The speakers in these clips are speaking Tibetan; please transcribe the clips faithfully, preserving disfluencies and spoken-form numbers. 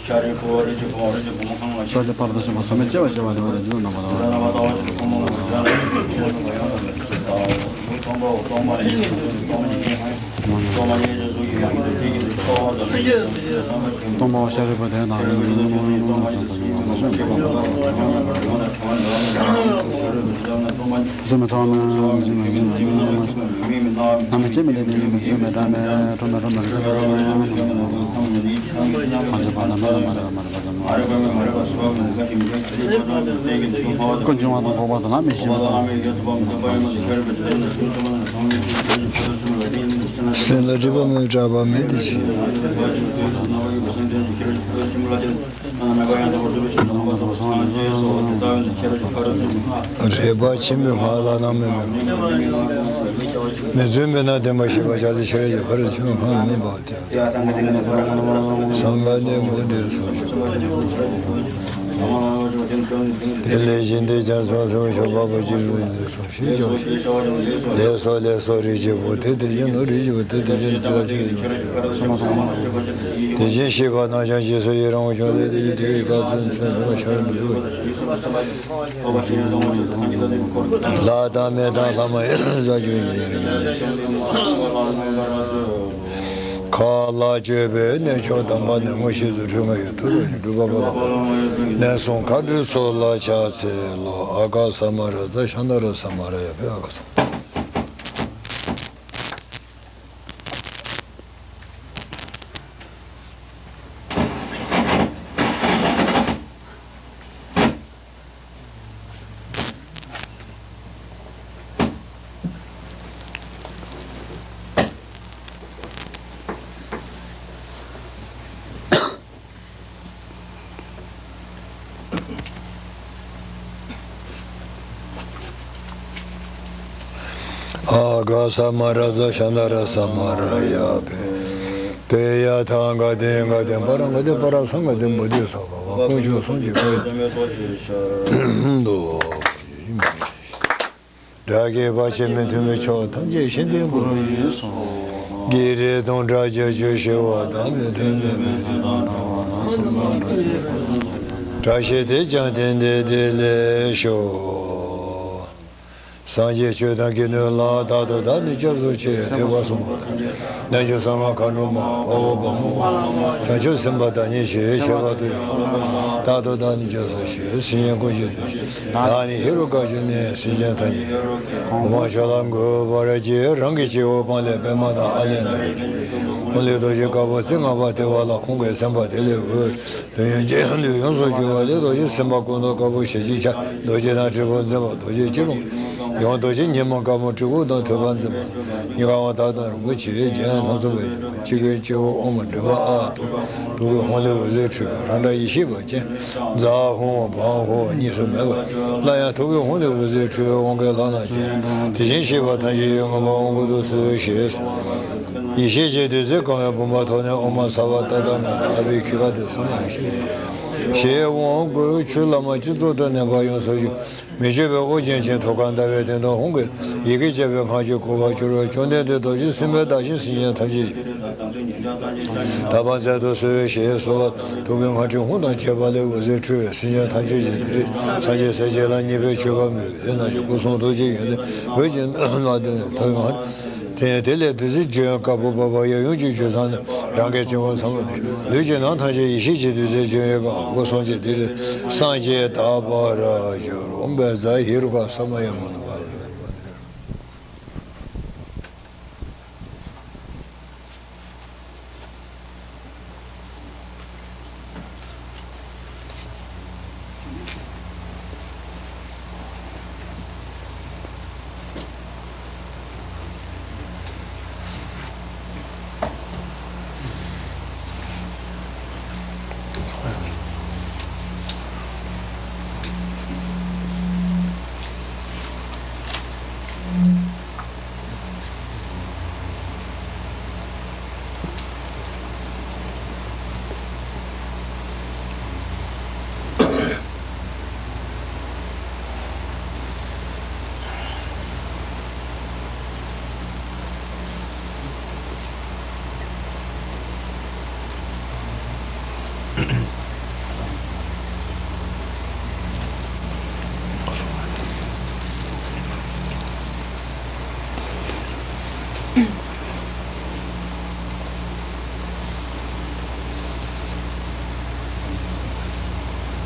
ཤཱ་རིའི་བུ། རིགས་ཀྱི་བུ། རིགས་ཀྱི་བུ་མོ་གང་ལ། ཤཱཀྱ་པར་དུ་ཞེས་པ་ཟོ་མའི་སྐྱེ་བ་བཞེས་པ་ལས་འོད་ཟེར་འཇིགས་རྣམ་པར་དག་པ་དང་། སྟོང་པ་ཤཱ་རིའི་བུ་དེ་དང་། ཟོ་མའི་ཚང་མ་ཟོ་མའི་ཟོ་མའི་ཟོ་མའི། ནམ་མཁའ་སྐྱེ་མེད་ལས་ནི་ཡིན་པས་ཟོ་མའི་སྒྲ་མེད། ཁྲོ་མེད་ཁྲོ་མེད་རིག་པའི་ཚོགས། ཐམས་ཅད་པ་དང་མེད་པ་མ་རིག་པ་མ་རིག་པ་ཟོ་མའི། ཀུན་འབྱུང་བ་དང་འགོག་པ་དང་ལམ་མེད་ཤེས་པ་དང་། སེམས་ལ་སྒྲིབ་པ་མེད་སྐྲག་པ་མེད་དེ་ཅི། རེག་པ་ཆེན་པོའི་སྔགས་ལ་ནང་མེད་མེད། མི་བརྫུན་མེད་ན་བདེན་པར་ཤེས་པ་བྱ་སྟེ། ཤེས་རབ་ཀྱི་ཕ་རོལ་ཏུ་ཕྱིན་པ་སྔགས་མིན་པ་སྟེ། སངས་རྒྱས་ནས་མུ་སྟེགས་སོགས་ཞེས་པ། དེ་ལས་བཞིན་དེ་ཀྱང་སོ་སོ་ཤོག་པ་པོ་ཅི་རུ་ལས་སོ་ཞེས་བྱ་ཞིང་། ལེགས་སོ་ལེགས་སོ་རིགས་ཀྱི་བུ་དེ་དེ་བཞིན་ནོ། རིགས་ཀྱི་བུ་དེ་དེ་བཞིན་ཇི་ལྟར་ཆོས་ཡིན་པ་དེ་བཞིན་གཤེགས་པ་རྣམས་ཀྱང་རྗེས་སུ་ཡི་རང་བར་ཤོག་སྟེ། དེ་ཡི་དེ་བས་བཀའ་སྩལ་ཚུལ་དུ་མ་ཤར་འདུག་ལྷ་དང་མི་དང་ལྷ་མ་ཡིན་ས་ཆོས་ཅན། མཁའ་ལ་སྤྱོད་པའི་གནས་མཆོག་དམ་པ་ནས། མངོན་ཤེས་རྫུ་འཕྲུལ་ལྔ་ཡི་མཐུ་སྟོབས་ཀྱིས། སྒྲུབ་པ་པོ་ལ་ཕོག་ནས་གསུངས། མཁའ་འགྲོའི་ཚོགས་ལ་ཕྱག་འཚལ་ལོ། ཨ་ག་ས་མ་ར་ཛ་ཤ་ན་ར་ས་མ་ར་ཡ། ཕཊ། ཨ་ག་ས། ཨ་ག་ས་མ་ར་ཛ་ཤ་ན་ར་ས་མ་ར་ཡ། ཕཊ། ཏདྱ་ཐཱ། ག་ཏེ་ག་ཏེ་པ་ར་ག་ཏེ་པ་ར་སཾ་ག་ཏེ་བོ་དྷི་སྭཱ་ཧཱ། དཀོན་མཆོག་གསུམ་གྱི་དཀོན་མཆོག་དགྲ་བགེགས་བར་ཆད་མི་མཐུན་པའི་ཕྱོགས་ཐམས་ཅད་ཞི་སྟེ་འགྲོ་བའི་སོགས། བགེགས་རིགས་དང་དགྲ་བཅུ་ཆོས་ཞི་བ་དང་། མི་མཐུན་ནད་མེད་དེ་དང་འགྲོ་བ་དང་། ལྟུང་བ་དང་ནད་ཀྱི་བུ་དང་། དགྲ་ཤེས་དེས་ཀྱང་དེ་འདྲའི་བདེ་ལེགས་ཤོག། སངས་རྒྱས་ཆོས་དང་དགེ་འདུན་ལ། རྟག་ཏུ་བདག་ནི་སྐྱབས་སུ་མཆི། ཐེག་པ་གསུམ་པོ་དང་། རྣལ་འབྱོར་གསང་སྔགས་མཁའ་འགྲོ་མ། དཔའ་བོ་དཔའ་མོ་མ། བྱང་ཆུབ་སེམས་དཔའ་བདག་ཉིད་ཞི། ཁྱད་པར་དུ་ཡང་། རྟག་ཏུ་བདག་ནི་སྐྱབས་སུ་མཆི། སེམས་ཅན་ཀུན་གྱི་དོན་བྱེད། བདག་ནི་ཧེ་རུ་ཀ་ཞུ་ནས། སེམས་ཅན་ཐམས་ཅད་གོང་མ་ཁྱོད་ལ་འགོད་པར་བགྱི། རང་གི་སྤྱི་བོ་པང་ལས་པདྨ་དང་ཨ་ལས་ནཱ་རོ་ཅན། ཧཱུྃ་ལས་རྡོ་རྗེ་དཀར་པོ་རྩེ་ལྔ་པ་ལྟེ་བ་ལ། ཧཱུྃ་གིས་མཚན་པ་དེ་ལས་འོད། དུས་ཡུན་གྱི་ལུས་ཡོངས་སུ་གྱུར་པ་ལས། རྡོ་རྗེ་སེམས་དཔའ་སྐུ་མདོག་དཀར་པོ་ཞལ་གཅིག་ཕྱག་རྡོ་རྗེ་དང་དྲིལ་བུ་འཛིན་པ་རྡོ་རྗེ་སྐྱིལ་ཀྲུང་། ཡང་རྡོ་རྗེ་ཉི་མ་དཀར་མོ་སྤྲུལ་སྐུ་དང་ཐོད་པ་འཛིན་པ། གཉིས་ཀ་དབང་ཐང་དང་རིན་པོ་ཆེའི་རྒྱན་སྣ་ཚོགས་པའི། སྤྱི་ཁྱབ་སྤྱི་བོ་དབང་པོ་འདྲེན་པ་ཨ་ཐུར། ཐུགས་ཀྱི་ཧཱུྃ་ལས་འོད་ཟེར་འཕྲོས་པས། རང་སྒྲ་ཡེ་ཤེས་པ་ཅན། ཛཿ་ཧཱུྃ་བཾ་ཧཱུྃ་གཉིས་སུ་མེད་པ། སླར་ཡང་ཐུགས་ཀྱི་ཧཱུྃ་ལས་འོད་ཟེར་འཕྲོས། དབང་གི་ལྷ་རྣམས་ཀྱིས། དེ་བཞིན་གཤེགས་པ་ཐམས་ཅད་ཡོངས་བསྔགས་པ། དབང་བསྐུར་དུ་གསོལ་ཞེས། ཡེ་ཤེས་ཀྱི་བདུད་རྩིས་གང་བའི་བུམ་པ་ཐོགས་ནས། ཨོཾ་ས་བ་ཏ་ཏ་ན་ད་ཨ་བྷི་ཁྱི་ག་ཏེ་ས་མ་ཤི། ཞེས་དབང་བསྐུར། ཆུ་བླ་མ་སྤྱི་གཙུག་ཏུ་གནས་པ་ཡོངས་སུ་གྱུར། མི་བསྐྱོད་པའི་དབུ་རྒྱན་ཅན་ཐུགས་ཀར་ཟླ་བའི་གདན་དུ། ཧཱུྃ་གི་ཡི་གེ་བརྒྱ་པའི་སྔགས་ཀྱི་བསྐུལ་བ་བསྐྱུར་རོ། བཅོམ་ལྡན་འདས་རྡོ་རྗེ་སེམས་དཔའི་བདག་བཞིན་སེམས་ཅན་ཐམས་ཅད་ཀྱི། དག་པར་མཛད་དུ་གསོལ་ཞེས་གསོལ་བ། ཐུགས་ཀྱི་སྔགས་ཕྲེང་ཧཱུྃ་དང་བཅས་པ་ལས་འོད་ཟེར་འཕྲོས། སེམས་ཅན་ཐམས་ཅད་ཀྱི་སྡིག་སྒྲིབ་སངས་རྒྱས་སྲས་བཅས་ལ། ཉེས་པའི་སྤྱོད་པ་མི་འོས་དེ་རྣམས་ཀྱི། སྐུ་གསུང་ཐུགས་ཀྱི་ཡོན་ཏན་འོད་ཀྱི་ནུས་མ་ལྡན་ཐོད་རྒལ། དེ་ནས་དེ་ལས་བདུད་རྩིའི་འཇིགས་དབྱངས་དཀར་པོ་བབས་པ་ཡབ་ཡུམ་གྱི་རྒྱུད་ཚང་ནས། རང་གི་སྤྱི་བོ་ཟབ་མོ་ནས། ལུས་ཀྱི་ནང་ཐམས་ཅད་ཡེ་ཤེས་ཀྱི་བདུད་རྩིས་བྱོན་ཡོད་པ། སྐུ་གསུང་ཐུགས་ཀྱི་བདུད་རྩིས་སངས་རྒྱས་དག་པར་གྱུར། ཨོཾ་བཛྲ་ཧེ་རུ་ཀ་ས་མ་ཡ་མ་ནུ་བ།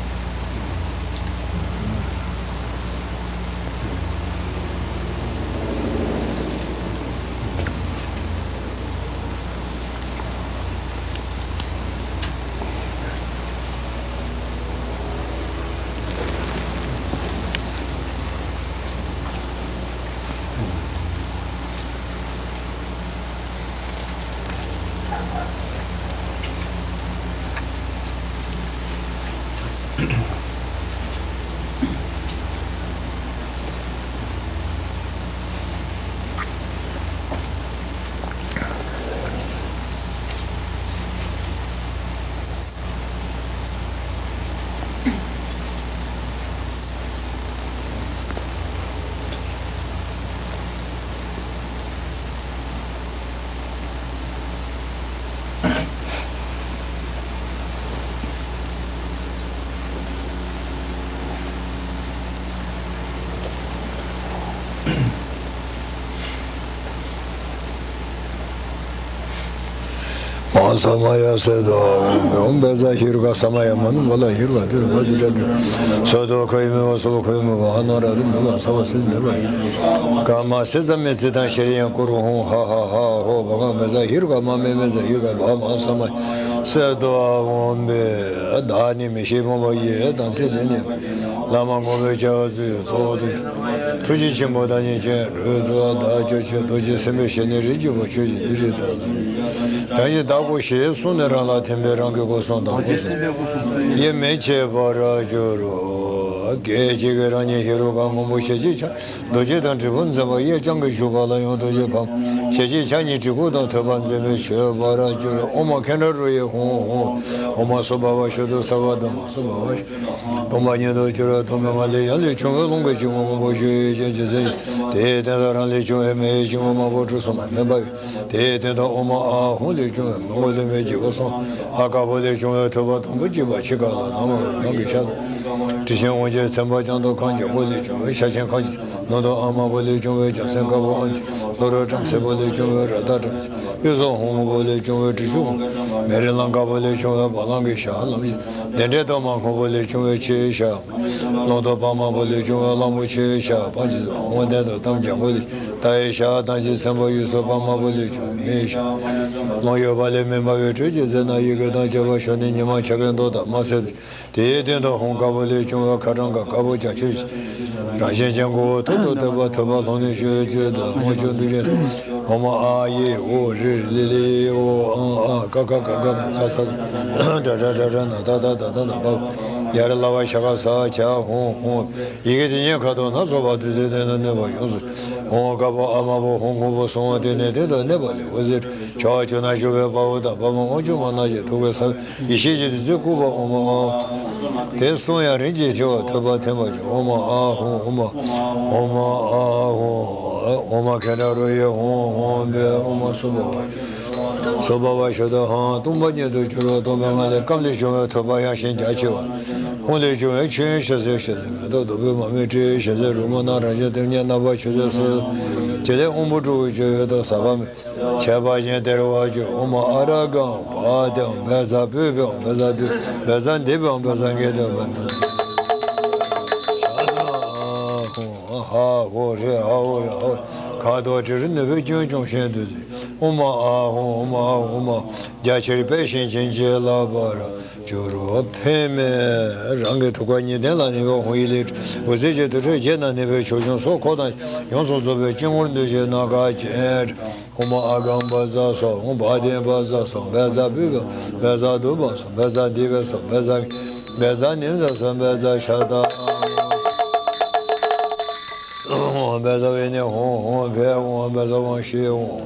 ཨོཾ་ས་མ་ཡ་སེ་དོ། ཨོཾ་བཛྲ་ཧེ་རུ་ཀ་ས་མ་ཡ་མ་ནུ་མ་ལ་ཧེ་རུ་ཀ་ཏི་རུ་ཀ་ཏི་ཏྲ་ཏྲ། སོ་ཏོ་ཁ་ཡི་མེ་བ་སོ་ཁ་ཡི་མེ་བ་ཧ་ནོ་ར་རི་མེ་བ་ས་བ་སི་མེ་བ་ཡ། ཀ་མ་སི་ཙ་མི་ཙི་དང་ཤེ་རི་ཡང་ཀུ་རུ་ཧུང་ཧ་ཧ་ཧ་ཧོ་བ་ག་མེ་ཛ་ཧེ་རུ་ཀ་མ་མེ་མེ་ཛ་ཧེ་རུ་ཀ་བ་མ་ས་མ་སེ་དོ། ཨོཾ་བི་ད་ནི་མི་ཤེས་མོ་བ་ཡེ་དང་ཚེ་ལེ་ནི་བླ་མ་ངོ་བོའི་བྱ་བ་ཚུལ་ཡུལ་གཙོ་བོ་དུ། ཐུགས་རྗེ་ཆེན་པོ་བདག་ཉིད་ཅན། རོལ་རྩེ་བདག་ཅོ་ཆེ་རྡོ་རྗེ་སེམས་དཔའི་ཞལ་ནས་རིགས་ཀྱི་བུ་ཆོས་ཀྱི་བདུད་རིགས་དང་། བདག་གིས་བདག་གོ་ཞེས་གསུངས་ནས་རང་ལ་ཐིམ་པས་རང་གི་སྒོ་སྲུང་དང་སྒོ་སྲུང་དབྱེར་མི་ཕྱེད་པར་གྱུར་རོ། སྐད་ཅིག་གིས་རང་ཉིད་ཧེ་རུ་ཀ་སྔོན་པོ་ཞལ་གཅིག་ཕྱག་རྡོ་རྗེ་དང་དྲིལ་བུ་འཛིན་པ་གཡས་བརྐྱང་གི་བཞུགས་པ་ལ་ཡང་རྡོ་རྗེ་ཕག་མོ་ཞལ་གཅིག་ཕྱག་གཉིས་གྲི་གུག་དང་ཐོད་པ་འཛིན་པས་མཆོད་པར་གྱུར། ཨོཾ་མ་ཁེ་ན་རུ་ཡེ་ཧཱུྃ་ཧཱུྃ། ཨོཾ་མ་སུ་བྷ་བ་ཤུདྡྷ་སརྦ་དྷརྨ་སུ་བྷ་བ་ཤུདྡྷ། སྟོང་པ་ཉིད་དུ་གྱུར་པ་སྟོང་པའི་ངང་ལས་ཡར་ལས་བྱུང་བའི་རླུང་གི་འབྱུང་པོ་སྔོན་པོ་ཞུ་ཡི་ཞེས་ཀྱི་ཚེ། དེའི་སྟེང་དུ་རང་ལས་བྱུང་བའི་མེ་ཡི་འབྱུང་པོ་དམར་པོ་གྲུ་གསུམ་མེ་འབར་བས། དེའི་སྟེང་དུ་ཨོཾ་མ་ཨཱཿཧཱུྃ་ལས་བྱུང་བའི་མི་མངོན་ལུས་མེད་སྐྱེས་བུ་གསུམ། ཧ་དཀར་པོ་ལས་བྱུང་བའི་ཐོད་པ་དང་པོ་གཅིག་པ་ཕྱི་ཁ་ལ་ནམ་མཁའ་ནང་གི་ཤར། དྲི་ཞིམ་དབང་ཆེན་ཚན་པ་ལྗང་དུ་ཁང་བརྒྱད་པོ་ལས་བྱུང་བའི་ཤ་ཆེན་ཁང་བརྒྱད། ནང་དུ་ཨ་དམར་པོ་ལས་བྱུང་བའི་ལྗང་སེང་དཀར་པོ་ཨམ་ཆི། ལྷོ་རོ་བྲམ་ཟེ་པོ་ལས་བྱུང་བའི་རཀྟ་བྲམ་ཟེ། གཡུ་གཟར་ཧཱུྃ་སྔོན་པོ་ལས་བྱུང་བའི་དྲི་ཆུ་སྔོན་པོ། མེ་རི་ལང་དཀར་པོ་ལས་བྱུང་བའི་བ་ལང་གི་ཞལ་ལམ་བཞི། བདེ་འབྲས་གཏོར་མ་སྔོན་པོ་ལས་བྱུང་བའི་ཕྱིའི་ཞལ། རླུང་རྟ་པདྨ་པོ་ལས་བྱུང་བའི་གླང་པོ་ཆེའི་ཞལ་པང་གི་ཟེར་བ། དབང་ལྡན་དུ་གཏམ་རྒྱལ་པོ་ལས། རྟ་ཡི་ཞལ་དང་ཅི་སེམས་དཔའ་གཡུ་གཟར་པདྨ་པོ་ལས་བྱུང་བའི་མིའི་ཞལ། རླུང་གཡོ་བ་ལས་མེ་འབར་བའི་དྲོད་ཀྱི་རྩེ་ན་ཡི་གེ་དང་བཅས་པ་ཤོར་ནས་ཉི་མ་འཆར་ཀའི་མདོག་ལྟར་དམར་སེར། དེའི་སྟེང་དུ་ཧཱུྃ་དཀར་པོ་ལས་བྱུང་བའི་ཁ་བྲང་དཀར་དཀར་པོ་ལྗང་ཁྱུ་བཞི། རང་བཞིན་ཅན་མགོ་བོ་ཐོད་དུ་བཏེགས་པ་ཐོད་པ་ལྷུང་ནས་ཞུ་བའི་བཅུད་དུ་དབང་ཕྱུག་མདུན་བསྐྱེད། ཨོཾ་ཨཱཿཧཱུྃ་རིཿརིཿལིལ་ཨོཾ་ཨཾ་ཨཱཿཀ་ཁ་ག་གྷ་ཙ་ཐ་ཏྲ་ཊྲ་ཊྲ་ན་ད་ད་ད་ད་ན་བ། ཡར་ལ་བ་ཞ་ག་ས་ཇ་ཧཱུྃ་ཧཱུྃ། ཡི་གེ་དེ་ཉིད་ཁ་དོག་སྣ་ཚོགས་པ་བདུད་རྩིའི་སྟེང་དུ་གནས་པ་ཡོངས་སུ། ཧཱུྃ་དཀར་པོ་ཨ་དམར་པོ་ཧཱུྃ་སྔོན་པོ་གསང་བ་སྟེང་ནས་སྟེང་དུ་གནས་པ་ལས་འོད་ཟེར་ཕྱོགས་བཅུ་ན་བཞུགས་པའི་དཔའ་བོ་དང་དཔའ་མོ་དབང་ཕྱུག་མ་རྣམས་ཀྱི་ཐུགས་ཀའི་ས་བོན་ཡེ་ཤེས་ཀྱི་བདུད་རྩིས་བཀུག་པ་ཨོཾ་ཨཱཿཧཱུྃ། དེ་གསུང་ཡང་རིམ་གྱིས་བྱེ་བ་ཐོས་པ་ཐིམ་པར་གྱུར། ཨོཾ་ཨཱཿཧཱུྃ་ཨོཾ་ཨཱཿཧཱུྃ། ཨོཾ་ཨཱཿཧཱུྃ། ཨོཾ་མ་ཁེ་ན་རུ་ཡེ་ཧཱུྃ་ཧཱུྃ་བྷཻ། ཨོཾ་མ་སུ་བྷ་བ་སུ་བྷ་བ་ཤུདྡྷ་ཧཱུྃ། སྟོང་པ་ཉིད་དུ་གྱུར་པ་སྟོང་པའི་ངང་ལས་སྐམ་ལས་བྱུང་བའི་ཐོད་པ་ཡང་ཞིང་རྒྱ་ཆེ་བ། ཧཱུྃ་ལས་བྱུང་བའི་མཆོད་ཡོན་ཞལ་ཟས་ཞལ་ཟས་མེ་ཏོག་བདུག་སྤོས་མར་མེ་སྤྲིན་ཞལ་ཟས་རོལ་མོ་རྣམས་རང་བཞིན་གཏེར་སྙན་རྣམ་པར་མཆོད་ཟས་སོ། དེ་ལས་དབང་པོ་དྲུག་གི་མཆོད་ཡོན་དང་ཟབ་པ་མེ། མཆོད་པ་བཞིན་དེར་བ་བཅུག། ཨོཾ་ཨཱ་ར་ག་བ་དེ་བཛྲ་བྷཱུ་བྷེ་བཛྲ་དྷཱུ་བཛྲ་དྷཱུ་བཛྲ་གྷི་དྷ་བཛྲ་དྷཱུ། ཧ་ཧོ་རེ་ཧ་ཧོ་རེ་ཧ་ཧོ། ཁ་དོག་དྲི་རོ་ནུས་པའི་སྐྱོན་སྐྱོང་ཞིང་འདུ་བྱེད། ཨོཾ་ཨཱཿཧཱུྃ་ཨོཾ་ཨཱཿཧཱུྃ། རྒྱ་ཆེར་སྤེལ་ཞིང་བྱིན་གྱིས་བརླབ་པར་གྱུར་རོ། ཕན་མེད་རང་གི་ཐུགས་ཀ་གཉིས་ལྡན་ལ་ནུས་པའི་ཧཱུྃ་ཡིག་ལས་འོད་ཟེར་གྱི་དུར་ཁྲོད་བརྒྱད་ན་གནས་པའི་ཆོས་སྐྱོང་སོགས་འཁོར་དང་ཡོངས་སུ་རྫོགས་པའི་སྤྱི་ངོར་འདུ་ཞིང་སྣ་ཁ་ཅན། ཨོཾ་ཨཱ་ག་བཛྲ་སྭཱ་ཧཱུྃ་བྷཱ་དེ་བཛྲ་སྭཱ་ཧཱུྃ་བཛྲ་བྷཱུ་བྷེ་བཛྲ་དྷཱུ་བཛྲ་སྭཱ་ཧཱུྃ་བཛྲ་དྷཱུ་བཛྲ་སྭཱ་ཧཱུྃ་བཛྲ་ནི་བཛྲ་སྭཱ་ཧཱུྃ་བཛྲ་ཤ་ཏ། ཨོཾ་བཛྲ་བི་ནི་ཧཱུྃ་ཧཱུྃ་བྷཻ། ཨོཾ་བཛྲ་ཝང་ཤི་ཧཱུྃ།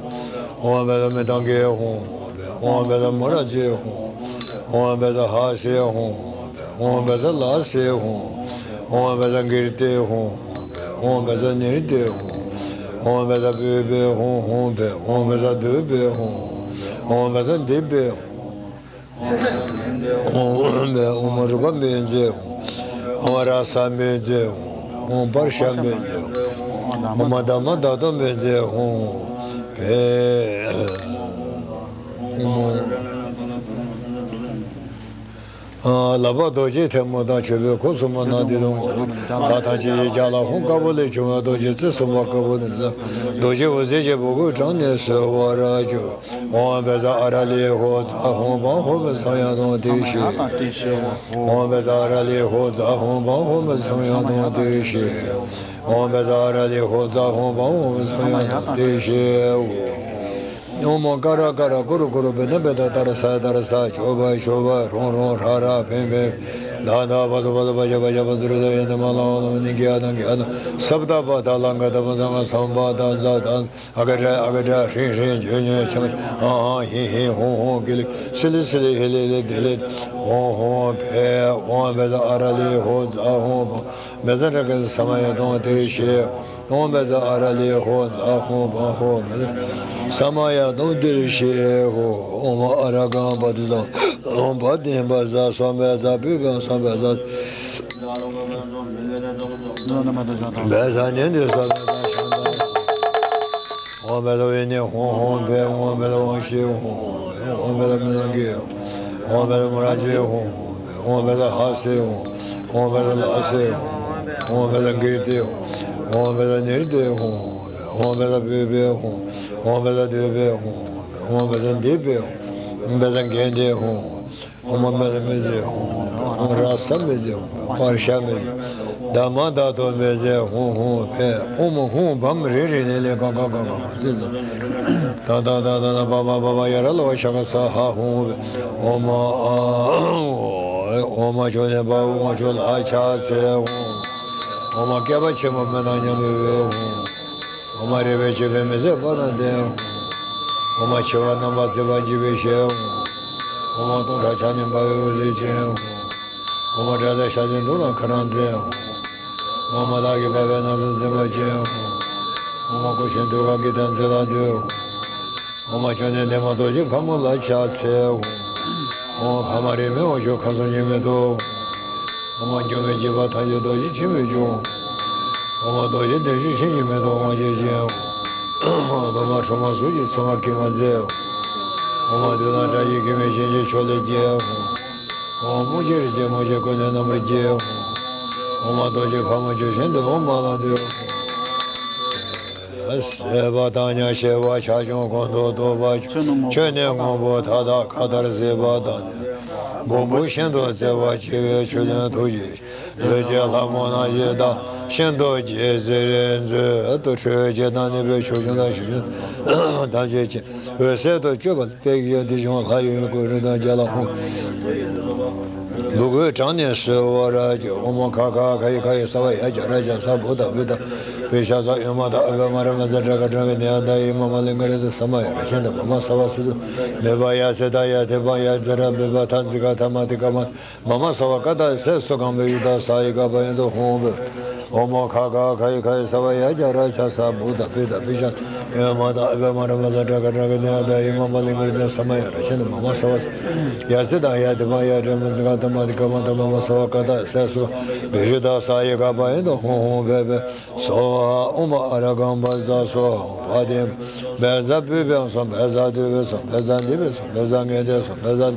ཨོཾ་བཛྲ་མི་ཏང་གི་ཧཱུྃ་ཧཱུྃ་བྷཻ། ཨོཾ་བཛྲ་མུ་ར་ཛི་ཧཱུྃ་ཧཱུྃ། ཨོཾ་བཛྲ་ཧ་སི་ཧཱུྃ་ཧཱུྃ་བྷཻ། ཨོཾ་བཛྲ་ལ་སི་ཧཱུྃ་ཧཱུྃ། ཨོཾ་བཛྲ་གི་རི་ཏི་ཧཱུྃ་ཧཱུྃ་བྷཻ། ཨོཾ་བཛྲ་ནི་རི་ཏི་ཧཱུྃ་ཧཱུྃ། ཨོཾ་བཛྲ་བྷཱུ་བྷེ་ཧཱུྃ་ཧཱུྃ་བྷཻ། ཨོཾ་བཛྲ་དྷཱུ་བྷེ་ཧཱུྃ་ཧཱུྃ། ཨོཾ་བཛྲ་དྷཱུ་བྷེ་ཧཱུྃ། ཨོཾ་ ཨོཾ་རུ་པ་མི་མཛེས་ཧཱུྃ། ཨོཾ་ར་ས་མི་མཛེས་ཧཱུྃ། ཨོཾ་སྤར་ཤ་མི་མཛེས་ཧཱུྃ། ཨོཾ་དྷརྨ་དྷ་ཏོ་མི་མཛེས་ཧཱུྃ། ཨོཾ། ལག་པ་རྡོ་རྗེ་ཐལ་མོ་དང་མཆོད་པའི་གུར་གསུམ་པོ་ནང་འདི་དང་ངོ་བོ་ད་ཐམས་ཅད་ཡིག་བརྒྱ་ལ་ཧཱུྃ། དཀར་པོ་ལས་བྱུང་བའི་རྡོ་རྗེ་རྩེ་གསུམ་པ་དཀར་པོ་ནི་རྡོ་རྗེ་འོད་ཟེར་གྱི་སྦུ་གུ་དྲངས་ནས་གསོལ་བར་བྱ། ཨོཾ་བཛྲ་ཨ་ར་ལི་ཧོ་ཛཿ་ཧཱུྃ། བཾ་ཧོ་བཛྲ་སམ་ཡ་ཏཱཾ་ཏེ་ཤི། ཨོཾ་བཛྲ་ཨ་ར་ལི་ཧོ་ཛཿ་ཧཱུྃ། བཾ་ཧོ་བཛྲ་སམ་ཡ་ཏཱཾ་ཏེ་ཤི། ཨོཾ་བཛྲ་ཨ་ར་ལི་ཧོ་ཛཿ་ཧཱུྃ། བཾ་ཧོ་བཛྲ་སམ་ཡ་ཏཱཾ་ཏེ་ཤི། ཨོཾ་ཀ་ར་ཀ་ར་ཀུ་རུ་ཀུ་རུ་བེ་ན་བེ་ད་ཏ་ར་ས་ཏ་ར་ས། ཅོ་བ་ཅོ་བ། རོང་རོང་། ར་ར། བེ་བེ། ད་ད་བ་ཟ་བ་ཟ། བ་ཇ་བ་ཇ། བ་ཛ་ར་ཛ། ཡ་ན་མ་ལ་བ་ལ་མ་ནི་གི་ཡ་ན་གི་ཡ་ན། སབ་ད་བ་ད་ལ་ག་ད་བ་ཟ་ག་སམ་བ་ད་ཛ་ད། ཨ་ག་དྲ་ཨ་ག་དྲ། ཧྲིང་ཧྲིང་། འཇོ་ཉོ་ཆ་མ་ཧ་ཧ། ཧི་ཧི། ཧོ་ཧོ། གི་ལི་སི་ལི་སི་ལི། ཧི་ལི་ལི། དི་ལི། ཧོ་ཧོ། བེ། ཨོཾ་བཛྲ་ཨ་ར་ལི་ཧོ་ཛཿ་ཧཱུྃ། བཛྲ་ཏྲ་ཀ་ས་མ་ཡ་ཏཱཾ་ཏེ་ཤི། ཨོཾ་བཛྲ་ཨ་ར་ལི་ཧོ་ཛཿ་ཧཱུྃ། བཾ་ཧོ་བཛྲ་སམ་ཡ་ཏཱཾ་ཏེ་ཤི་ཧོ། ཨོཾ་ཨ་ར་གཾ་བ་དི་ཛཾ། ཨོཾ་བ་དི་བཛྲ་སྭཱ་ཧཱ། བཛྲ་པུཥྤཾ་སྭཱ་ཧཱ། བཛྲ་བཛྲ་ནན་དི་སྭཱ་ཧཱ། བཛྲ་ཤཱནྟ། ཨོཾ་བཛྲ་བི་ནི་ཧཱུྃ། ཧཱུྃ་བེ། ཨོཾ་བཛྲ་ཝཾ་ཤི་ཧཱུྃ། ཨོཾ་བཛྲ་མི་ལ་གི། ཨོཾ་བཛྲ་མུ་ར་ཇི་ཧཱུྃ། ཨོཾ་བཛྲ་ཧ་སི་ཧཱུྃ། ཨོཾ་བཛྲ་ལ་སི་ཧཱུྃ། ཨོཾ་བཛྲ་གི་ཏི་ཧཱུྃ། ཨོཾ་བཛྲ་ནི་རི་ཏི་ཧཱུྃ། ཨོཾ་བཛྲ་པུཥྤེ་ཧཱུྃ། ཨོཾ་བཛྲ་དཱུ་པེ་ཧཱུྃ། ཨོཾ་བཛྲ་དཱི་པེ་ཧཱུྃ། བཛྲ་གན་དི་ཧཱུྃ། ཨོཾ་མ་མི་ཛ་མི་ཛི་ཧཱུྃ། ཨོཾ་ར་ས་མི་ཛི་ཧཱུྃ། པར་ཤ་མི་ཛི། དྷརྨ་དྷཱ་ཏོ་མི་ཛི་ཧཱུྃ། ཧཱུྃ་བེ། ཨོཾ་ཧཱུྃ་བཾ་རི་རི་ནི་ལི་ག་ག་ག་ག་ག་ཙི་ཙི། ད་ད་ད་ད་ན་པ་མ་པ་པ་ཡ་ར་ལ་བ་ཤ་ག་ས་ཧ་ཧཱུྃ་བེ། ཨོཾ་ཨ། ཨོཾ་མ་ཅོ་ནེ་པ་ཨོཾ་མ་ཅོ་ལ་ཆ་ཚེ་ཧཱུྃ། ཨོཾ་མ་བསྐལ་པ་ཆེན་པོ་མི་དང་མཉམ་པའི་འོད་ཧཱུྃ། ཨོཾ་མ་རེ་བའི་སྤྱོད་པས་མི་ཟད་པ་དང་ལྡན་ཧཱུྃ། ཨོཾ་མ་འཆི་བ་རྣམ་པར་འཛེགས་པར་བགྱིད་པའི་ཞལ་ཧཱུྃ། ཨོཾ་མ་སྟོང་ཕྲག་ཆ་མཉམ་འབར་བའི་འོད་ཟེར་ཅན་ཧཱུྃ། ཨོཾ་མ་བཛྲ་ཤ་ཟའི་མདུང་དང་ཁ་རང་མཛེས་ཧཱུྃ། ཨོཾ་མ་དག་གིས་སྦགས་པའི་ན་བཟའ་འཛིན་པ་ཅན་ཧཱུྃ། ཨོཾ་མ་སྐུ་ཆེན་ཐུགས་ཀར་བགེགས་དང་མཚོན་ལ་འདུད་ཧཱུྃ། ཨོཾ་མ་མཆོག་ནི་བདེ་མ་རྡོ་རྗེ་ཕག་མོ་ལ་ཕྱག་འཚལ་ཧཱུྃ། ཨོཾ་མ་འཕགས་མ་རིས་མེད་དབང་ཕྱུག་ཁམས་གསུམ་འཆི་མེད་ཐུགས། ཨོཾ་མ་འགྱུར་མེད་བརྒྱུད་པ་ཐམས་ཅད་རྡོ་རྗེ་འཆི་མེད་འབྱུང་། ཨོཾ་མ་རྡོ་རྗེ་གདན་བཞི་ཆེན་འཆི་མེད་ཐུགས་དབང་བྱེད་ཅིང་། ཨོཾ་མ་ཁྲོ་མོ་གཟུགས་ཀྱི་མཚན་མ་སྐྱེད་མ་མཛད། ཨོཾ་མ་བདུད་དང་དགྲ་བཅས་སྐྱེ་མེད་བྱིན་གྱིས་ཕྱོགས་ལས་རྒྱལ། ཨོཾ་མ་རྨུགས་ཅན་རིག་བྱེད་མོ་ཆེ་ཀུན་ནས་རྣམ་པར་རྒྱལ། ཨོཾ་མ་རྡོ་རྗེ་ཕག་མོ་ཆོས་ཅན་འདི་འོ་མ་ལ་འདུད། སྲེད་པ་དང་ཉམ་ཞིབ་པ་ཆག་སྐྱོན་ཀུན་ཏུ་སྟོབས་པ་ཆོས་ནི་ངོ་བོ་མཐའ་དག་མཁའ་ལྟར་གཟིགས་པ་དང་ནི། སྦུབས་པོ་ཤིན་ཏུ་བརྩེ་བ་ཆེ་བའི་ཆོས་བློན་ཐུགས་རྗེ་མཛོད་ཅན་ལྷ་མོ་རྣམས་ཀྱི་བདག་ཤིན་ཏུ་རྗེས་གཟིགས་མཛོད་དུ་ཁྲོས་བྱེད་དང་ནུས་པའི་ཕྱོགས་སྐྱོང་དང་ཞི་ཁྲོ་ཐམས་ཅད་ཀྱི་འོད་གསལ་དུ་གྱུར་པ་ལ་བརྟེན་ཡོད། དེ་བཞིན་ལྷ་ཡི་སྐུ་རུ་དང་རྒྱ་ལ་ཧཱུྃ་སྦུ་གུ་དྲངས་ནས་གསོལ་བར་བྱ། ཨོཾ་མ་ཁ་ཁ་ཁ་ཡི་ཁ་ཡི་ས་བ་ཡ་གྱ་ར་ཇ་ས་བུ་ད་བི་ད་བི་ཤ་ས་ཨོ་མ་ད་ཨ་བ་མ་ར་མ་ཛ་དྲ་ག་དྲ་གི་ནི་ཡ་ད་ཡི་མ་མ་ལི་ག་རི་ད་ས་མ་ཡ་ར་ཆེན་ད་མ་མ་ས་བ་སི་ཏུ་མེ་བ་ཡ་སེ་ད་ཡ་ཐེ་བ་ཡ་ཛ་ར་བི་བ་ཐ་ཛི་ག་ཐ་མ་ཏི་ཀ་མ། མ་མ་ས་བ་ཀ་ཏ་སེ་སུ་གང་བེ་ཡུ་ད་ས་ཡི་ག་བ་ཡན་དུ་ཧཱུྃ་བེ། ཨོ་མ་ཁ་ཁ་ཁ་ཡི་ཁ་ཡི་ས་བ་ཡ་གྱ་ར་ཇ་ས་བུ་ད་བི་ད་བི་ཤ་ཨོ་མ་ད་ཨ་བ་མ་ར་མ་ཛ་དྲ་ག་དྲ་གི་ནི་ཡ་ད་ཡི་མ་མ་ལི་ག་རི་ད་ས་མ་ཡ་ར་ཆེན་ད་མ་མ་ས་བ་ཡ་སེ་ད་ཡ་དི་མ་ཡ་དྲ་མ་ཛི་ག་ད་མ་དི་ཀ་མ་ད་མ་མ་ས་བ་ཀ་ཏ་སེ་སུ་བེ་ཡུ་ད་ས་ཡི་ག་བ་ཡན་དུ་ཧཱུྃ་ཧཱུྃ་བེ་བེ། སྭཱ་ཧཱ། ཨོཾ་ཨ་ར་གཾ་བཛྲ་སྭཱ་ཧཱ། བཛྲ་པུཥྤེ་སྭཱ་ཧཱ། བཛྲ་དཱི་པེ་སྭཱ་ཧཱ། བཛྲ་དཱི་པེ་སྭཱ་ཧཱ། བཛྲ་གན་དྷེ་སྭཱ་ཧཱ། བཛྲ་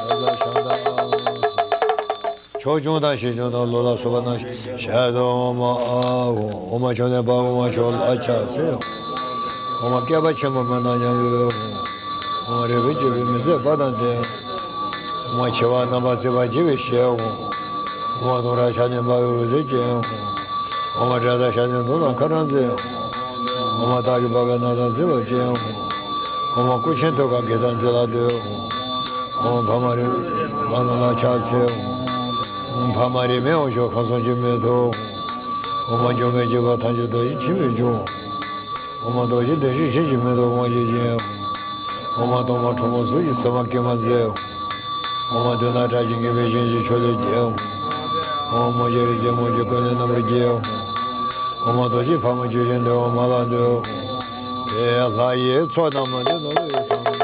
བཛྲ་ཤཱནྟ་སྭཱ་ཧཱ། ཕྱོགས་སྐྱོང་དང་ཞི་ཁྲོ་དང་གླུ་ལ་སོགས་པ་རྣམས་ཞལ་དུ། ཨོཾ་ཨཱཿཧཱུྃ། ཨོཾ་མ་མཆོག་ནི་པ་ཨོཾ་མ་མཆོག་ལ་ཕྱག་འཚལ། ཨོཾ་མ་བསྐལ་པ་ཆེན་པོ་མི་དང་མཉམ་པའི་འོད་ཧཱུྃ། ཨོཾ་མ་རེ་བའི་སྤྱོད་པས་མི་ཟད་པ་དང་ལྡན། ཨོཾ་མ་འཆི་བ་རྣམ་པར་འཛེགས་པར་བགྱིད་པའི་ཞལ་ཧཱུྃ། ཨོཾ་མ་སྟོང་ཕྲག་ཆ་མཉམ་འབར་བའི་འོད་ཟེར་ཅན་ཧཱུྃ། ཨོཾ་མ་བཛྲ་ཤ་ཟའི་མདུང་དང་ཁ་རང་མཛེས་ཧཱུྃ། ཨོཾ་མ་སྟག་གི་པགས་པའི་ན་བཟའ་མཛེས་པ་ཅན་ཧཱུྃ། ཨོཾ་མ་སྐུ་ཆེན་ཐུགས་ཀར་བགེགས་དང་མཚོན་ལ་འདུད་ཧཱུྃ། ཨོཾ་མ་འཕགས་མ་རིས་མེད་ལ་ཕྱག་འཚལ་ཧཱུྃ། ཨོཾ་འཕགས་མ་རིས་མེད་དབང་ཕྱུག་ཁམས་གསུམ་འཆི་མེད་ཐུགས་ཧཱུྃ། ཨོཾ་མ་འགྱུར་མེད་བརྒྱུད་པ་ཐམས་ཅད་རྡོ་རྗེ་འཆི་མེད་འབྱུང་ཧཱུྃ། ཨོཾ་མ་རྡོ་རྗེ་གདན་བཞི་ཆེན་འཆི་མེད་ཐུགས་དབང་བྱེད་ཅིང་ཧཱུྃ། ཨོཾ་མ་སྟོང་པ་ཁྲོ་མོ་གཟུགས་ཀྱི་མཚན་མ་སྐྱེད་མ་མཛད་ཧཱུྃ། ཨོཾ་མ་བདུད་དང་དགྲ་བཅས་ཀུན་གྱི་སྲས་ཀྱི་མཆོག་ལས་རྒྱལ་ཧཱུྃ། ཨོཾ་མ་རྨུགས་ཅན་རིག་བྱེད་མོ་ཆེ་ཀུན་ལས་རྣམ་པར་རྒྱལ་ཧཱུྃ། ཨོཾ་མ་རྡོ་རྗེ་ཕག་མོ་ཆོས་ཅན་འདི་འོ་མ་ལ་འདུད་ཧཱུྃ། ལྷ་ཡི་ཚོགས་རྣམས་མ་ལུས་ནོར་བུའི་ཚོགས།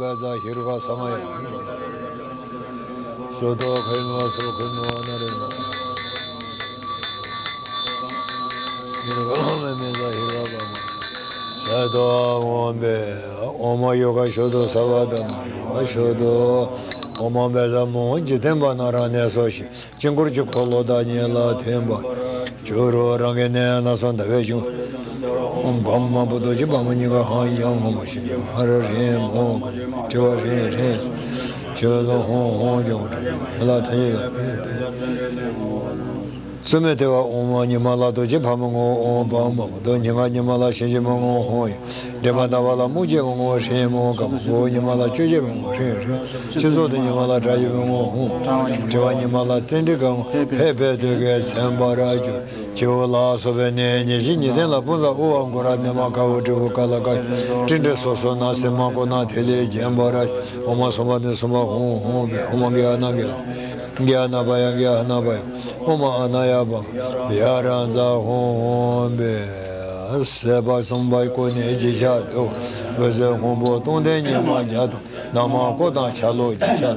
བཛྲ་ཧེ་རུ་ཀ་ས་མ་ཡ། སོ་ཏོ་ཁེ་མ་སོ་ཁེ་མ་ན་རེ་མ། ཧེ་རུ་ཀ་མེ་མེ་ཛ་ཧེ་རུ་ཀ་མ། ཤ་དོ་འོམ་བེ། འོ་མ་ཡོ་ག་ཤོ་དོ་ས་བ་ད་མ་ཡོ་ག་ཤོ་དོ། འོ་མ་བེ་ཛ་མོ་འཇིག་རྟེན་པ་ན་ར་ནེ་སོ་ཤི། དཀྱིལ་འཁོར་གྱི་འཁོར་ལོ་དང་ཉེ་ལ་ཐིམ་པར་གྱུར་རོ། རང་གི་གནས་སྣ་ཚོགས་འདུ་བའི་གཞུང་། ཨོཾ་བ་མ་བུ་རྡོ་རྗེ་ཕག་མོ་སྙིང་ག་ཧཱ་ཡང་སྔོན་པོ་ཞིང་ཧ་ར་རེ་མོ་དྲི་བ་རེ་རེ་ཆོས་ལ་ཧོང་ཧོང་ཀྱང་ཡ་ལ་ཐ་ཡི་ལ་ཕེ་ཕེ། བཙུན་མོའི་ལྟེ་བ་ཨོཾ་ཉི་མ་ལ་རྡོ་རྗེ་ཕག་མོ་ངོ་། ཨོཾ་བ་མ་བུ་རྡོ་ཉི་མ་ཉི་མ་ལ་གཤིན་རྗེ་མོ་ངོ་ཧོང་ཡང་། འདྲེ་མ་ཟླ་བ་ལ་དམུ་རྗེ་མོ་ངོ་ཧྲེང་མོ་ག་མོ་ཉི་མ་ལ་གཅོད་བྱེད་མོ་ངོ་ཧྲེང་ཧྲེང་། སྤྱི་ཚོགས་དུ་ཉི་མ་ལ་དགྲ་ཡི་མོ་ངོ་ཧོང་། དྲི་བ་ཉི་མ་ལ་བཙན་ཁྲིད་གང་ཕེ་ཕེ་དུས་ཀའི་མཚན་པར་གྱུར། བྱིའུ་ལ་སོགས་པའི་གནས་ཉེར་བཞི་ཉི་ལྡན་ལ་ཕུན་སུམ་དབུ་བ་མགུ་ར་ནེ་མ་ཀ་བུ་དྲིལ་བུ་ཀ་ལ་ཀ་སྤྲིན་དྲི་སོ་སོ་ན་སེ་མ་ཀོ་ན་ཐེ་ལེ་རྒྱན་པར་ཨོ་མ་སོ་མ་ནི་སོ་མ་ཧོང་ཧོང་བེ་ཨོ་མ་གི་ཨ་ན་གི་ཨ་གི་ཨ་ན་པ་ཡ་གི་ཨ་ན་པ་ཡ། ཨོ་མ་ཨ་ན་ཡ་བ་ཡ་ར་ཛ་ཧོ་ཧོ་བེ། ཟས་པ་གསུམ་པ་ཀོ་ནེ་ཇི་ཤ་དུ། འོད་ཟེར་སྔོན་པོ་སྟོང་ལྡན་ཉི་མ་བརྒྱ་དང་། ནག་མ་ཀོ་དང་ཆ་ལོ་ཇི་ཤ་དུ།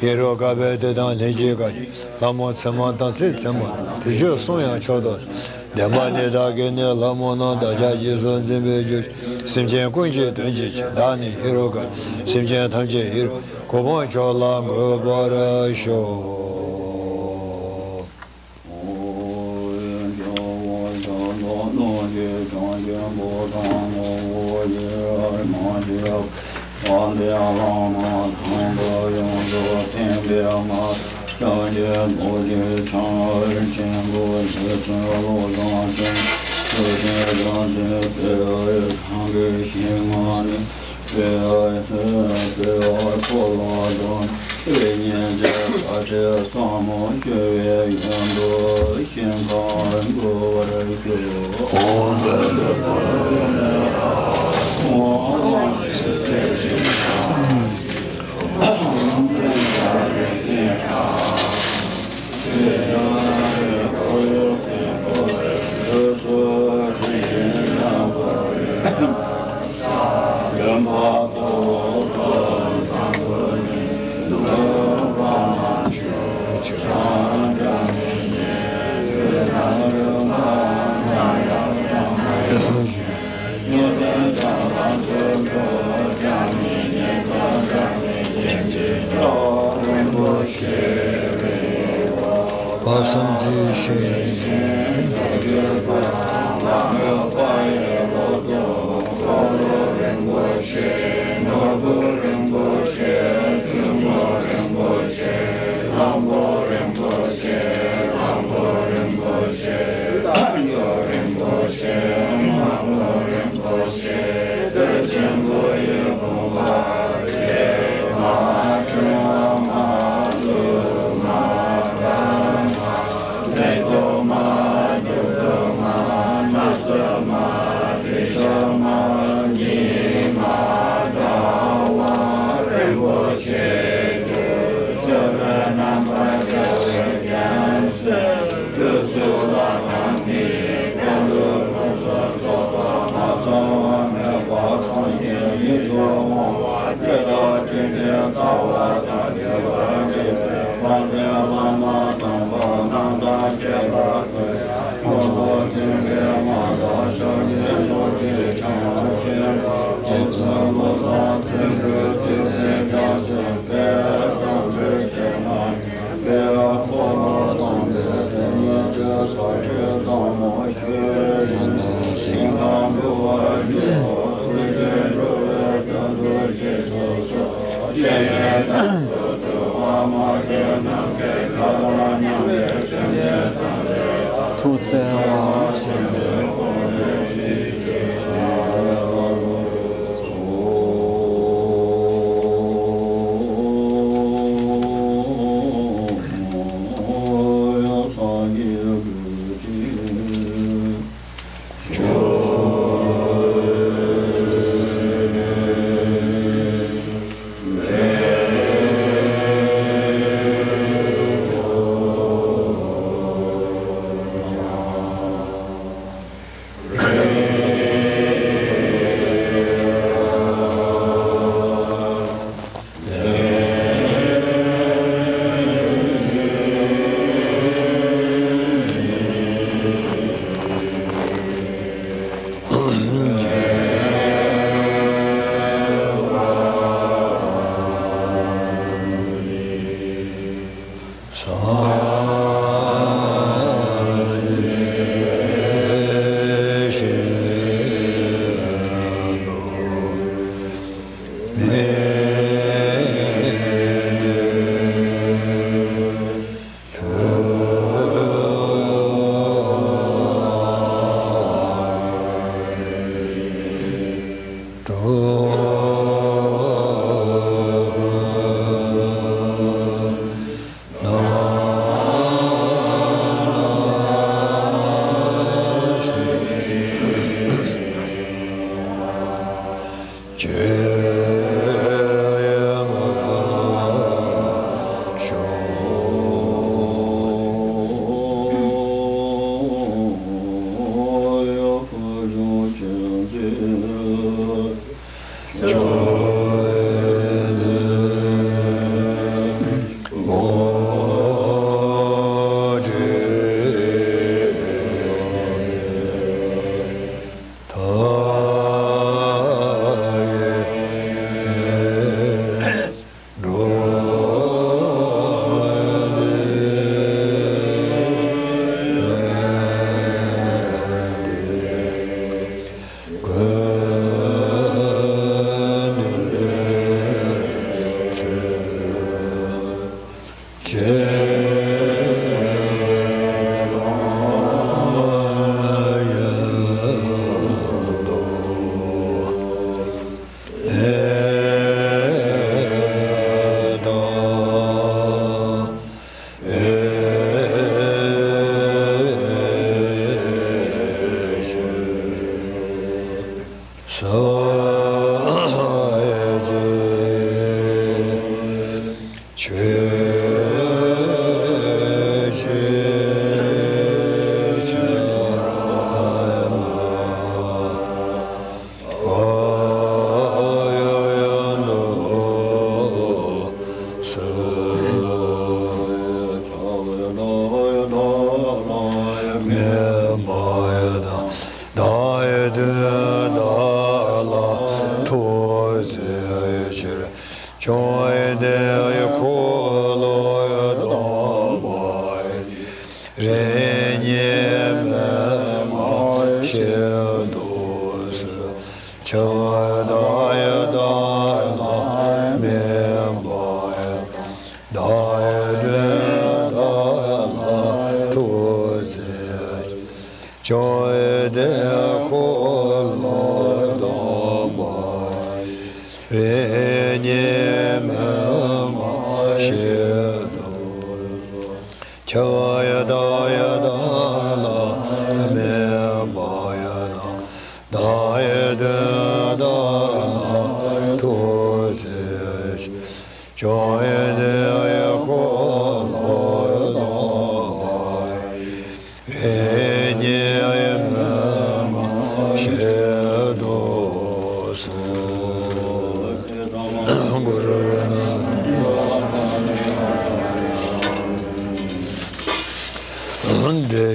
ཧེ་རོ་ཀ་བེ་ཏེ་དང་ལྷན་ཅིག་ག་ལྷ་མོ་མཚན་མ་དང་ཚེ་མཚན་མ་དང་། དུས་མཆོད་གསུམ་ཡང་མཆོག་ཏུ། བདེན་པ་འདི་དག་གིས་ནི་ལྷ་མོ་རྣམས། བདག་ཅག་རྗེས་སུ་འཛིན་པའི་རྒྱུ། སེམས་ཅན་ཀུན་གྱི་དོན་བྱེད་ཕྱིར། བདག་ནི་ཧེ་རུ་ཀ་སེམས་ཅན་ཐམས་ཅད་ཧེ་རུ་གོ་འཕང་མཆོག་ལ་འགོད་པར་ཤོག། ཐུགས་བརྩེ་བ་ཆེན་པོས། བདེ་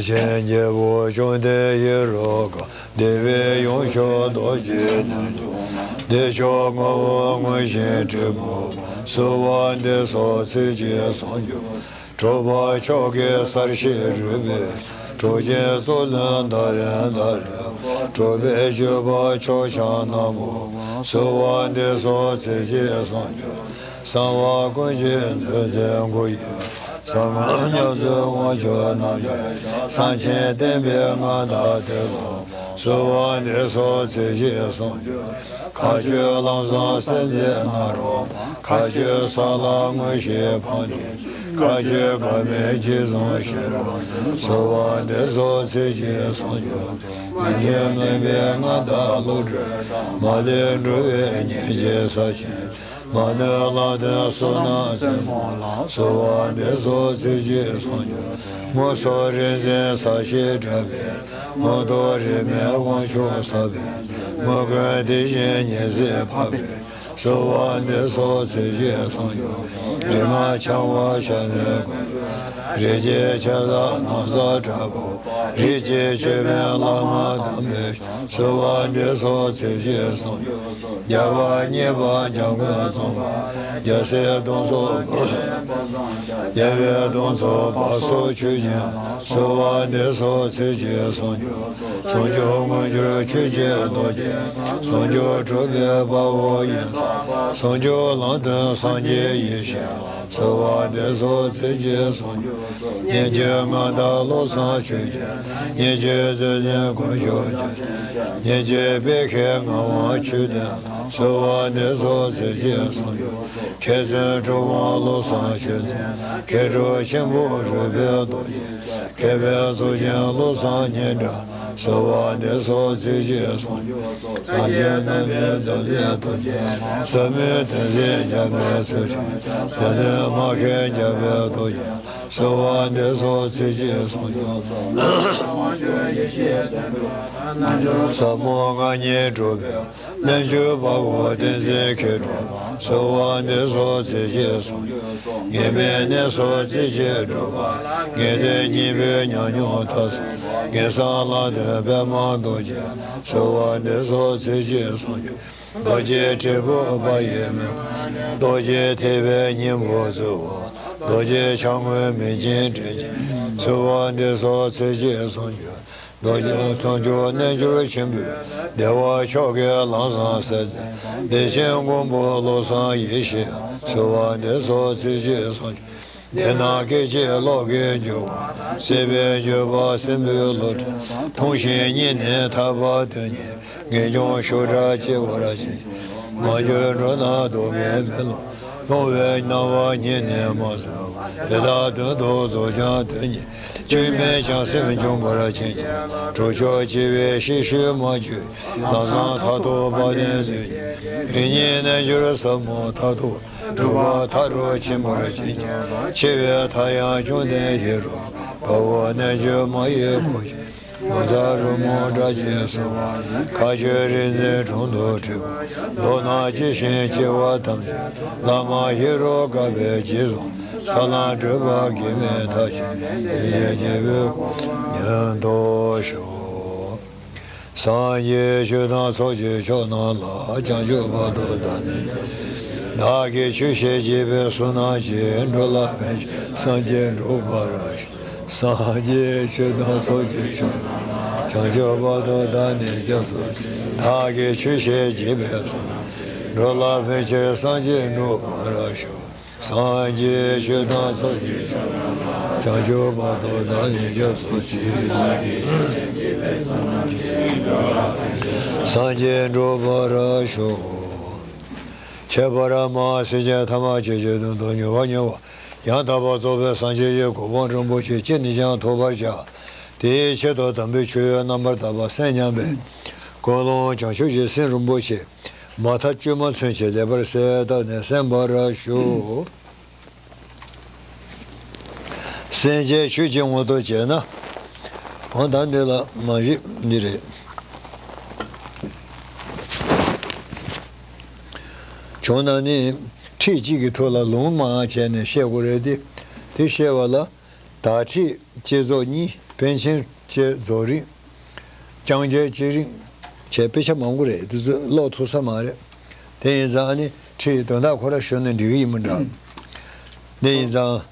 ཆེན་རྒྱལ་པོ་བཅོམ་ལྡན་ཡེ་རུ་ཀ། བདེ་བའི་ཡུམ་མཆོག་རྡོ་རྗེ་རྣལ་འབྱོར་མ། བདེ་མཆོག་ངོ་བོ་ངུ་ཞིང་དྲི་བོ། གསོལ་བ་འདེབས་སོ་ཚིག་གཅིག་གསུང་གྱུར། གྲུབ་པ་མཆོག་གི་གསལ་བྱེད་རོལ་པའི། གྲུབ་ཆེན་གཙུག་ལུས་འདར་རེ་འདར་རེ། གྲུབ་པའི་སྤྱོད་པ་མཆོག་ཕྱག་ན་བསྒོམ། གསོལ་བ་འདེབས་སོ་ཚིག་གཅིག་གསུང་གྱུར། གསང་བ་ཀུན་གྱི་མཛོད་འཛིན་སྐུ་ཡི། གསང་སྔགས་ཉམས་སུ་དབང་ཕྱུག་རྣམས་ཀྱི། གསང་ཆེན་བསྟན་པའི་མངའ་བདག་དེ་ལ། གསོལ་བ་འདེབས་སོ་ཚིག་གཅིག་གསུང་གྱུར། མཁའ་སྤྱོད་ལམ་བཟང་སེམས་ཅན་ནཱ་རོ། མཁའ་སྤྱོད་ས་ལ་མངོན་ཤེས་འཕགས་ནས། མཁའ་སྤྱོད་དགའ་མོས་རྗེས་བཟུང་ཤེས་རབ། གསོལ་བ་འདེབས་སོ་ཚིག་གཅིག་གསུང་གྱུར། མི་མཁྱེན་མུན་པའི་མངའ་བདག་བློ་གྲོས། མ་ལུས་འགྲོ་བའི་ཉེན་ཅིང་ཟག་ཅིང་། མ་ནུས་ལག་འདོན་བསོད་ནམས་བཙུན་མོ་ལ། གསོལ་བ་འདེབས་སོ་ཚིག་གཅིག་གསུང་གྱུར། མངོན་སུམ་རིག་འཛིན་ཟབ་ཞི་འདྲ་བའི། མངོན་མཐོ་རིས་མེད་དབང་ཕྱུག་ཟབ་པའི། མོས་གུས་དེ་བཞིན་ཉེར་འཚེ་འཕགས་པའི། གསོལ་བ་འདེབས་སོ་ཚིག་གཅིག་གསུང་གྱུར། རིག་སྔགས་འཆང་བ་ཞབས་ནས་ཀུན། རིགས་ཀྱི་ཆེ་ས་ན་བཟའ་དྲག་པོ། རིགས་ཀྱི་བཅུད་པའི་བླ་མ་དམ་པའི། གསོལ་བ་འདེབས་སོ་ཚིག་གཅིག་གསུང་གྱུར། རྒྱལ་བ་གཉིས་པ་འཇམ་མགོན་རྫོང་པ། རྒྱལ་སྲས་གདུང་འཚོབ། རྒྱལ་བའི་གདུང་འཚོབ་བ་སོགས་ཆོས་ཀྱི། གསོལ་བ་འདེབས་སོ་ཚིག་གཅིག་གསུང་གྱུར། ཟུང་འཇུག་མངོན་གྱུར་ཆོས་ཀྱི་རྡོ་རྗེ། ཟུང་འཇུག་གྲུབ་པའི་དཔའ་བོ་ཡིན། ཟུང་འཇུག་ལམ་སྟོན་སངས་རྒྱས་ཡེ་ཤེས་ལ། གསོལ་བ་འདེབས་སོ་ཚིག་གཅིག་ཟུང་འཇུག་སོགས། སྙན་བརྒྱུད་མངའ་བདག་བློ་བཟང་ཆོས་རྒྱལ་ལ། སྙན་བརྒྱུད་རྗེ་བཙུན་དཀོན་མཆོག་རྒྱལ་མཚན། སྙན་བརྒྱུད་དཔལ་ཁའི་ངག་དབང་ཆོས་ལྡན་ལ། གསོལ་བ་འདེབས་སོ་ཚིག་གཅིག་ཟུང་འཇུག་སོགས། མཁས་བཙུན་གྲུབ་དབང་བློ་བཟང་ཆོས་འཛིན་ལ། མཁས་གྲུབ་ཆེན་པོ་རོལ་པའི་རྡོ་རྗེ་ལ། མཁས་པའི་གཙུག་རྒྱན་བློ་བཟང་སྙན་གྲགས་ལ། གསོལ་བ་འདེབས་སོ་ཚིག་གཅིག་ཟུང་འཇུག་སོགས། སངས་རྒྱས་རྣམ་འཕེལ་འདུལ་བའི་རྡོ་རྗེ་ལ། ཟབ་མོའི་གདེང་ཚད་རྒྱ་མཚོའི་ཚུལ་ཁྲིམས་ལ། སྡེ་སྣོད་སྨྲ་མཁས་རྒྱལ་པོའི་རྡོ་རྗེ་ལ། གསོལ་བ་འདེབས་སོ་ཚིག་གཅིག་ཟུང་འཇུག་སོགས། ཟབ་མོ་ལྔ་ཉིད་སྒྲུབ་པའི་རྣལ་འབྱོར་དཔའ་བོ་བསྟན་འཛིན་མཁས་གྲུབ་ལ། གསོལ་བ་འདེབས་སོ་ཚིག་གཅིག་ཟུང་འཇུག་སོགས། ངེས་མེད་གནས་སོ་རྩེ་གཅིག་སྒྲུབ་པ་ལ། ངེས་དོན་གཉིས་པོའི་ཉམས་མྱོང་ཐོབ་སོ། ངེས་གསང་ལམ་སྟོན་པདྨ་རྡོ་རྗེ་ལ། གསོལ་བ་འདེབས་སོ་ཚིག་གཅིག་ཟུང་འཇུག་སོགས། རྡོ་རྗེ་དྲིལ་བུ་དཔའ་ཡི་མིག། རྡོ་རྗེ་ཐེག་པའི་སྙིང་པོ་གཙོ་བོ། རྡོ་རྗེ་ཕྱག་དངོས་མིག་སྤྱན་དྲིལ་གྱིས། གསོལ་བ་འདེབས་སོ་ཚིག་གཅིག་ཟུང་འཇུག་སོགས། རྡོ་རྗེ་ཟུང་འཇུག་རྣལ་འབྱོར་ཆེན་པོའི། བདེ་བ་མཆོག་གི་ལམ་བཟང་སྲོལ་འཛིན། བདེ་ཆེན་མགོན་པོ་བློ་བཟང་ཡེ་ཤེས་ལ། གསོལ་བ་འདེབས་སོ་ཚིག་གཅིག་ཟུང་འཇུག་སྡེ་སྣོད་སྐད་ཅིག་གློག་གི་འགྱུ་བ། སྲིད་པའི་འགྱུ་བ་སྲིན་པོའི་བློ་གྲོས། མཐོང་ཞིང་གཉིད་ནས་ཐར་པ་དོན་གཉེར། ངེས་འབྱུང་ཤུགས་དྲག་སྐྱེ་བར་བྱེད། མ་གྱུར་འགྲོ་ན་སྡུག་བསྔལ་མེ་ལོང་། ལྷུང་བའི་སྣང་བ་ཉིད་ནས་མ་བཟོད་པ། དེ་དག་དོན་དུ་རྫོགས་བྱང་དོན་གཉེར། སྐྱོན་མེད་བྱང་སེམས་འབྱུང་བར་བྱིན་གྱིས་རློབས། གྲོགས་མཆོག་སྐྱེ་བའི་ཤེས་བྱའི་མ་བཅོས། ལམ་བཟང་མཐར་ཐུག་དཔལ་ལྡན་ལུས་ཀྱི། རིམ་གཉིས་རྣལ་འབྱོར་ཟབ་མོ་མཐར་ཐུག་སྒྲུབ་པ་མཐའ་རུ་ཕྱིན་པར་བྱིན་གྱིས་རློབས། འཆི་བའི་མཐར་ཡང་བཅོམ་ལྡན་ཡེ་རུ། དཔའ་བོ་རྣལ་འབྱོར་མ་ཡི་གོ་ཆ། ཡོངས་རྫོགས་རོལ་མོ་སྒྲ་ཆེན་གསོལ་བ། མཁའ་སྤྱོད་རིག་འཛིན་དྲུང་དུ་ཁྲིད་པ། མདོར་ན་ཇི་བཞིན་སྐྱེ་བ་ཐམས་ཅད། བླ་མ་ཧེ་རུ་ཀ་པས་རྗེས་བཟུང་། ས་ལམ་བགྲོད་པ་གེགས་མེད་མཐར་ཕྱིན། སངས་རྒྱས་རྒྱལ་པོའི་གོ་འཕང་མྱུར་ཐོབ་ཤོག་སངས་རྒྱས་ཆོས་དང་ཚོགས་ཀྱི་མཆོག་རྣམས་ལ། བྱང་ཆུབ་བར་དུ་བདག་ནི། བདག་གིས་ཆོས་བཤད་བགྱིས་པའི་གསུང་རྣམས་ཀྱིས། འགྲོ་ལ་ཕན་ཕྱིར་སངས་རྒྱས་འགྲུབ་པར་ཤོག་སངས་རྒྱས་ཆོས་དང་ཚོགས་ཀྱི་མཆོག་རྣམས་ལ། བྱང་ཆུབ་བར་དུ་བདག་ནི་སྐྱབས་སུ་མཆི། བདག་གིས་ཆོས་བཤད་བགྱིས་པའི་གསུང་རྣམས། འགྲོ་ལ་ཕན་ཕྱིར་སངས་རྒྱས་འགྲུབ་པར་ཤོག་སངས་རྒྱས་ཆོས་དང་ཚོགས་ཀྱི་མཆོག་རྣམས་ལ། བྱང་ཆུབ་བར་དུ་བདག་ནི་སྐྱབས་སུ་མཆི། སངས་རྒྱས་འགྲུབ་པར་ཤོག་ཁྱད་པར་མ་སེམས་ཅན་ཐ་མ་ཁྱེད་ཀྱི་དོན་དུ་མྱུར་བ་མྱུར་བ་ཡང་དག་པར་རྫོགས་པའི་སངས་རྒྱས་ཀྱི་གོ་འཕང་རིན་པོ་ཆེ་ཅི་ནས་ཀྱང་ཐོབ་པར་བྱ། དེའི་ཆེད་དུ་དམ་པའི་ཆོས་རྣམ་པར་དག་པ་གསན་སྙམ་པའི་ཀུན་སློང་བྱང་ཆུབ་ཀྱི་སེམས་རིན་པོ་ཆེ། མ་མཐའ་བཅོས་མ་མཚོན་ཆེ་ལེགས་པར་གསལ་བཏབ་ནས་གསན་པར་ཞུ། སེམས་ཅན་ཆོས་ཀྱི་དངོས་དང་བཅས་ན། འོ་ད་འདི་ལ་མ་གཞི་འདི་རེད། བྱུང་ན་ནི་ཁྲིད་གཅིག་གི་ཐོག་ལ་ལུང་མང་བྱས་ནས་བཤད་དགོས་རེད་དེ། དེ་བཤད་པ་ལ། དག་ཁྲིད་བསྐྱེད་རྫོགས་གཉིས། པཎ་ཆེན་བསྐྱེད་རྫོགས་རིམ། ལྕང་སྐྱའི་བསྐྱེད་རིམ་བྱས། དཔེ་ཆ་མང་པོ་རེད། དེ་ཚོ་ཀློག་ཐུབ་ས་མ་རེད། དེ་ཡིན་ཙང་ཨ་ནི་ཁྲིད་དོན་དག་ཁོ་ར་ཞུས་ན་འགྲིག་གི་ཡིན་མི་འདྲ། དེ་ཡིན་ཙང་།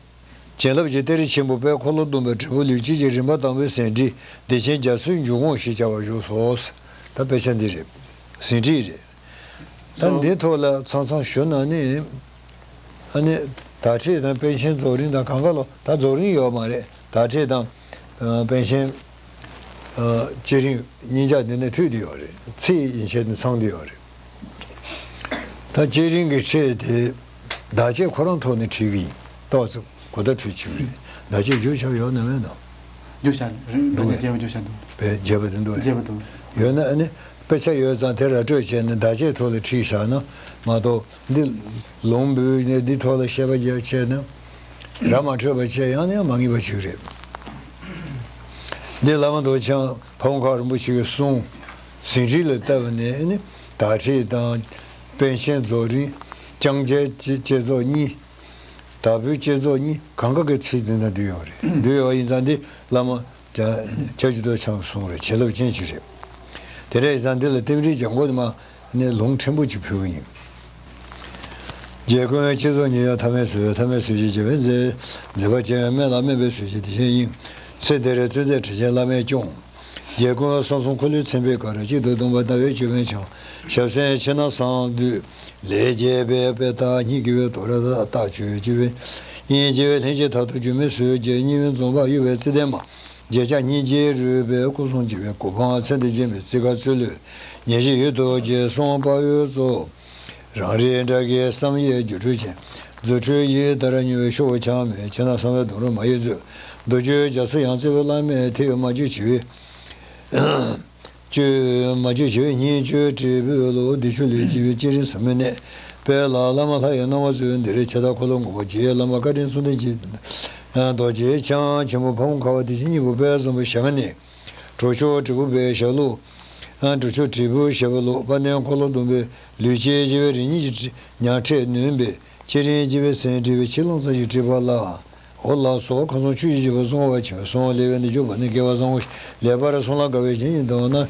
བྱིན་རླབས་ཀྱི་གཏེར་ཆེན་པོ་དཔལ་འཁོར་ལོ་སྡོམ་པའི་འབྲས་བུ་ལུས་དཀྱིལ་གྱི་རིམ་པ་དང་པོའི་ཟིན་བྲིས་བདེ་ཆེན་རྒྱ་མཚོའི་འཇུག་ངོགས་ཞེས་བྱ་བ་བཞུགས་སོ། ད་དཔེ་ཆ་འདི་རེད། ཟིན་བྲིས་རེད། ད་འདི་ཐོག་ལ་མཚམས་མཚམས་ཞུ་ན་ནི། ཨ་ནི། དག་ཁྲིད་དང་པཎ་ཆེན་རྫོགས་རིམ་དང་གང་ག་ལོ། ད་རྫོགས་རིམ་ཡོད་མ་རེད། དག་ཁྲིད་དང་། ཨ། པཎ་ཆེན། ཨ། བསྐྱེད་རིམ་གཉིས་ཆ་འདི་ནས་མཐུད་དེ་ཡོད་རེད། ཚིག་ཡན་ཆད་ནས་ཚང་དེ་ཡོད་རེད། ད་བསྐྱེད་རིམ་གྱི་ཁྲིད་དེ། བདག་བསྐྱེད་ཁོ་རང་ཐོག་ནས་ཁྲིད་ཀྱི་ཡིན། ཏོག་ཙམ་གོ་བརྡ་འཕྲོད་ཀྱི་རེད། བདག་བསྐྱེད་བརྗོད་བྱ་ཡོད་ན་མེད་ན། བརྗོད་བྱ་རེད། འདུག་གས། བརྗེད་པ་བརྗོད་བྱ་འདུག། བས་བརྗེད་པ་དེ་འདུག་གས། བརྗེད་པ་འདུག། ཡོད་ན་ཨ་ནི། དཔེ་ཆ་ཡོད་ཙང་དེ་ར་སྤྲོད་བྱས་ནས་བདག་བསྐྱེད་ཐོག་ལ་ཁྲིད་བཞག་ན་མ་གཏོགས། འདི་ལུང་འབུལ་ནས་འདི་ཐོག་ལ་བཤད་པ་རྒྱག་བྱས་ན། ར་མ་འཕྲོད་པ་བྱས། ཡང་ནས་ཡང་མ་ངེས་པ་ཞིག་རེད། འདི་བླ་མ་རྡོ་རྗེ་འཆང་ཕ་བོང་ཁ་རིན་པོ་ཆེ་གི་གསུང་། ཟིན་བྲིས་ལ་བལྟས་པ་ནས་ནི་དག་ཁྲིད་དང་། པཎ་ཆེན་རྫོགས་རིམ། ལྕང་སྐྱའི་བསྐྱེད་རྫོགས་གཉིས། དྭགས་པོའི་བསྐྱེད་རྫོགས་གཉིས། གང་ག་གི་ཚིག་འདི་ན་འདུས་ཡོད་རེད། འདུས་ཡོད་ཡིན་ཙང་འདི་བླ་མ། ཀྱང་། སྐྱབས་རྗེ་རྡོ་རྗེ་འཆང་གསུང་རེད། བྱིན་རླབས་ཅན་ཅིག་རེད། དེ་འདྲ་ཡིན་ཙང་འདི་ལ་རྟེན་འབྲེལ་སྦྱང་དགོས་དུས་མ་ནས་ལུང་ཕྲན་བུ་ཅིག་ཕུལ་གི་ཡིན། རྗེ་ཀུན་དབྱངས་བསྐྱེད་རྫོགས་གཉིས་ཡང་ཐ་མལ་སོལ་བས། ཐ་མལ་སོལ་ཞིང་བྱིས་པའི་མཛད། མཛད་པ་ཅན་དམན་ལ་དམན་པའི་སོལ་ཞིང་བདེ་ཆེན་དབྱིངས། ཚེ་འདིར་བརྩོན་མཛད་དྲིན་ཅན་བླ་མས་སྐྱོང་། རྒྱལ་ཀུན་བསམ་གསུམ་འཁོར་ལོའི་ཚེ་འཕེལ་ཀ་ར། གཅིག་ཏུ་བསྡོམས་པ་ཟླ་བའི་ཅོད་པན་འཆང་། ཞབས་སེན་ཕྱི་ནང་གསང་འདུས་ལས་རྒྱས་པའི། པད་ཟླ་གཉིས་ཀྱི་བའི་དོ་ར་ཟླ་བརྟག་ཆོད་ཅི་བའི། དབྱིངས་ཀྱི་བའི་ལྷན་སྐྱེས་མཐར་ཐུག་སྒྱུ་མའི་ཟུར་བརྒྱད། གཉིས་པའི་འཛོམས་པ་གཡོ་བའི་རྩི་ལྡན་མ། བརྒྱད་ཆ་སྙིང་རྗེའི་རུས་པའི་སྐུ་གསུང་ཆེ་བའི་གོ་འཕང་ཚེ་འདིར་བརྒྱན་པའི་རྩིས་ཁ་རྩོད་ལུས་ཉེར་བཞི་ཡུལ་དུ་རྒྱས་སོང་པ་ཡོད་ཚོ། རང་རིག་དགྲ་བགེགས་བསམ་ཡས་སྒྱུ་འཕྲུལ་ཅན། རྫུ་འཕྲུལ་ཡི་ཟླ་ར་མྱུར་བའི་ཤོག་བུ་འཆང་མེད། ཕྱི་ནང་གསང་བའི་གདུང་རུ་མ་ཡི་མཛོད། མདོ་རྒྱུད་རྒྱ་མཚོ་ཡང་རྩེ་བའི་བླ་མས་ཐེག་མ་བཅུ་བྱེ་བའི། བཅུ་མ་བཅུ་བྱེ་བའི་སྙིང་བཅུད་དྲིལ་བུའི་ལུགས། འདི་ཆུ་ལུས་སྐྱེ་བའི་སྤྱན་རིས་ཟབ་མོའི་གནས། དཔལ་ལྷ་བླ་མ་ལྷ་ཡི་སྣང་བ་མཛོད། འདི་རུ་ཆེ་མཐའ་འཁོར་ལོ་ངོ་བོ་རྒྱས། བླ་མ་བཀའ་དྲིན་གསུང་དྲིན་གྱི་རྡོ་རྗེ་འཆང་ཆེན་པོ་ཕ་བོང་ཁ་བ་བདེ་ཆེན་སྙིང་པོ་དཔལ་བཟང་པོའི་ཞལ་སྔ་ནས། གྲོ་ཆོག་དྲིལ་བུ་པའི་ཞབས་ལུགས། གྲོ་ཆོག་དྲིལ་བུའི་ཞབས་ལུགས། དཔལ་ལྡན་འཁོར་ལོ་སྡོམ་པའི་ལུས་སྐྱེས་སྐྱེ་བའི་རིམ་གཉིས་ཀྱི་ཉ་ཕྲད་ནོན་པའི་སྤྱན་རིས་སྐྱེ་བའི་སེང་བྲིས་པའི་ཕྱི་ལོང་ཙམ་ཞིག་བྲིས་པ་ལ། འོ་ལགས་སོ། ཁམས་གསུམ་ཆོས་ཀྱི་སྐྱེས་བུ་གསུང་བ་ཆེན་པོའི་གསུང་ལེགས་པའི་གནས་མཆོག་པ་ནི་སྐལ་བ་བཟང་པོ་ཞིག་ལེགས་པར་གསུངས་ལ་དགའ་བའི་བྱིན་གྱིས་བརླབས་ན།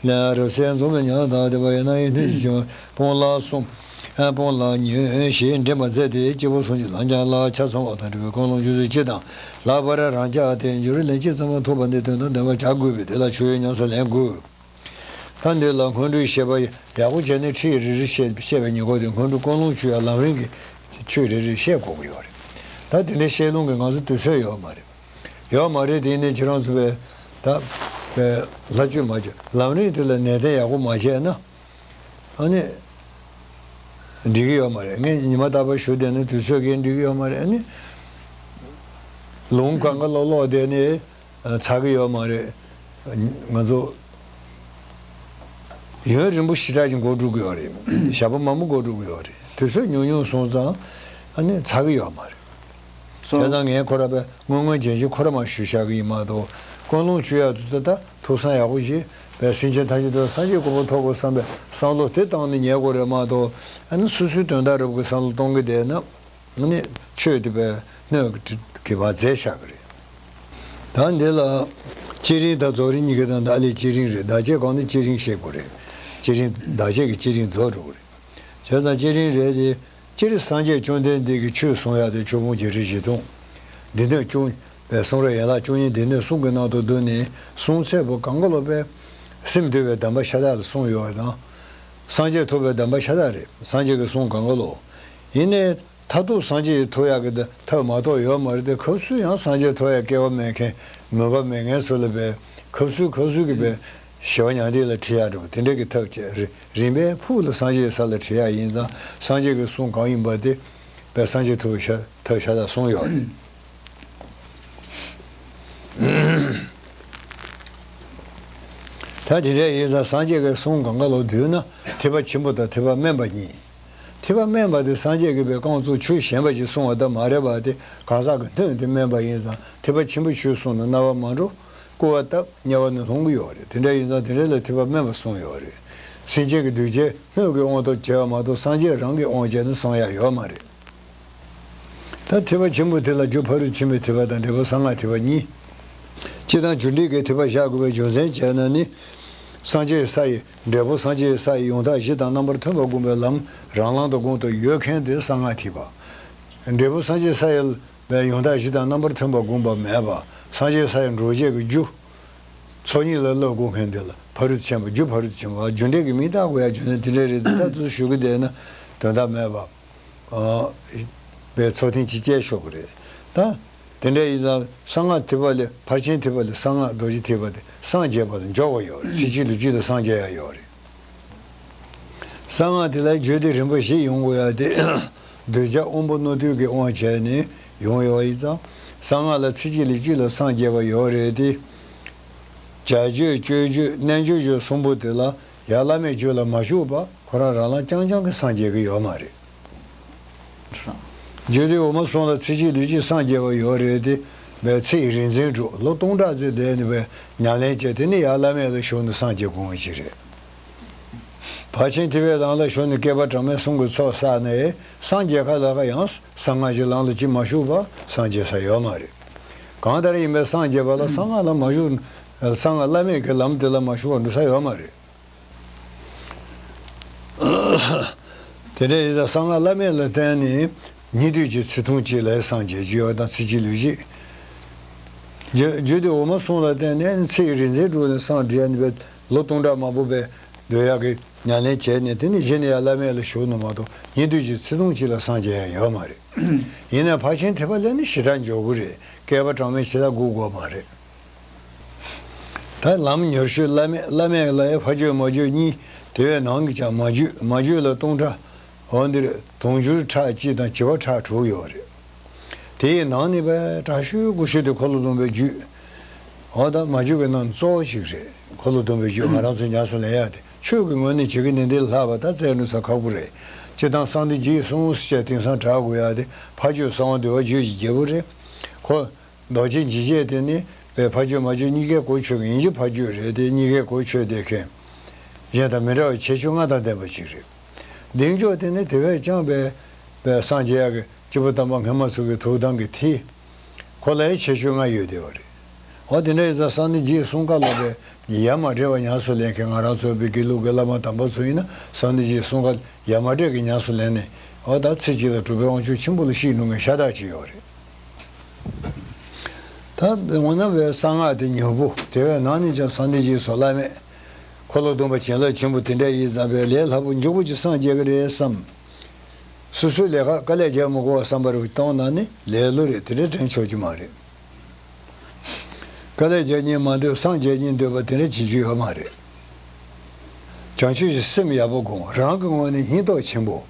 ལན་རབ་གསལ་འཛོམས་པའི་ཉམས་དང་ལྡན་པ་ཡིན་ན་ཡི་སྣོད་ཀྱི་འབྱུང་སྤོང་ལ་གསུངས། སྤོང་ལ་ཉོན་ཞེས་འདྲེན་པར་མཛད་དེ་སྐྱེས་བུ་གསུམ་གྱི་ལམ་སྦྱངས་ལ་ཆ་ཚང་བ་དང་འབྲེལ་བའི་ཀུན་སློང་བཅུ་ཚོད་སྤྱི་དང་ལྷག་པར་རང་རྒྱལ་དེ་འགྱུར་ལན་གཅིག་ཙམ་མ་ཐོབ་པ་ནི་དོན་དང་ལྡན་པ་བྱ་དགོས་པས་དེ་ལ་ཆོས་ཉམས་སུ་ལེན་དགོས། ད་འདི་ལ་འཁོན་འགྲོས་བཤད་པ་ཡག་པོ་བྱས་ནས་ཁྲིད་རེ་རེ་བཤད་བཤད་པའི་ཉེས་སྐོར་དེ་འཁོན་འགྲོས་ཀུན་སློང་བཅུ་ཡ་ལམ་རིམ་གྱི་ཆོས་རེ་རེ་བཤད་དགོས་ཀྱི་ཡོད་རེད། ད་དེ་འདྲའི་བཤད་ལུང་གི་ང་ཚོ་དུས་ཚོད་ཡོད་མ་རེད། ཡོད་མ་རེད་དེ་ནས་ཁྱེད་རང་ཚོ་བས་ད་བས་ལྷ་ཆོས་མ་བྱས་ལམ་རིམ་དེ་ལ་ནན་ཏན་ཡག་པོ་མ་བྱས་ན་ཨ་ནི་འགྲིག་གི་ཡོད་མ་རེད། ངས་ཉི་མ་རྟག་པར་ཞུ་བསྡད་ན་དུས་ཚོད་ཀྱིས་འགྲིག་གི་ཡོད་མ་རེད། ཨ་ནི་ལུང་གང་ག་ལོག་ལོག་བསྡད་ནས། ཚར་གི་ཡོད་མ་རེད། ང་ཚོ་ཡུན་རིང་པོ་ཞེ་དྲག་ཅིག་འགོར་འགྲོ་གི་ཡོད་རེད། ཞག་པོ་མང་པོ་འགོར་འགྲོ་གི་ཡོད་རེད། དུས་ཚོད་ཉུང་ཉུང་སོང་ཙང་ཨ་ནི་ཚར་གི་ཡོད་མ་རེད། སོ། བྱས་ཙང་ངས་ཁོ་ར་པའི་སྔོན་སྔོན་རྗེན་རྗེན་ཁོ་ར་མ་ཞུ་བཞག་གི་ཡིན་མ་གཏོགས་ཀུན་སློང་བཅུ་ཡག་དུས་ཚོད་ད་ཐུགས་བསམ་ཡག་པོ་བཞེས་པའི་སེམས་ཅན་ཐམས་ཅད་དུ་སངས་རྒྱས་གོ་འཕང་ཐོབ་དགོས་བསམ་པའི་བསམ་བློ་དེ་བཏང་ནས་ཉལ་དགོས་རེད་མ་གཏོགས་ཨ་ནི་སོ་སོའི་དོན་དག་རབ་ཀྱི་བསམ་བློ་གཏོང་གི་བསྡད་ན། ནི་ཆོས་དེ་བས་སྣོད་ཀྱི་བ་མཛད་བཞག་གི་རེད། ད་འདི་ལ་བསྐྱེད་རིམ་དང་རྫོགས་རིམ་གཉིས་ཀ་དང་ད་ལས་བསྐྱེད་རིམ་རེད། བདག་བསྐྱེད་གང་ནི་བསྐྱེད་རིམ་བཤད་དགོས་རེད། བསྐྱེད་རིམ་བདག་བསྐྱེད་ཀྱི་བསྐྱེད་རིམ་རྫོགས་འགྲོ་གི་རེད། བྱས་ཙང་བསྐྱེད་རིམ་རེད་དེ། སྤྱིར་སངས་རྒྱས་བཅོམ་ལྡན་འདས་ཀྱིས་ཆོས་གསུང་ཡག་དེ་ཆོས་ཕུང་བརྒྱད་ཁྲི་བཞི་སྟོང་། སྡེ་སྣོད་བཅུ་པའི་གསུང་རབ་ཡན་ལག་བཅུ་གཉིས་སྡེ་སྣོད་གསུམ་གྱི་ནང་དུ་བསྡུས་ནས་གསུང་ཚད་པོ་གང་ག་ལོ་པའི་སེམས་འདུལ་བའི་གདམས་པ་ཤ་སྟག་ལ་གསུངས་ཡོད་པ་དང་། སངས་རྒྱས་ཐོབ་པའི་གདམས་པ་ཤ་སྟག་རེད། སངས་རྒྱས་ཀྱི་གསུང་གང་ག་ལོ། ཡིན་ནའི། མཐར་ཐུག་སངས་རྒྱས་ཐོབ་ཡག་གི་ཐབས་མ་གཏོགས་ཡོད་མ་རེད་དེ། སྐབས་སུ་ཡང་སངས་རྒྱས་ཐོབ་ཡག་སྐལ་བ་མེད་མཁན་མོས་པ་མེད་མཁན་ཚོ་ལ་བས་སྐབས་སུ་སྐབས་སུ་གི་བས་ཞི་བ་མྱང་འདས་ལ་ཁྲིད་ཡག་འགྲོ་དེ་འདྲ་གི་ཐབས་བྱས་རི་རིམ་པས་ཕུགས་ལ་སངས་རྒྱས་ས་ལ་ཁྲིད་ཡག་ཡིན་ཙང་སངས་རྒྱས་ཀྱི་གསུང་གང་ཡིན་པ་དེ་བས་སངས་རྒྱས་ཐོབ་པའི་ཤ་ཐབས་ཤ་སྟག་གསུངས་ཡོད་རེད། ད་དེ་འདྲ་ཡིན་ཙང་སངས་རྒྱས་ཀྱི་གསུང་གང་ག་ལོ་བསྡུས་ན་ཐེག་པ་ཆེན་པོ་དང་ཐེག་པ་དམན་པ་གཉིས། ཐེག་པ་དམན་པ་དེ་སངས་རྒྱས་ཀྱིས་པའི་རྐང་བཙུགས་ཆོས་གཞན་པ་ཞིག་གསུང་བ་ལྟ་མ་རེད་པ་དེ་གང་ཟག་གི་སྣོད་དེ་དམན་པ་ཡིན་ཙང་ཐེག་པ་ཆེན་པོའི་ཆོས་གསུང་ན་རྣ་བ་མ་འགྲོ། སྐུར་བ་བཏབ་དམྱལ་བ་ནས་ལྷུང་གི་ཡོད་རེད། དེ་འདྲ་ཡིན་ཙང་དེ་འདྲ་ལ་ཐེག་པ་དམན་པ་གསུངས་ཡོད་རེད། སེམས་ཅན་གྱི་འདུས་བྱས་སྣོད་ཀྱི་དབང་དུ་བྱས་པ་མ་གཏོགས་སངས་རྒྱས་རང་གི་དབང་བྱས་ནས་གསུང་ཡག་ཡོད་མ་རེད། ད་ཐེག་པ་ཆེན་པོ་དེ་ལ་རྒྱུ་ཕ་རོལ་ཏུ་ཕྱིན་པའི་ཐེག་པ་དང་འབྲས་བུ་གསང་སྔགས་ཐེག་པ་གཉིས། སྤྱིར་བཏང་རྒྱུ་འབྲས་ཀྱི་ཐེག་པ་བཞག་དགོས་པའི་རྒྱུ་མཚན་བྱས་ན་ནི། སངས་རྒྱས་ས་ཡི་འབྲས་བུ་སངས་རྒྱས་ས་ཡི་ཡང་དག་གཞི་དང་རྣམ་པར་མཐུན་པར་བསྒོམ་པའི་ལམ་རང་ལམ་དུ་དགོངས་ཏེ་ཡོད་མཁན་དེ་གསང་སྔགས་ཐེག་པ། འབྲས་བུ་སངས་རྒྱས་ས་ཡི་བའི་ཡང་དག་གཞི་དང་རྣམ་པར་མཐུན་པར་བསྒོམ་པ་མེད་པ། སངས་རྒྱས་ས་ཡི་འགྲོ་བྱེད་ཀྱི་རྒྱུ། ཚོགས་གཉིས་ལ་བསླབ་དགོས་མཁན་དེ་ལ་ཕ་རོལ་ཏུ་ཕྱིན་པ་རྒྱུ་ཕ་རོལ་ཏུ་ཕྱིན་པ་རྒྱུ་འབྲས་ཀྱི་མིང་བཏགས་དགོས་ཡ་རྒྱུ་མཚན་དེ་འདྲ་རེད་དེ་ད་དུ་ཞུ་གི་བསྡད་ན་དོན་དག་མེད་པ། པའི་ཚོགས་ཐེངས་གཅིག་བཅད་ཆོག་གི་རེད། ད། དེ་འདྲ་ཡིན་ཙང་གསང་སྔགས་ཐེག་པ་ལས་ཕར་ཕྱིན་ཐེག་པ་ལས་གསང་སྔགས་རྡོ་རྗེ་ཐེག་པ་དེ་སངས་རྒྱས་པ་ལ་འཇོག་པ་ཡོད་རེད། ཚེ་གཅིག་ལུས་གཅིག་ལ་སངས་རྒྱས་ཡ་ཡོད་རེད། གསང་སྔགས་དེ་ལ་རྒྱུ་དེ་རིམ་པ་བཞི་ཡོང་དགོས་ཡ་དེ། གདུལ་བྱ་དབང་པོ་རྣོ་རྟུལ་གྱི་དབང་བྱས་ནས་ཡོང་ཡོད་པ་ཡིན་ཙང་གསང་སྔགས་ལ་ཚེ་གཅིག་ལུས་གཅིག་ལ་སངས་རྒྱས་པ་ཡོད་རེད་དེ། བྱ་རྒྱུད་སྤྱོད་རྒྱུད་རྣལ་འབྱོར་རྒྱུད་གསུམ་པོ་དེ་ལ་ཡ་བླ་མེད་རྒྱུད་ལ་མ་ཞུགས་པ་ཁོ་རང་རང་ལམ་རྐྱང་རྐྱང་གིས་སངས་རྒྱས་ཀྱི་ཡོད་མ་རེད། རྒྱུད་སྡེ་འོག་མ་གསུམ་ལ་ཚེ་གཅིག་ལུས་གཅིག་སངས་རྒྱས་པ་ཡོད་རེད་དེ། བའི་ཚེ་ཡི་རིག་འཛིན་དྲུག་ལོ་སྟོང་ཕྲག་ཙམ་བསྡད་ནས་བའི་ཉམས་ལེན་བྱས་དེ་ནི་ཡར་བླ་མེད་ལ་ཞུགས་ནས་སངས་རྒྱས་དགོས་ངེས་ཅིག་རེད། ཕར་ཕྱིན་ཐེག་པའི་ལམ་ལ་ཞུགས་ནས་བསྐལ་པ་གྲངས་མེད་གསུམ་གྱི་ཚོགས་བསགས་ནས་སངས་རྒྱས་ཁ་ལ་ཁ་ཡང་གསང་སྔགས་ཀྱི་ལམ་ལ་ཅིག་མ་ཞུགས་པ་སངས་རྒྱས་ས་ཡོད་མ་རེད། གང་ལྟར་ཡིན་པའི་སངས་རྒྱས་པ་ལ་གསང་སྔགས་ལ་མ་ཞུགས། གསང་སྔགས་བླ་མེད་ཀྱི་ལམ་དེ་ལ་མ་ཞུགས་པ་འགྲོ་ས་ཡོད་མ་རེད། དེ་འདྲ་ཡིན་ཙང་གསང་སྔགས་བླ་མེད་ལ་བརྟེན་ནས་ཉིད་དུས་ཀྱི་ཚེ་ཐུང་གཅིག་ལ་སངས་རྒྱས་ཀྱི་ཡོད་དང་ཚེ་གཅིག་ལུས་གཅིག་རྒྱུ་རྒྱུ་དེ་འོ་མ་གསུམ་ལ་བརྟེན་ནས་ཚེ་ཡི་རིག་འཛིན་དྲུག་ནས་སངས་རྒྱས་ནས་པའི་ལོ་སྟོང་ཕྲག་མང་པོ་པའི་སྡོད་ཡག་གི་ཉམས་ལེན་བྱས་ནས། དེ་ནས་གཞི་ནས་ཡང་བླ་མེད་ལ་ཞུགས་ནས་མ་གཏོགས་ཉིན་དུས་ཀྱི་ཚེ་ཐུང་གཅིག་ལ་སངས་རྒྱས་ཡག་ཡོད་མ་རེད། ཡིན་ནའི་ཕར་ཕྱིན་ཐེག་པ་ལ་ནི་ཞེ་དྲག་མགྱོགས་པོ་རེད། བསྐལ་པ་གྲངས་མེད་ཞེ་དྲག་འགོར་དགོས་མ་རེད། ད་ལམ་མྱུར་ཤོས་བླ་མེད་བླ་མེད་ལ་ཡང་ཕ་རྒྱུད་མ་རྒྱུད་གཉིས། དེ་བས་ནང་གི་ཀྱང་མ་རྒྱུད་མ་རྒྱུད་ལ་སྟོང་ཕྲག་འོ་འདིར་དུང་ཕྱུར་ཕྲག་གཅིག་དང་བྱེ་བ་ཕྲག་དྲུག་ཡོད་རེད། དེའི་ནང་ནས་པའི་དྲག་ཤོས་སྐུ་ཤོས་དེ་འཁོར་ལོ་སྡོམ་པའི་རྒྱུད། འོ་ད་མ་རྒྱུད་ཀྱི་ནང་གཙོ་བོ་ཞིག་རེད། འཁོར་ལོ་སྡོམ་པའི་རྒྱུད་ང་རང་ཚོས་ཉམས་སུ་ལེན་ཡག་དེ། ཆོས་ཀྱི་ངོས་ནས་བྱེད་ཀྱི་ནི་འདི་ལྷག་པ་ད་བཙལ་ནུས་ས་ཁག་པོ་རེད། སྤྱིར་བཏང་གསང་བདེ་འཇིགས་གསུམ་ཟེར་དེང་སང་གྲགས་དགོས་ཡག་དེ་ཕ་རྒྱུད་གསང་བ་འདུས་པ་རྒྱུད་ཀྱི་རྒྱལ་པོ་རེད། ཁོ། རྡོ་རྗེ་འཇིགས་བྱེད་དེ་ནི་པའི་ཕ་རྒྱུད་མ་རྒྱུད་གཉིས་ཀའི་གོ་ཆོད་ཀྱི་ཡིན་གྱི། ཕ་རྒྱུད་རེད་དེ་གཉིས་ཀའི་གོ་ཆོད་བསྡད་མཁན། གཞན་དང་མི་འདྲ་བའི་ཁྱད་ཆོས་ལྔ་དང་ལྡན་པ་ཞིག་རེད། གདེང་འཇོག་དེ་ནི་དེ་བས་ཀྱང་པའི་པའི་སངས་རྒྱས་ཡག་གི་སྐྱེས་བུ་དམ་པ་སྔ་མ་ཚོ་གི་ཐུགས་དམ་གྱི་མཐིལ། ཁོ་ལ་ཡང་ཁྱད་ཆོས་ལྔ་ཡོད་བསྡད་པ་རེད། འོ་དེ་འདྲ་ཡིན་ཙང་གསང་བདེ་འཇིགས་གསུམ་ཀ་ལ་པའི་ཡ་མ་བྲལ་བ་ཉམས་སུ་ལེན་མཁན་ང་རང་ཚོ་པའི་དགེ་ལུགས་ཀྱི་བླ་མ་དམ་པ་ཚོ་ཡིན་ན་གསང་བདེ་འཇིགས་གསུམ་ཀ་ཡ་མ་བྲལ་གྱི་ཉམས་སུ་ལེན་ནས། འོ་ད་ཚེ་གཅིག་ལ་གྲུབ་པའི་དབང་ཕྱུག་ཆེན་པོ་ལ་གཤེགས་འགྲོ་མཁན་ཤ་སྟག་ཅིག་ཡོད་རེད། ད་འོ་ན་བའི་གསང་སྔགས་དེ་མྱུར་པོ། དེ་བས་ནང་ནས་ཀྱང་གསང་བདེ་འཇིགས་སོགས་བླ་མེད། འཁོར་ལོ་སྡོམ་པ་བྱིན་རླབས་ཆེན་པོ་དེ་འདྲ་ཡིན་ཙང་པའི་ལས་སླ་པོ་མགྱོགས་པོ་ཅིག་སངས་རྒྱས་ཀྱི་རེད་བསམ། སོ་སོའི་ལས་ཀ་དཀའ་ལས་རྒྱག་མི་དགོས་པ་བསམ་པ་རེ་བཏང་ན་ནི་ལས་སླ་རེད། དེ་འདྲ་དྲན་ཆོག་གི་མ་རེད། དཀའ་ལས་རྒྱག་སྙིང་མ་འདོད་སངས་རྒྱས་སྙིང་འདོད་པ་དེ་འདྲ་བྱེད་རྒྱུ་ཡོད་མ་རེད། བྱང་ཆུབ་ཀྱི་སེམས་ཡག་པོ་སྒོམ། རང་གི་ངོས་ནས་སྙིང་སྟོབས་ཆེན་པོ།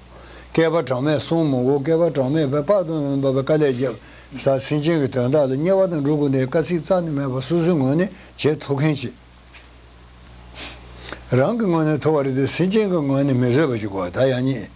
བསྐལ་པ་གྲངས་མེད་གསུང་མི་དགོས། བསྐལ་པ་གྲངས་མེད་པའི་དཔག་ཏུ་མེད་པའི་དཀའ་ལས་བརྒྱབ། ས་སེམས་ཅན་གྱི་དོན་དག་ལ་དམྱལ་བ་དང་འགྲོ་དགོས་ནའི་དཀའ་ཚེགས་རྩ་ནས་མེད་པ་སོ་སོའི་ངོས་ནས་བྱེད་ཐུབ་མཁན་ཅིག། རང་གི་ངོས་ནས་ཐུབ་པ་རེད་དེ་སེམས་ཅན་གྱི་ངོས་ནས་མི་བཟོད་པ་ཅིག་དགོས། ད་ཡང་ཉིད།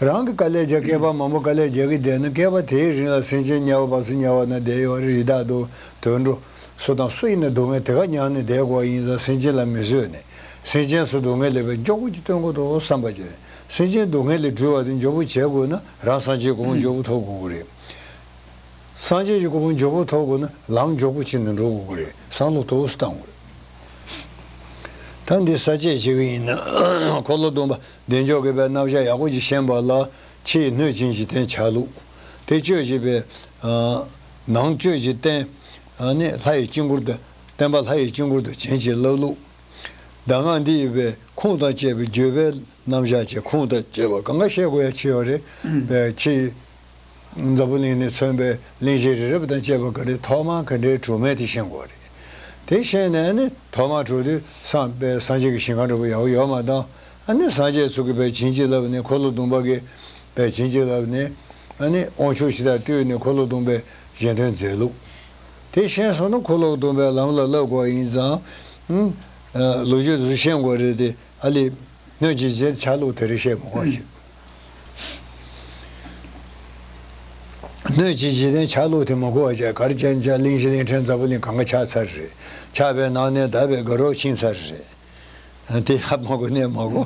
རང་གི་དཀའ་ལས་རྒྱག་བསྐལ་པ་མང་པོ་དཀའ་ལས་རྒྱག་གི་བསྡད་ན་བསྐལ་པ་དེའི་རིང་ལ་སེམས་ཅན་དམྱལ་བ་བར་དུ་དམྱལ་བ་ན་བསྡད་ཡོད་རེད། ཡི་དྭགས་དང་དུད་འགྲོ། སུ་དང་སུ་ཡིན་ན་སྡུག་བསྔལ་དེ་ག་མྱངས་ནས་བསྡད་དགོས་ཡིན་ཙང་སེམས་ཅན་ལ་མི་བཟོད་ནས། སེམས་ཅན་ཚོ་སྡུག་བསྔལ་ལས་པའི་མགྱོགས་པོ་ཅིག་བཏོན་དགོས་འདུག་བསམ་པ་བྱས། སེམས་ཅན་སྡུག་བསྔལ་ལས་སྒྲོལ་བ་དེ་མགྱོགས་པོ་བྱེད་དགོས་ན་རང་སངས་རྒྱས་གོ་འཕང་མགྱོགས་པོ་ཐོབ་དགོས་ཀྱི་རེད། སངས་རྒྱས་ཀྱི་གོ་འཕང་མགྱོགས་པོ་ཐོབ་དགོས་ན་ལམ་མགྱོགས་པོ་ཕྱིན་ནས་འགྲོ་དགོས་ཀྱི་རེད། བསམ་བློ་ཏོག་ཙམ་བཏང་དགོས་རེད། ད་འདི་ས་བཅད་བྱེད་ཀྱི་ཡིན་ན། འཁོར་ལོ་སྡོམ་པ་བདེ་མཆོག་གི་པའི་རྣམ་གཞག་ཡག་པོ་ཅིག་ཤེས་པ་ལ་ཕྱིའི་སྣོད་བྱིན་གྱིས་བརྟེན་ཆ་ལུགས། དེ་གཅོད་བྱེད་པའི་ནང་གཅོད་བྱེད་བརྟེན་ནི་ལྷ་ཡི་དཀྱིལ་འཁོར་དུ། བསྟན་པ་ལྷ་ཡི་དཀྱིལ་འཁོར་དུ་བྱིན་གྱིས་བརླབ་ལུགས། གདམས་ངག་འདི་ཡི་པའི་ཁུངས་དང་བཅས་པའི་བརྗོད་པའི་རྣམ་གཞག་བཅས་ཁུངས་དང་བཅས་པ་གང་ག་བཤད་དགོས་ཡ་ཅིག་ཡོད་རེད། པའི་ཕྱི་འཛམ་བུ་གླིང་ནས་མཚོན་པའི་གླིང་བཞི་རི་རབ་དང་བཅས་པ་ག་རེ་ཐོག་མར་ག་འདྲའི་གྲུབ་མིན་དེ་ཤེས་དགོས་རེད། དེ་ཤེས་ནས་ནི་ཐོག་མར་གྲུབ་དུས་སངས་པའི་སངས་རྒྱས་ཀྱི་ཞིང་ཁམས་འགྲོ་བ་ཡག་པོ་ཡོད་མ་དང་། ཨ་ནི་སངས་རྒྱས་ཚོ་གིས་པའི་བྱིན་གྱིས་བརླབས་ནས་འཁོར་ལོ་སྡོམ་པ་གིས་པའི་བྱིན་གྱིས་བརླབས་ནས། ཨ་ནི་དབང་ཕྱུག་ཇི་ལྟར་བཏུལ་ནས་འཁོར་ལོ་སྡོམ་པའི་གཞན་དོན་མཛད་ལུགས། དེ་ཤེས་སོང་ན་འཁོར་ལོ་སྡོམ་པའི་ལམ་ལ་བསླབ་དགོས་ཡིན་ཙང་། ཨ་ལོ་རྒྱུས་དེ་ཚོ་ཤེས་དགོས་རེད་དེ། ཨ་ལས། སྣོད་བྱིན་གྱིས་བརྟེན་ཆ་ལུགས་དེ་རེད། བཤད་མི་དགོས་ཤིང་། སྣོད་བྱིན་གྱིས་བརྟེན་ཆ་ལུགས་དེ་མི་དགོས་པ་བྱས། ག་རེ་བྱས་ན་བྱས། གླིང་བཞི་གླིང་ཕྲན་འཛམ་བུ་གླིང་གང་ག་ཆགས་ཚར་རེད། ཆགས་པའི་ནང་ནས་བདག་པའི་དགའ་རབ་ཕྱིན་ཚར་རེད། དེ་ཧ་མ་གོ་ནས་མ་གོ།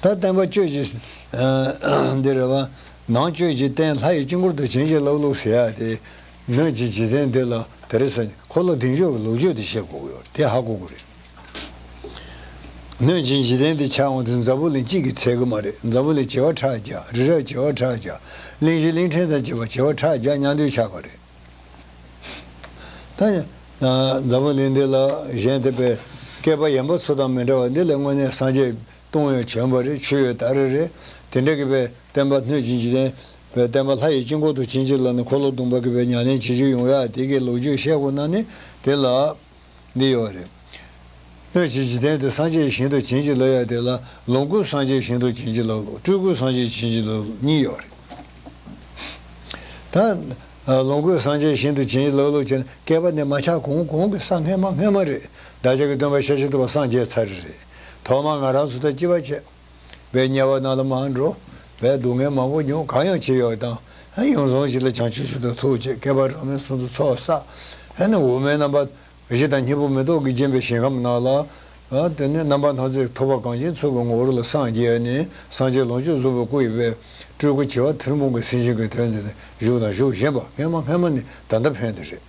ད་བསྟན་པ་གཅོད་བྱེད། འདི་རེད་བ། ནང་གཅོད་བྱེད་བརྟེན་ལྷ་ཡི་དཀྱིལ་འཁོར་དུ་བྱིན་གྱིས་བརླབ་ལུགས་ཟེར་ཡ་དེ། སྣོད་བྱིན་གྱིས་བརྟེན་འདི་ལ་དེ་རེད་ཟེར་ནས་འཁོར་ལོ་བདེ་མཆོག་གི་ལོ་རྒྱུས་དེ་བཤད་དགོས་ཀྱི་ཡོད་རེད། དེ་ཧ་གོ་དགོས་རེད། སྣོད་བྱིན་གྱིས་བརྟེན་དེ་ཆགས་འོང་དུས་འཛམ་བུ་གླིང་གཅིག་གིས་ཚད་ཀྱི་མ་རེད། འཛམ་བུ་གླིང་བྱེ་བ་ཕྲག་བརྒྱ། རི་རབ་བྱེ་བ་ཕྲག་བརྒྱ། གླིང་བཞི་གླིང་ཕྲན་དང་བཅས་པ་བྱེ་བ་ཕྲག་བརྒྱ་མཉམ་འདུས་ཆགས་པ་རེད། ད་ཡང་འཛམ་བུ་གླིང་འདི་ལ་གཞན་དེ་པའི་བསྐལ་པ་ཡན་པ་ཚོ་དང་མི་འདྲ་བ་འདི་ལ་དངོས་གནས་སངས་རྒྱས་སྟོང་ཡང་བྱོན་པ་རེད། ཆོས་ཡང་དར་རེད། དེ་འདྲ་གི་པའི་བསྟན་པ་སྣོད་བྱིན་གྱིས་བརྟེན་པའི་བསྟན་པ་ལྷ་ཡི་དཀྱིལ་འཁོར་དུ་བྱིན་གྱིས་བརླབས་ནས་འཁོར་ལོ་སྡོམ་པ་གི་པའི་ཉམས་ལེན་བྱེད་རྒྱུ་ཡོང་ཡ་དེ་གི་ལོ་རྒྱུས་བཤད་དགོས་ན་ནི་དེ་ལ། འདི་ཡོད་རེད། སྣོད་བྱིན་གྱིས་བརྟེན་ཏེ་སངས་རྒྱས་ཞིང་དུ་བྱིན་གྱིས་བརླབས་ཡ་དེ་ལ་ལོངས་སྐུའི་སངས་རྒྱས་ཞིང་དུ་བྱིན་གྱིས་བརླབས་ལུགས། སྤྲུལ་སྐུའི་སངས་རྒྱས་བྱིན་གྱིས་བརླབས་ལུགས་གཉིས་ཡོད་རེད། ད་ལོངས་སྐུའི་སངས་རྒྱས་ཞིང་དུ་བྱིན་གྱིས་བརླབས་ལུགས་ཀྱི་བསྐལ་པ་འདི་མ་ཆགས་གོང་གོང་གི་ས་སྔས་མ་སྔས་མ་རེད། བདག་ཅག་གི་སྟོན་པ་ཤཱཀྱ་ཐུབ་པ་སངས་རྒྱས་ཚར་རེད། ཐོག་མར་ང་རང་ཚོ་དང་གཅིག་པ་བྱས། བའི་དམྱལ་བ་ནང་ལ་མར་འགྲོ། བའི་སྡུག་བསྔལ་མང་པོ་མྱོང་། གང་ཡང་བྱས་ཡོད་དང་། ཡུམ་ཟུང་ཞིག་ལ་བྱང་ཆུབ་མཆོག་ཏུ་ཐུགས་བསྐྱེད། བསྐལ་པ་གྲངས་མེད་གསུམ་དུ་ཚོགས་བསགས། ཨ་ནི་འོག་མིན་རྣམ་པ་བཞི་དང་སྙིང་པོ་མེ་ཏོག་གིས་བརྒྱན་པའི་ཞིང་ཁམས་ནང་ལ། དེ་ནས་རྣམ་པར་སྣང་མཛད་ཐུབ་པ་གངས་ཅན་མཚོ་གི་ངོ་བོ་ལ་སངས་རྒྱས་ནས་སངས་རྒྱས་ལོངས་སྤྱོད་རྫོགས་པའི་སྐུ་ཡི་བའི་སྤྲུལ་སྐུ་བྱེ་བ་ཐུན་མོང་གི་སེམས་ཅན་གྱི་དོན་མཛད་ནས་བཞུགས་དང་བཞུགས་བཞིན་པ་སྔས་མ་སྔས་མ་ནས་ད་ལྟ་ཕན་བདེ་རེད།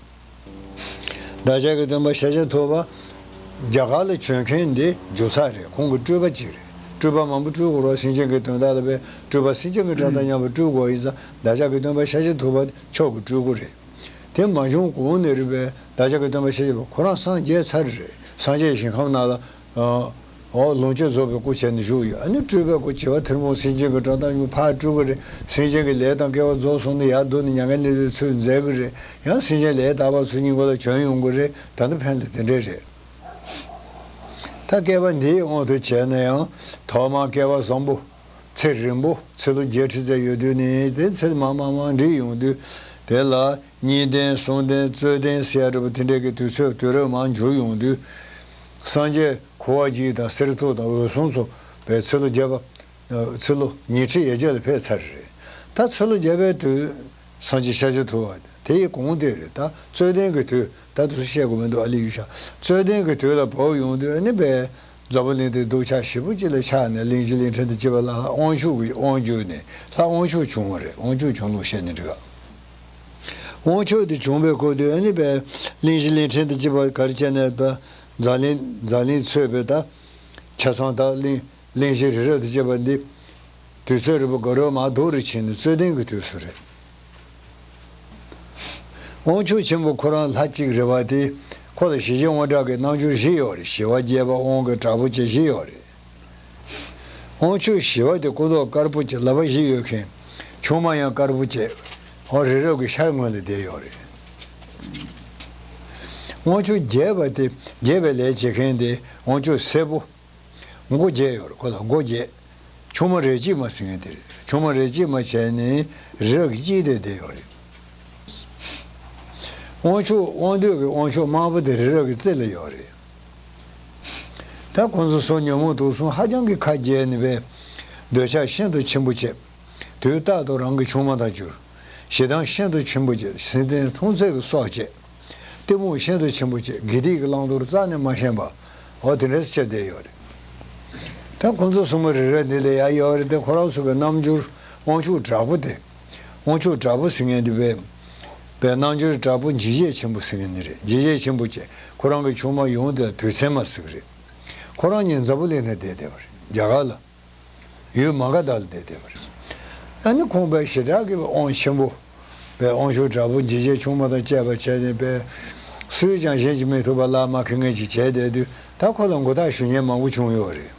བདག་ཅག་གི་སྟོན་པ་ཤཱཀྱ་ཐུབ་པ། རྒྱ་གར་ལ་བྱོན་མཁན་འདི་རྒྱུ་ཚ་རེད། ཁོང་གི་སྤྲུལ་པ་གཅིག་རེད། སྤྲུལ་པ་མང་པོ་སྤྲུལ་དགོས་རེད། སེམས་ཅན་གྱི་དོན་དག་ལ་བའི་སྤྲུལ་པ་སེམས་ཅན་གྱི་དོན་དག་མཉམ་པོ་སྤྲུལ་དགོས་ཡིན་ཙང་བདག་ཅག་གི་སྟོན་པ་ཤཱཀྱ་ཐུབ་པ་མཆོག་གི་སྤྲུལ་སྐུ་རེད། དེ་མ་བྱུང་གོང་ནས་རེད་པས། བདག་ཅག་གི་སྟོན་པ་ཤཱཀྱ་ཐུབ་པ་ཁོ་རང་སངས་རྒྱས་ཚར་རེད། སངས་རྒྱས་ཞིང་ཁམས་ནང་ལ། ཨོ་ལོངས་སྤྱོད་རྫོགས་པའི་སྐུ་བྱས་ནས་བཞུགས་ཡོད། ཨ་ནི་སྤྲུལ་པའི་སྐུ་བྱེ་བ་ཐུན་མོང་སེམས་ཅན་གྱི་སྒྲ་གདངས་ཉུང་ཕར་སྤྲུལ་གྱི་རེད། སེམས་ཅན་གྱི་ལས་དང་སྐལ་བ་རྫོགས་སོང་ནས་ཡར་བསྡུ་ནས་མྱ་ངན་ལས་འདས་ཚུལ་མཛད་ཀྱི་རེད། ཡང་སེམས་ཅན་ལས་དག་པ་ཚོ་སྙིང་པོ་ལ་བྱོན་ཡོང་གི་རེད། ད་ནི་ཕན་ལ་དེ་འདྲས་རེད། ད་བསྐལ་པ་འདིའི་དབང་དུ་བྱས་ན་ཡང་ཐོག་མར་བསྐལ་པ་བཟང་པོ། ཚེ་རིང་པོ་ཚེ་ལོ་བརྒྱད་ཁྲི་ཙམ་ཡོད་དུས་ནི་དེ་ཚེ་མར་མར་མར་འགྲིབ་ཡོང་དུས། དེ་ལ་གཉིས་ལྡན་གསུམ་ལྡན་རྩོད་ལྡན་ཟེར་ཡ་འདྲ་པོ་དེ་འདྲས་ཀྱི་དུས་ཚོད་དུས་རབས་མར་འགྱུར་ཡོང་དུས། སངས་རྒྱས་ཁུ་བ་འཇིག་དང་གསེར་ཐུབ་དང་འོད་སྲུང་ཚོ་བས་ཚེ་ལོ་བརྒྱ་པ། ཚེ་ལོ་ཉི་ཁྲི་ཡས་བརྒྱད་ལ་ཕེབས་ཚར་རེད། ད་ཚེ་ལོ་བརྒྱ་པའི་དུས། སངས་རྒྱས་ཤཱཀྱ་ཐུབ་པ་དེ་ཡི་གོང་དེ་རེད། ད་རྩོད་ལྡན་གྱི་དུས། ད་དུས་སུ་བཤད་དགོས་མི་འདུག་ཨ་ལི་ཡུལ་ཤ། རྩོད་ལྡན་གྱི་དུས་ལ་བབས་ཡོང་དུས་ཨ་ནི་པས། འཛམ་བུ་གླིང་འདི་སྡུག་ཆགས་ཞེ་པོ་ཅིག་ལ་ཆགས་ནས་གླིང་བཞི་གླིང་ཕྲན་དུ་སྐྱེས་པ་ལ་དབང་ཕྱུག་གི་དབང་བསྒྱུར་ནས་ལྷ་དབང་ཕྱུག་བྱུང་བ་རེད། དབང་ཕྱུག་བྱུང་ལུགས་བཤད་ནས་འགྲིག་ག་དབང་ཕྱུག་དེ་བྱུང་བའི་སྐབས་དུས་ཨ་ནི་པས། གླིང་བཞི་གླིང་ཕྲན་དུ་སྐྱེས་པ་ག་རེ་བྱས་ནས་པས། འཛམ་གླིང་འཛམ་གླིང་འཚོས་པའི་ད། ཆ་ཚང་ད་གླིང་། གླིང་བཞི་རི་རབ་ཏུ་བཅད་པ་འདི། དུས་ཚོད་རིང་པོ་ག་རེ་མ་འདུག་རེ་ཕྱིན་ནས་རྩོད་ལྡན་གྱི་དུས་སུ་རེད། དབང་ཕྱུག་ཆེན་པོ་ཁོ་རང་ལྷ་གཅིག་རེད་པ་དེ། ཁོ་ལ་ཞི་བྱེད་དབང་དྲག་གི་རྣལ་འབྱོར་བཞི་ཡོད་རེད། ཞི་བ་རྒྱས་པ་དབང་གི་དྲག་པོ་བཅས་བཞི་ཡོད་རེད། དབང་ཕྱུག་ཞི་བ་དེ་སྐུ་མདོག་དཀར་པོ་བཅས་ལག་པ་བཞི་ཡོད་མཁན། ཆུང་མ་ཡང་དཀར་པོ་བཅས། འོ་རི་རབ་ཀྱི་ཤར་ངོས་ལ་བསྡད་ཡོད་རེད། དབང་ཕྱུག་རྒྱས་པ་དེ་རྒྱས་པའི་ལས་བྱེད་མཁན་དེ་དབང་ཕྱུག་སེར་པོ། མགོ་བརྒྱད་ཡོད་རེད། ཁོ་ལ་མགོ་བརྒྱད། ཆུང་མ་རལ་གཅིག་མ་ཟེར་མཁན་དེ་རེད། ཆུང་མ་རལ་གཅིག་མ་བྱས་ནས་རི་རབ་ཀྱི་དཀྱིལ་དེར་བསྡད་ཡོད་རེད། དབང་ཕྱུག་དབང་སྡུད་ཀྱི་དབང་ཕྱུག་དམར་པོ་དེ་རི་རབ་ཀྱི་རྩེ་ལ་ཡོད་རེད། ད་ཁོང་ཚོ་སོ་ཉོན་མོངས་དུག་གསུམ་ཧ་ཅང་གི་ཁ་རྒྱས་ནས་པས། འདོད་ཆགས་ཤིན་ཏུ་ཆེན་པོ་བྱས། དུས་རྟག་ཏུ་རང་གི་ཆུང་མ་དང་གྱུར། ཞེ་སྡང་ཤིན་ཏུ་ཆེན་པོ་བྱས། སེམས་ཅན་མཐོང་ཚད་ཀྱི་སྲོག་བཅད། གཏི་མུག་ཤིན་ཏུ་ཆེན་པོ་བྱས། དགེ་སྡིག་གི་བླང་དོར་རྩ་ནས་མ་ཤེས་པ། འོ་དེ་འདྲས་བྱས་བསྡད་ཡོད་རེད། ད་ཁོང་ཚོ་གསུམ་པོ་རེ་རེ་འདི་ལ་ཡ་ཡོད་རེད་དེ། ཁོ་རང་ཚོ་གི་རྣལ་འབྱོར་དབང་ཕྱུག་དྲག་པོ་དེ། དབང་ཕྱུག་དྲག་པོ་ཟེར་མཁན་དེ་བས། བས་རྣལ་འབྱོར་དྲག་པོ་འཇིགས་བྱེད་ཆེན་པོ་ཟེར་མཁན་འདི་རེད། འཇིགས་བྱེད་ཆེན་པོ་བྱས། ཁོ་རང་གི་ཆུང་མ་ཡོང་དུས་དུས་མཚན་མ་ཟིག་རེད། ཁོ་རང་གཉིས་འཛམ་བུ་གླིང་ན་བསྡད་བསྡད་པ་རེད། རྒྱ་གར་ལ། ཡུལ་མ་ག་དྷ་ལ་བསྡད་བསྡད་པ་རེད། ཨ་ནི་ཁོང་པའི་ཞེ་དྲག་གི་དབང་ཆེན་པོ། པའི་དབང་ཕྱུག་དྲག་པོ་འཇིགས་བྱེད་ཆུང་མ་དང་བཅས་པ་བྱས་ནས་པའི། སུས་ཀྱང་བཞེད་ཀྱི་མི་ཐུབ་པ་ལ་མ་ཁེངས་ངེས་ཀྱིས་བྱས་བསྡད་དུས་ད་ཁོ་ལ་མགོ་བཏགས་ཞུ་མཁན་མང་པོ་བྱུང་ཡོད་རེད།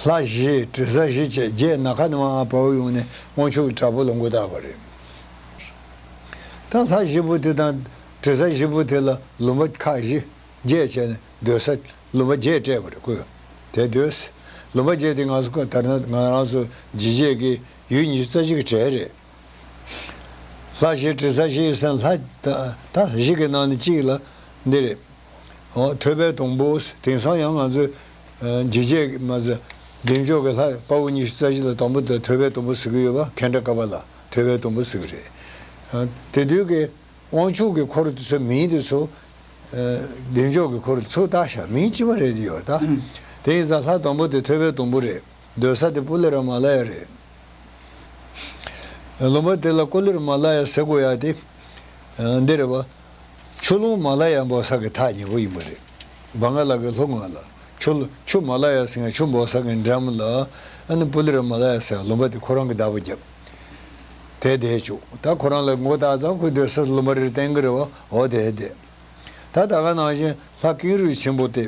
ལྷ་བཞི་དྲི་ཟ་བཞི་བཅས་བརྒྱད་ནམ་མཁའ་ནས་མར་བབས་ཡོང་ནས་དབང་ཕྱུག་དྲག་པོ་ལ་མགོ་བཏགས་པ་རེད། ད་ལྷ་བཞི་པོ་དེ་དང་དྲི་ཟ་བཞི་པོ་དེ་ལ་ལུང་པ་ཁག་བཞི། བརྒྱད་བྱས་ནས་སྡོད་ས་ལུང་པ་བརྒྱད་སྤྲད་པ་རེད་ཁོས། དེ་སྡོད་ས་ལུང་པ་བརྒྱད་དེ་ང་ཚོ་ཁོ་ད་ནང་ང་རང་ཚོ་འཇིགས་བྱེད་ཀྱི་ཡུལ་ཉི་ཤུ་རྩ་གཅིག་གི་གྲས་རེད། ལྷ་བཞི་དྲི་ཟ་བཞི་ཡོད་ས་ལྷ་ད་ད་བཞི་གི་ནང་ནས་གཅིག་ལ་འདི་རེད། འོ་ཐོད་པའི་དུམ་བུ། དེང་སང་ཡང་ང་ཚོས་འཇིགས་བྱེད་མ་ཟད་བདེ་མཆོག་གི་ལྷ་དཔའ་བོ་ཉི་ཤུ་རྩ་བཞི་ལ་དང་པོ་དེ་ཐོད་པའི་དུམ་བུ་ཟེར་གྱི་ཡོད་པ། ཁེ་ཏྲ་ཀ་པ་ལ་ཐོད་པའི་དུམ་བུ་ཟེར་གྱི་རེད། དེ་དུས་ཀྱི། དབང་ཕྱུག་གི་འཁོར་དེ་ཚོའི་མིང་དེ་ཚོ། ཨ་བདེ་མཆོག་གི་འཁོར་ཚུར་བཏགས་ཤག་མིང་གཅིག་པ་རེད་དེ་ཡོད་ད། ཨུམ། དེ་ཡིན་ཙང་ལྷ་དང་པོ་དེ་ཐོད་པའི་དུམ་བུ་རེད། སྡོད་ས་དེ་པུ་ལི་ར་མ་ལ་ཡ་རེད། ལུང་པ་དེ་ལ་ཀུ་ལི་ར་མ་ལ་ཡ་ཟེར་དགོས་ཡ་དེ། ཨ་འདི་རེད་བ། ཆུ་ཀླུང་མ་ལ་ཡ་འབོག་ས་གི་ཐག་ཉེ་པོ་ཡིན་པ་རེད། བང་ག་ལ་གི་ལྷོ་ངོས་ལ། ཆུ་ཆུ་མ་ལ་ཡ་ཟེར་མཁན་ཆུ་འབོག་ས་གི་འགྲམ་ལ། ཨ་ནི་པུ་ལི་ར་མ་ལ་ཡ་ཟེར་ལུང་པ་དེ་ཁོ་རང་གི་བདག་པོ་བརྒྱབ། དེ་བསྡད་བཅུག་ད་ཁོ་རང་ལ་ངོ་བཏགས་ཙང་ཁོའི་སྡོད་ས་ལུང་པ་རེ་བསྟན་གི་རེད་བ། འོ་དེ་བསྡད། ད་ད་ག་ནང་བཞིན་ལྷ་ཀེང་རུས་ཆེན་པོ་དེ།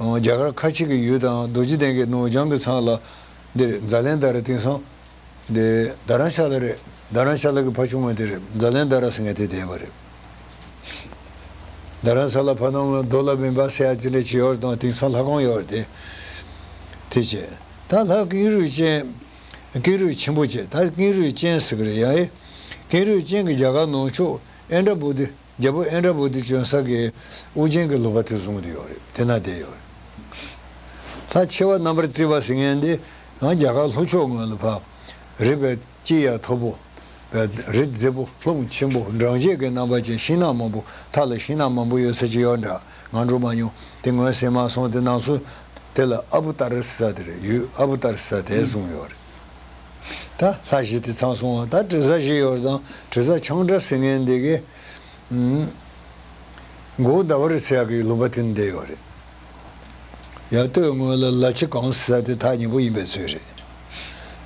རྒྱ་གར་ཁ་ཆེ་གི་ཡུལ་དང་རྡོ་རྗེ་གདན་གྱི་ནུབ་བྱང་གི་ཚང་ལ། འདིར་ཛཱ་ལན་དྷ་ར། དེང་སང་འདི་རྡ་རམ་ཤ་ལ་རེད། རྡ་རམ་ཤ་ལ་གི་ཕ་ཆུང་བ་དེ་རེད། ཛཱ་ལན་དྷ་ར་ཟེར་མཁན་དེ་བསྡད་པ་རེད། རྡ་རམ་ས་ལ་ཕ་ནང་ལ་རྡོ་ལ་བིམ་བ་ཟེར་ཡ་དེ་འདྲ་ཅིག་ཡོད་རེད་དང་། དེང་སང་ལྷ་ཁང་ཡོད་རེད་དེ། དེ་བྱས། ད་ལྷ་ཀེང་རུས་ཅན། ཀེང་རུས་ཆེན་པོ་བྱས། ད་ཀེང་རུས་ཅན་ཟེར་གི་རེད་ཡ། ཨེ། ཀེང་རུས་ཅན་གྱི་རྒྱ་གར་ནང་ཕྱོགས་ཨིནྡྲ་བྷུ་ཏི། རྒྱལ་པོ་ཨིནྡྲ་བྷུ་ཏི་བྱོན་ས་གི་ཨོ་རྒྱན་གྱི་ལུང་པ་དེ་བཟུང་དུ་ཡོད་རེད། དེ་ན་བསྡད་ཡོད་རེད། ད་ཆེ་བ་རྣམ་པར་བརྩིས་པ་ཟེར་མཁན་འདི་ཡང་རྒྱ་གར་ལྷོ་ཕྱོགས་ངོས་ལ་ཕར་རི་བས་དཀྱིལ་ཡ་མཐོ་པོ། བས་རི་རྫིག་པོ། ལྷུང་ཆེན་པོ། འབྲང་རྒྱས་ཀྱི་རྣམ་པ་ཅན། ཤིང་ནགས་མང་པོ། མཐའ་ལ་ཤིང་ནགས་མང་པོ་ཡོད་ས་ཅིག་ཡོད་འདྲ། ང་འགྲོ་མ་མྱོང་། དེ་ངོས་ཟིན་མ་སོང་། དེ་ནང་སོ་དེ་ལ་ཨ་བུ་ཏཱ་ར་ཟེར་ས་དེ་རེད། ཡུལ་ཨ་བུ་ཏཱ་ར་ཟེར་ས་དེ་བཟུང་ཡོད་རེད། ད་ལྷ་བཞི་དེ་ཚང་སོང་བ། ད་དྲི་ཟ་བཞི་ཡོད་རེད་དང་། དྲི་ཟ་ཆང་བྲག་ཟེར་མཁན་འདི་གི། ཨུམ། མགོ་ཟླ་བ་རི་ཟེར་ཡག་གི་ལུང་པ་དེ་ནས་བསྡད་ཡོད་རེད། ཡ། སྟོད་ངོས་ལ་ལ་ཕྱི་གངས་ཟེར་ས་དེ་ཐག་ཉེ་པོ་ཡིན་པའི་ཚོད་རེད།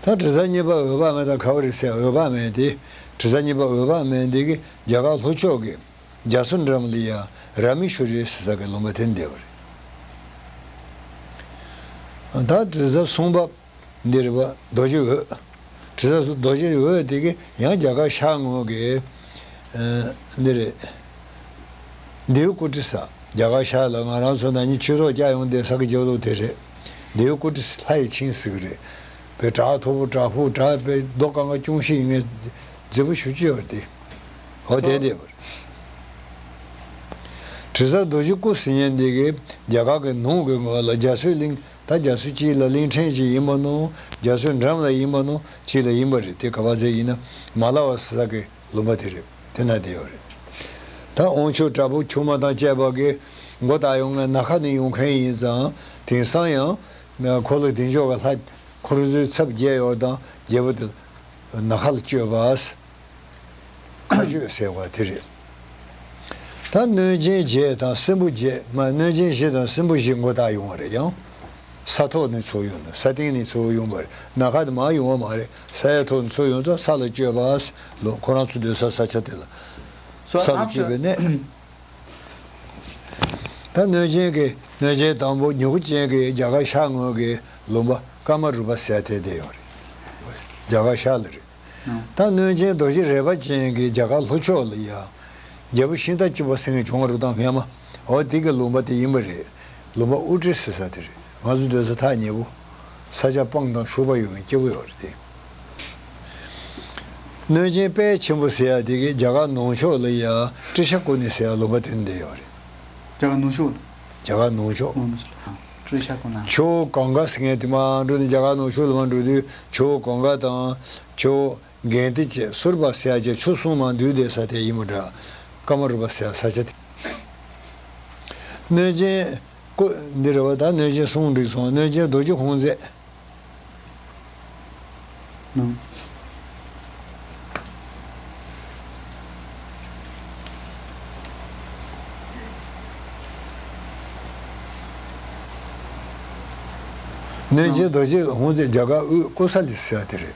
ད་དྲི་ཟ་གཉིས་པ་འོད་དཔག་མེད་དང་ཁ་བ་རི་ཟེར་ཡག་འོད་དཔག་མེད་དེ། དྲི་ཟ་གཉིས་པ་འོད་དཔག་མེད་འདི་གིས་རྒྱ་གར་ལྷོ་ཕྱོགས་ཀྱི་རྒྱ་མཚོ་འགྲམ་ལ་ཡ་ར་མེ་ཤྭ་རི་ཟེར་ས་གི་ལུང་པ་དེ་འདི་བ་རེད། ད་དྲི་ཟ་གསུམ་པ་འདི་རེད་པ། རྡོ་རྗེ་འོད། དྲི་ཟ་གསུམ་རྡོ་རྗེ་འོད་དེ་གིས་ཡང་རྒྱ་གར་ཤར་ངོས་ཀྱི་ཨ་འདི་རེད། མདེའུ་ཀུ་ཏི་ས། རྒྱ་གར་ཤར་ལ་ང་རང་ཚོ་ན་ནིང་ཆོས་ཚོགས་བཅར་ཡོང་བསྡད་ས་གི་རྒྱབ་ལོགས་དེ་རེད། མདེའུ་ཀུ་ཏི་ས་ལྷ་ཡི་ཆིངས་ཟེར་གི་རེད། དཔེ་བྲག་མཐོ་པོ་བྲག་ཕུག་བྲག་དཔེ་མདོ་སྒང་ག་ཅུང་ཞིག་ཡིན་ངེས་མཛེས་པོ་ཞེ་པོ་ཅིག་ཡོད་རེད་དེ། འོ་དེ་འདི་བ་རེད། དྲི་ཟ་རྡོ་རྗེ་སྐུ་ཟེར་མཁན་འདི་གིས་རྒྱ་གར་གྱི་ནང་གི་ངོས་ལ་རྒྱ་མཚོའི་གླིང་། ད་རྒྱ་མཚོ་གཅིག་ལ་གླིང་ཕྲན་གཅིག་ཡིན་པ་ནོ། རྒྱ་མཚོའི་འགྲམ་ལ་ཡིན་པ་ནོ། གཅིག་ལ་ཡིན་པ་རེད། དེ་ག་པར་ཟེར་ཡིན་ན་མ་ལ་ཝ་ཟེར་ས་གི་ལུང་པ་དེ་རེད། དེ་ན་དེ་ཡོད་རེད། ད་དབང་ཕྱུག་དྲག་པོ་ཆུང་མ་དང་བཅས་པ་གིས་མགོ་བཏགས་ཡོང་ངས་ན་ཁ་ནས་ཡོང་མཁན་ཡིན་ཙང་། དེང་སང་ཡང་འཁོར་ལོ་བདེ་མཆོག་གི་ལྷ་འཁོར་ཚོའི་ཚབ་བརྒྱད་ཡོད་དང་། རྒྱལ་པོ་དེ་ན་ཁ་ལ་སྤྱོད་པ། མཁའ་སྤྱོད་ཟེར་བ་དེ་རེད། ད་གནོད་སྦྱིན་བརྒྱད་དང་སྲིན་པོ་བརྒྱད། མ་གནོད་སྦྱིན་བཞི་དང་སྲིན་པོ་བཞི་མགོ་བཏགས་ཡོང་བ་རེད། ཡང་ས་ཐོག་ནས་ཚུར་ཡོང་ནས། ས་སྟེང་ནས་ཚུར་ཡོང་བ་རེད། ན་ཁ་དེ་མར་ཡོང་བ་མ་རེད། ས་ཡ་ཐོག་ནས་ཚུར་ཡོང་ཙང་ས་ལ་སྤྱོད་པ་ལོ། ཁོ་རང་ཚོ་སྡོད་ས་ས་ཆ་དེ་ལ། ས་ལ་སྤྱོད་པའི་གནས། ད་གནོད་སྦྱིན་གྱི་གནོད་སྦྱིན་དང་པོ་མྱུ་གུ་ཅན་གྱི་རྒྱ་གར་ཤར་ངོས་ཀྱི་ལུང་པ་ཀ་མ་རུ་པ་ཟེར་དེ་དེ་ཡོད་རེད། རྒྱ་གར་ཤར་ལ་རེད། ད་གནོད་སྦྱིན་རྡོ་རྗེ་རལ་པ་ཅན་གྱི་རྒྱ་གར་ལྷོ་ཕྱོགས་ལ་ཡ། རྒྱལ་པོ་ཤིང་རྟ་བཅུ་པ་ཟེར་མཁན་བྱུང་བ་རེད་དང་སྔས་མ། འོ་དེ་གི་ལུང་པ་དེ་ཡིན་པ་རེད། ལུང་པ་ཨུ་ཏྲི་ཟེར་ས་དེ་རེད། ང་ཚོ་སྡོད་ས་ཐག་ཉེ་པོ། ས་ཆ་སྤང་དང་ཤུག་པ་ཡོད་མཁན་སྐྱེ་བོ་ཡོད་རེད་དེ། གནོད་སྦྱིན་དཔལ་ཆེན་པོ་ཟེར་ཡ་དེ་གི་རྒྱ་གར་ནང་ཕྱོགས་ལ་ཡ་ཏྲི་ཤ་ཀུ་ནི་ཟེར་ཡ་ལུང་པ་དེ་འདི་ཡོད་རེད། རྒྱ་གར་ནང་ཕྱོགས་ལ། རྒྱ་གར་ནང་ཕྱོགས། ནང་ཕྱོགས་ལ། ཏྲི་ཤ་ཀུ་ན། ཆུ་བོ་གངྒཱ་ཟེར་མཁན་དེ་མར་འགྲོ་ནས་རྒྱ་གར་ནང་ཕྱོགས་ལ་མར་འགྲོ་དུས་ཆུ་བོ་གངྒཱ་དང་། ཆུ་བོ་གྷན་དྷི་བཅས་སུར་པ་ཟེར་ཡ་བཅས་ཆུ་གསུམ་མར་འདུས་བསྡད་ས་དེ་ཡིན་པ་འདྲ། ཀ་མ་རུ་པ་ཟེར་ཡ་ས་ཆ་དེ། གནོད་སྦྱིན་ཀུ་འདི་རེད་པ། ད་གནོད་སྦྱིན་གསུམ་འགྲིག་སོང་། གནོད་སྦྱིན་རྡོ་རྗེ་ཧཱུྃ་མཛད། ནང་། གནོད་སྦྱིན་རྡོ་རྗེ་ཧཱུྃ་མཛད་རྒྱ་གར་དབུས་ཀོ་ས་ལི་ཟེར་བ་དེ་རེད།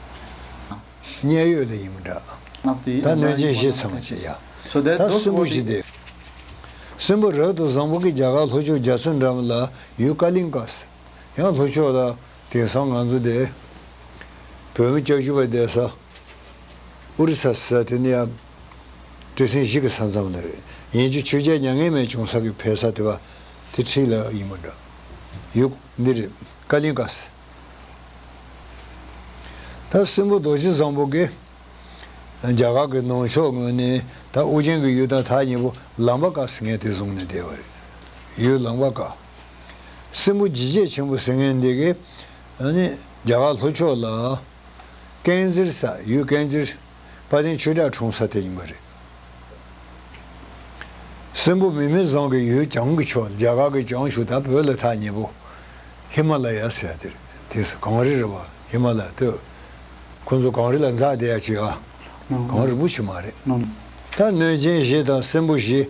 མཉན་ཡོད་ལ་ཡིན་པ་འདྲ། ད་གནོད་སྦྱིན་བཞི་ཚང་བ་བྱེད་ཡ། ད་སྲིན་པོ་བཞི་དེ། སྲིན་པོ་རབ་ཏུ་བཟང་པོ་གིས་རྒྱ་གར་ལྷོ་ཕྱོགས་རྒྱ་མཚོའི་འགྲམ་ལ་ཡུལ་ཀ་ལིང་ཀ་ཟེར། ཡང་ལྷོ་ཕྱོགས་ལ་དེང་སང་ང་ཚོ་དེ་བོད་མི་སྐྱབས་བཅོལ་བ་བསྡད་ས་ཨོ་རི་ས་ཟེར་ས་དེ་ནི་ཡང་སྤྲེལ་ཟིང་གཞིས་ཀྱི་ས་མཚམས་ལ་རེད། ཡིན་རྒྱུ་ཆོས་རྒྱལ་མྱ་ངན་མེད་བྱུང་ས་གི་ཕེབས་ས་དེ་བ་དེ་འཁྲིས་ལ་ཡིན་པ་འདྲ། ཡུལ་འདི་རེད། ཀ་ལིང་ཀ་ཟེར། ད་སྲིན་པོ་རྡོ་རྗེ་བཟང་པོ་གིས་རྒྱ་གར་གྱི་ནང་ཕྱོགས་ངོས་ནས་ད་ཨོ་རྒྱན་གྱི་ཡུལ་དང་ཐག་ཉེ་པོ་ལང་པ་ཀ་ཟེར་མཁན་དེ་བཟུང་ནས་བསྡད་པ་རེད། ཡུལ་ལང་པ་ཀ། སྲིན་པོ་འཇིགས་བྱེད་ཆེན་པོ་ཟེར་མཁན་འདི་གིས་ཨ་ནི་རྒྱ་གར་ལྷོ་ཕྱོགས་ལ་ཀན་ཛིར་ཟེར། ཡུལ་ཀན་ཛིར། དཔལ་ལྡན་ཆོས་གྲགས་འཁྲུངས་ས་དེ་ཡིན་པ་རེད། སྲིན་པོ་མིག་མི་བཟང་གི་ཡུལ་བྱང་གི་ཕྱོགས། རྒྱ་གར་གྱི་བྱང་ཕྱོགས། ད་བོད་ལ་ཐག་ཉེ་པོ་ཧི་མ་ལ་ཡ་ཟེར་ཡ་དེ་རེད། དེ་གངས་རི་རེད་པ། ཧི་མ་ལ་ཡ་སྟོད། ཁོ་ཚོ་གངས་རི་ལ་འཛེགས་བསྡད་ཡ་ཅིག་ཨ། གངས་རི་བོ་ཞིག་མ་རེད། ད་གནོད་སྦྱིན་བཞི་དང་སྲིན་པོ་བཞི་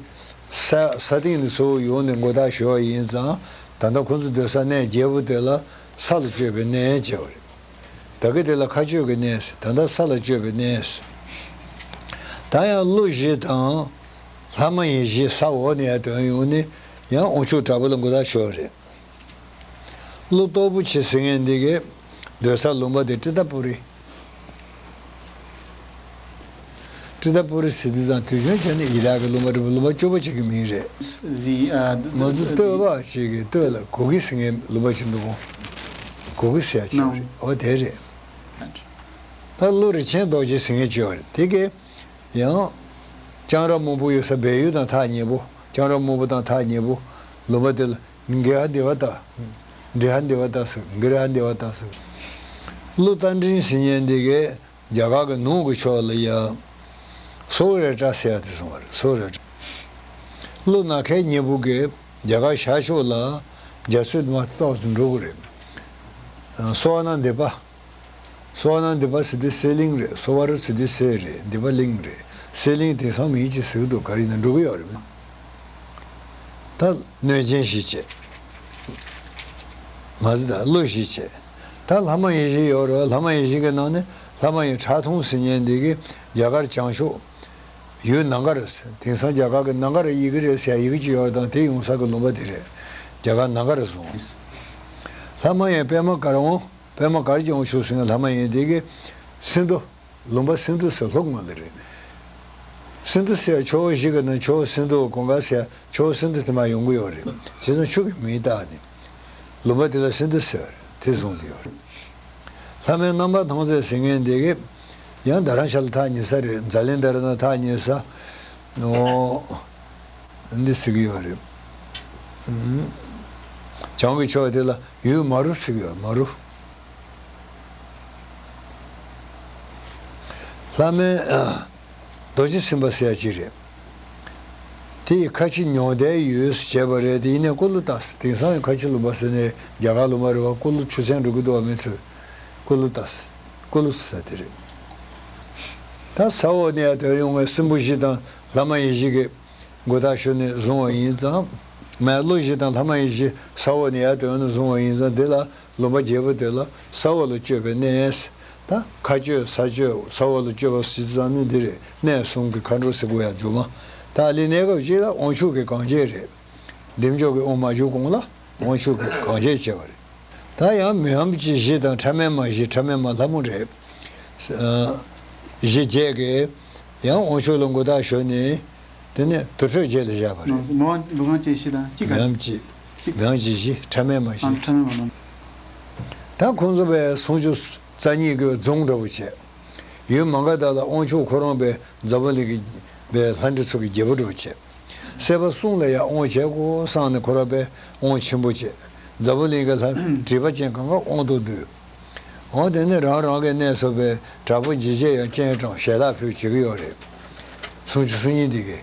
ས་ས་སྟེང་ནས་ཚུར་ཡོང་ནས་མགོ་བཏགས་ཞུ་བ་ཡིན་ཙང་། ད་ལྟ་ཁོ་ཚོ་སྡོད་ས་གནས་བརྒྱད་པོ་དེ་ལ་ས་ལ་སྤྱོད་པའི་གནས་བྱས་པ་རེད། ད་གི་དེ་ལ་མཁའ་སྤྱོད་ཀྱི་གནས་ཟེར། ད་ལྟ་ས་ལ་སྤྱོད་པའི་གནས་ཟེར། ད་ཡང་ཀླུ་བཞི་དང་ལྷ་མ་ཡིན་བཞི་ས་འོག་ནས་ཡར་ཐོན་ཡོང་ནས་ཡང་དབང་ཕྱུག་དྲག་པོ་ལ་མགོ་བཏགས་ཞུ་བ་རེད། ཀླུ་སྟོབས་པོ་ཆེ་ཟེར་མཁན་འདི་གའི་སྡོད་ས་ལུང་པ་དེ་ཏྲི་ཏ་པུ་རི། ཏྲི་ཏ་པུ་རི་ཟེར་དུས་ཙང་དུས་རྒྱུན་བྱས་ནས་ཡི་དྭགས་ཀྱི་ལུང་པ་རེད་པ། ལུང་པ་སྐྱོ་པོ་ཅིག་གི་མིང་རེད། ང་ཚོ་སྟོད་པ་ཅིག་གི་སྟོད་ལ་གུ་གེ་ཟེར་མཁན་ལུང་པ་ཅིག་འདུག་གོ། གུ་གེ་ཟེར་ཡ་ཅིག་རེད། འོ་དེ་རེད། ད་ཀླུ་རིན་ཆེན་རྡོ་རྗེ་ཟེར་མཁན་ཅིག་ཡོད་རེད། དེ་གའི་ཡང་ལྕང་ར་སྨུག་པོ་ཡོད་ས་སྦས་ཡུལ་དང་ཐག་ཉེ་པོ། ལྕང་ར་སྨུག་པོ་དང་ཐག་ཉེ་པོ་ལུང་པ་དེ་ལ་གེ་ཧ་དེ་བ་ཏ། གེ་ཧ་དེ་བ་ཏ་ཟེར། གེ་ཧ་དེ་བ་ཏ་ཟེར། ཀླུ་རྟ་མགྲིན་ཟེར་མཁན་འདི་གའི་རྒྱ་གར་གྱི་ནུབ་ཀྱི་ཕྱོགས་ལ་ཡ་སོ་རེ་ཏྲ་ཟེར་ཡ་དེ་སོང་བ་རེད། སོ་རེ་ཏྲ། ཀླུ་ནག་ཁལ་གཉིས་པོ་གིས་རྒྱ་གར་ཤར་ཕྱོགས་ལ་རྒྱ་མཚོའི་མར་ཏོག་ཙམ་འགྲོ་གི་རེད། སོ་བ་ན་དི་པ། སོ་བ་ན་དི་པ་ཟེར་དུས་སེ་གླིང་རེད། སོ་བ་ར་ཟེར་དུས་སེ་རེད། དི་པ་གླིང་རེད། སེ་གླིང་དེང་སང་མི་ཅིག་ཟེར་གི་འདུག་ག་རེ་ཡིན་ན་འགྲོ་གི་ཡོད་རེད། ད་གནོད་སྦྱིན་བཞི་བྱས། མ་ཟད་ད་ཀླུ་བཞི་བྱས། ད་ལྷ་མ་ཡིན་ཞིག་ཡོད་རེད། ལྷ་མ་ཡིན་ཞིག་གི་ནང་ནས་ལྷ་མ་ཡིན་ཁྲག་འཐུང་ཟེར་མཁན་འདི་གི་རྒྱ་གར་བྱང་ཕྱོགས་ཡུལ་ནང་ག་རེད་ཟེར། དེང་སང་རྒྱ་གར་གི་ནང་ག་རེད་ཡི་གེ་རེད་ཟེར་ཡི་གེ་ཅིག་ཡོད་རེད་དང་། དེ་ཡོང་ས་གི་ལུང་པ་དེ་རེད། རྒྱ་གར་ནང་ག་རེད་བཟུང་། ལྷ་མ་ཡིན་པདྨ་དཀར་འོང་། པདྨ་དཀར་གྱི་འོང་ཆུ་ཟེར་མཁན་ལྷ་མ་ཡིན་འདི་གི་སིན་དྷུ། ལུང་པ་སིན་དྷུ་ཟེར་ལྷོ་ངོས་ལ་རེད། སིན་དྷུ་ཟེར་ཕྱོགས་བཞི་གི་ནང་ཕྱོགས་སིན་དྷུ་གང་ག་ཟེར་ཕྱོགས་སིན་དྷུ་དེ་མར་ཡོང་གི་ཡོད་རེད། བྱས་ཙང་ཆུ་གི་མིང་བཏགས་ནས་ལུང་པ་དེ་ལ་སིན་དྷུ་ཟེར་བ་རེད། དེ་བཟུང་དེ་ཡོད་རེད། ལྷ་མོའི་རྣམ་པར་ཐང་ཟེར་ཟེར་མཁན་དེ་གི་ཡང་རྡ་རམ་ཤ་ལ་ཐག་ཉེ་ས་རེད། ཛ་ལན་དྷ་ར་དང་ཐག་ཉེ་ས། ཨོ། འདི་ཟེར་གི་ཡོད་རེད། ཨུམ། བྱང་གི་ཕྱོགས་དེ་ལ་ཡུལ་མ་རུ་ཟེར་གི་ཡོད། མ་རུ། ལྷ་མོའི་རྡོ་རྗེ་སེམས་དཔའ་ཟེར་ཡ་ཅིག་རེད། དེ་ཡི་ཁ་ཆེ་ཉོ་ཟླའི་ཡུལ་ཟེར་བྱས་པ་རེད། དེ་ཡིན་ནའི་ཀུ་ལུ་ཏ་ཟེར། དེང་སང་ཡང་ཁ་ཆེ་ལུང་པ་ཟེར་ནས་རྒྱ་གར་ལུང་པ་རེད་བ། ཀུ་ལུ་ཆུ་ཚན་འགྲོ་གི་འདུག་བ། མི་ཚོས་ཀུ་ལུ་ཏ་ཟེར། ཀུ་ལུ་ཟེར་དེ་རེད། ད་ས་འོག་ནས་ཡར་དོན་ཡོང་བའི་སྲིན་པོ་བཞི་དང་ལྷ་མ་ཡིན་བཞི་གི་མགོ་ཐག་ཞོན་ནས་བཟུང་བ་ཡིན་ཙང་། མ་ཀླུ་བཞི་དང་ལྷ་མ་ཡིན་བཞི་ས་འོག་ནས་ཡར་དོན་ནས་བཟུང་བ་ཡིན་ཙང་། དེ་ལ་ལུང་པ་བརྒྱད་པོ་དེ་ལ་ས་འོག་ལ་སྤྱོད་པའི་གནས། ད་མཁའ་སྤྱོད་ས་སྤྱོད་ས་འོག་ལ་སྤྱོད་པ་ཟེར་ཙང་ནི་འདི་རེད། གནས་གསུམ་གྱི་མཁའ་འགྲོ་ཟེར་དགོས་ཡ་རྒྱུ་མ། ད་ཨ་ལི་གནས་སྐབས་གཅིག་ལ་དབང་ཕྱུག་གི་གང་བྱེད་རེད། བདེ་མཆོག་གི་དབང་མ་བྱུང་གོང་ལ་དབང་ཕྱུག་གི་གང་བྱེད་བྱས་པ་རེད། ད་ཡང་མི་འམ་ཅི་བཞི་དང་ཕྲ་མེན་མ་བཞི། ཕྲ་མེན་མ་ལྷ་མོ་རེད། ཨ། བཞི་བྱས་ཀྱི་ཡང་དབང་ཕྱུག་ལ་མགོ་ཐག་ཞོན་ནས། དེ་ནས་དུར་ཁྲོད་བརྒྱད་ལ་བཞག་པ་རེད། མི་འམ་མི་འམ་ཅི་བཞི་དང་གཅིག་ག་གཅིག་མི་འམ་ཅི་བཞི། ཕྲ་མེན་མ་ཨ། བཞི། ཕྲ་མེན་མ་ལྷ་མོ། ད་ཁོང་ཚོ་བས་སུམ་ཅུ་རྩ་གཉིས་ཀྱི་རྫོང་འདྲ་བོ་བྱས། ཡུལ་མ་ག་དྷ་ལ་དབང་ཕྱུག་ཁོ་རང་པའི་འཛམ་བུ་གླིང་གི་པའི་ལྷ་འདྲེ་ཚོ་གི་རྒྱལ་པོ་འདྲ་བོ་བྱས། སྲིད་པ་གསུམ་ལ་ཡང་དབང་བྱེད་དགོས་བསམ་ནས་ཁོ་རང་པའི་དབང་ཆེན་པོ་བྱས། འཛམ་བུ་གླིང་གི་ལྷ་སྲིད་པ་ཅན་གང་ག་དབང་དུ་བསྡུས། འོ་དེ་ནས་རང་རང་གི་གནས་སུ་པའི་དྲག་པོ་འཇིགས་བྱེད་ཡང་སྤྱན་དྲངས་ཞལ་ལག་ཕུལ་བྱེད་ཀྱི་ཡོད་རེད། སུམ་ཅུ་སོ་གཉིས་འདི་གས་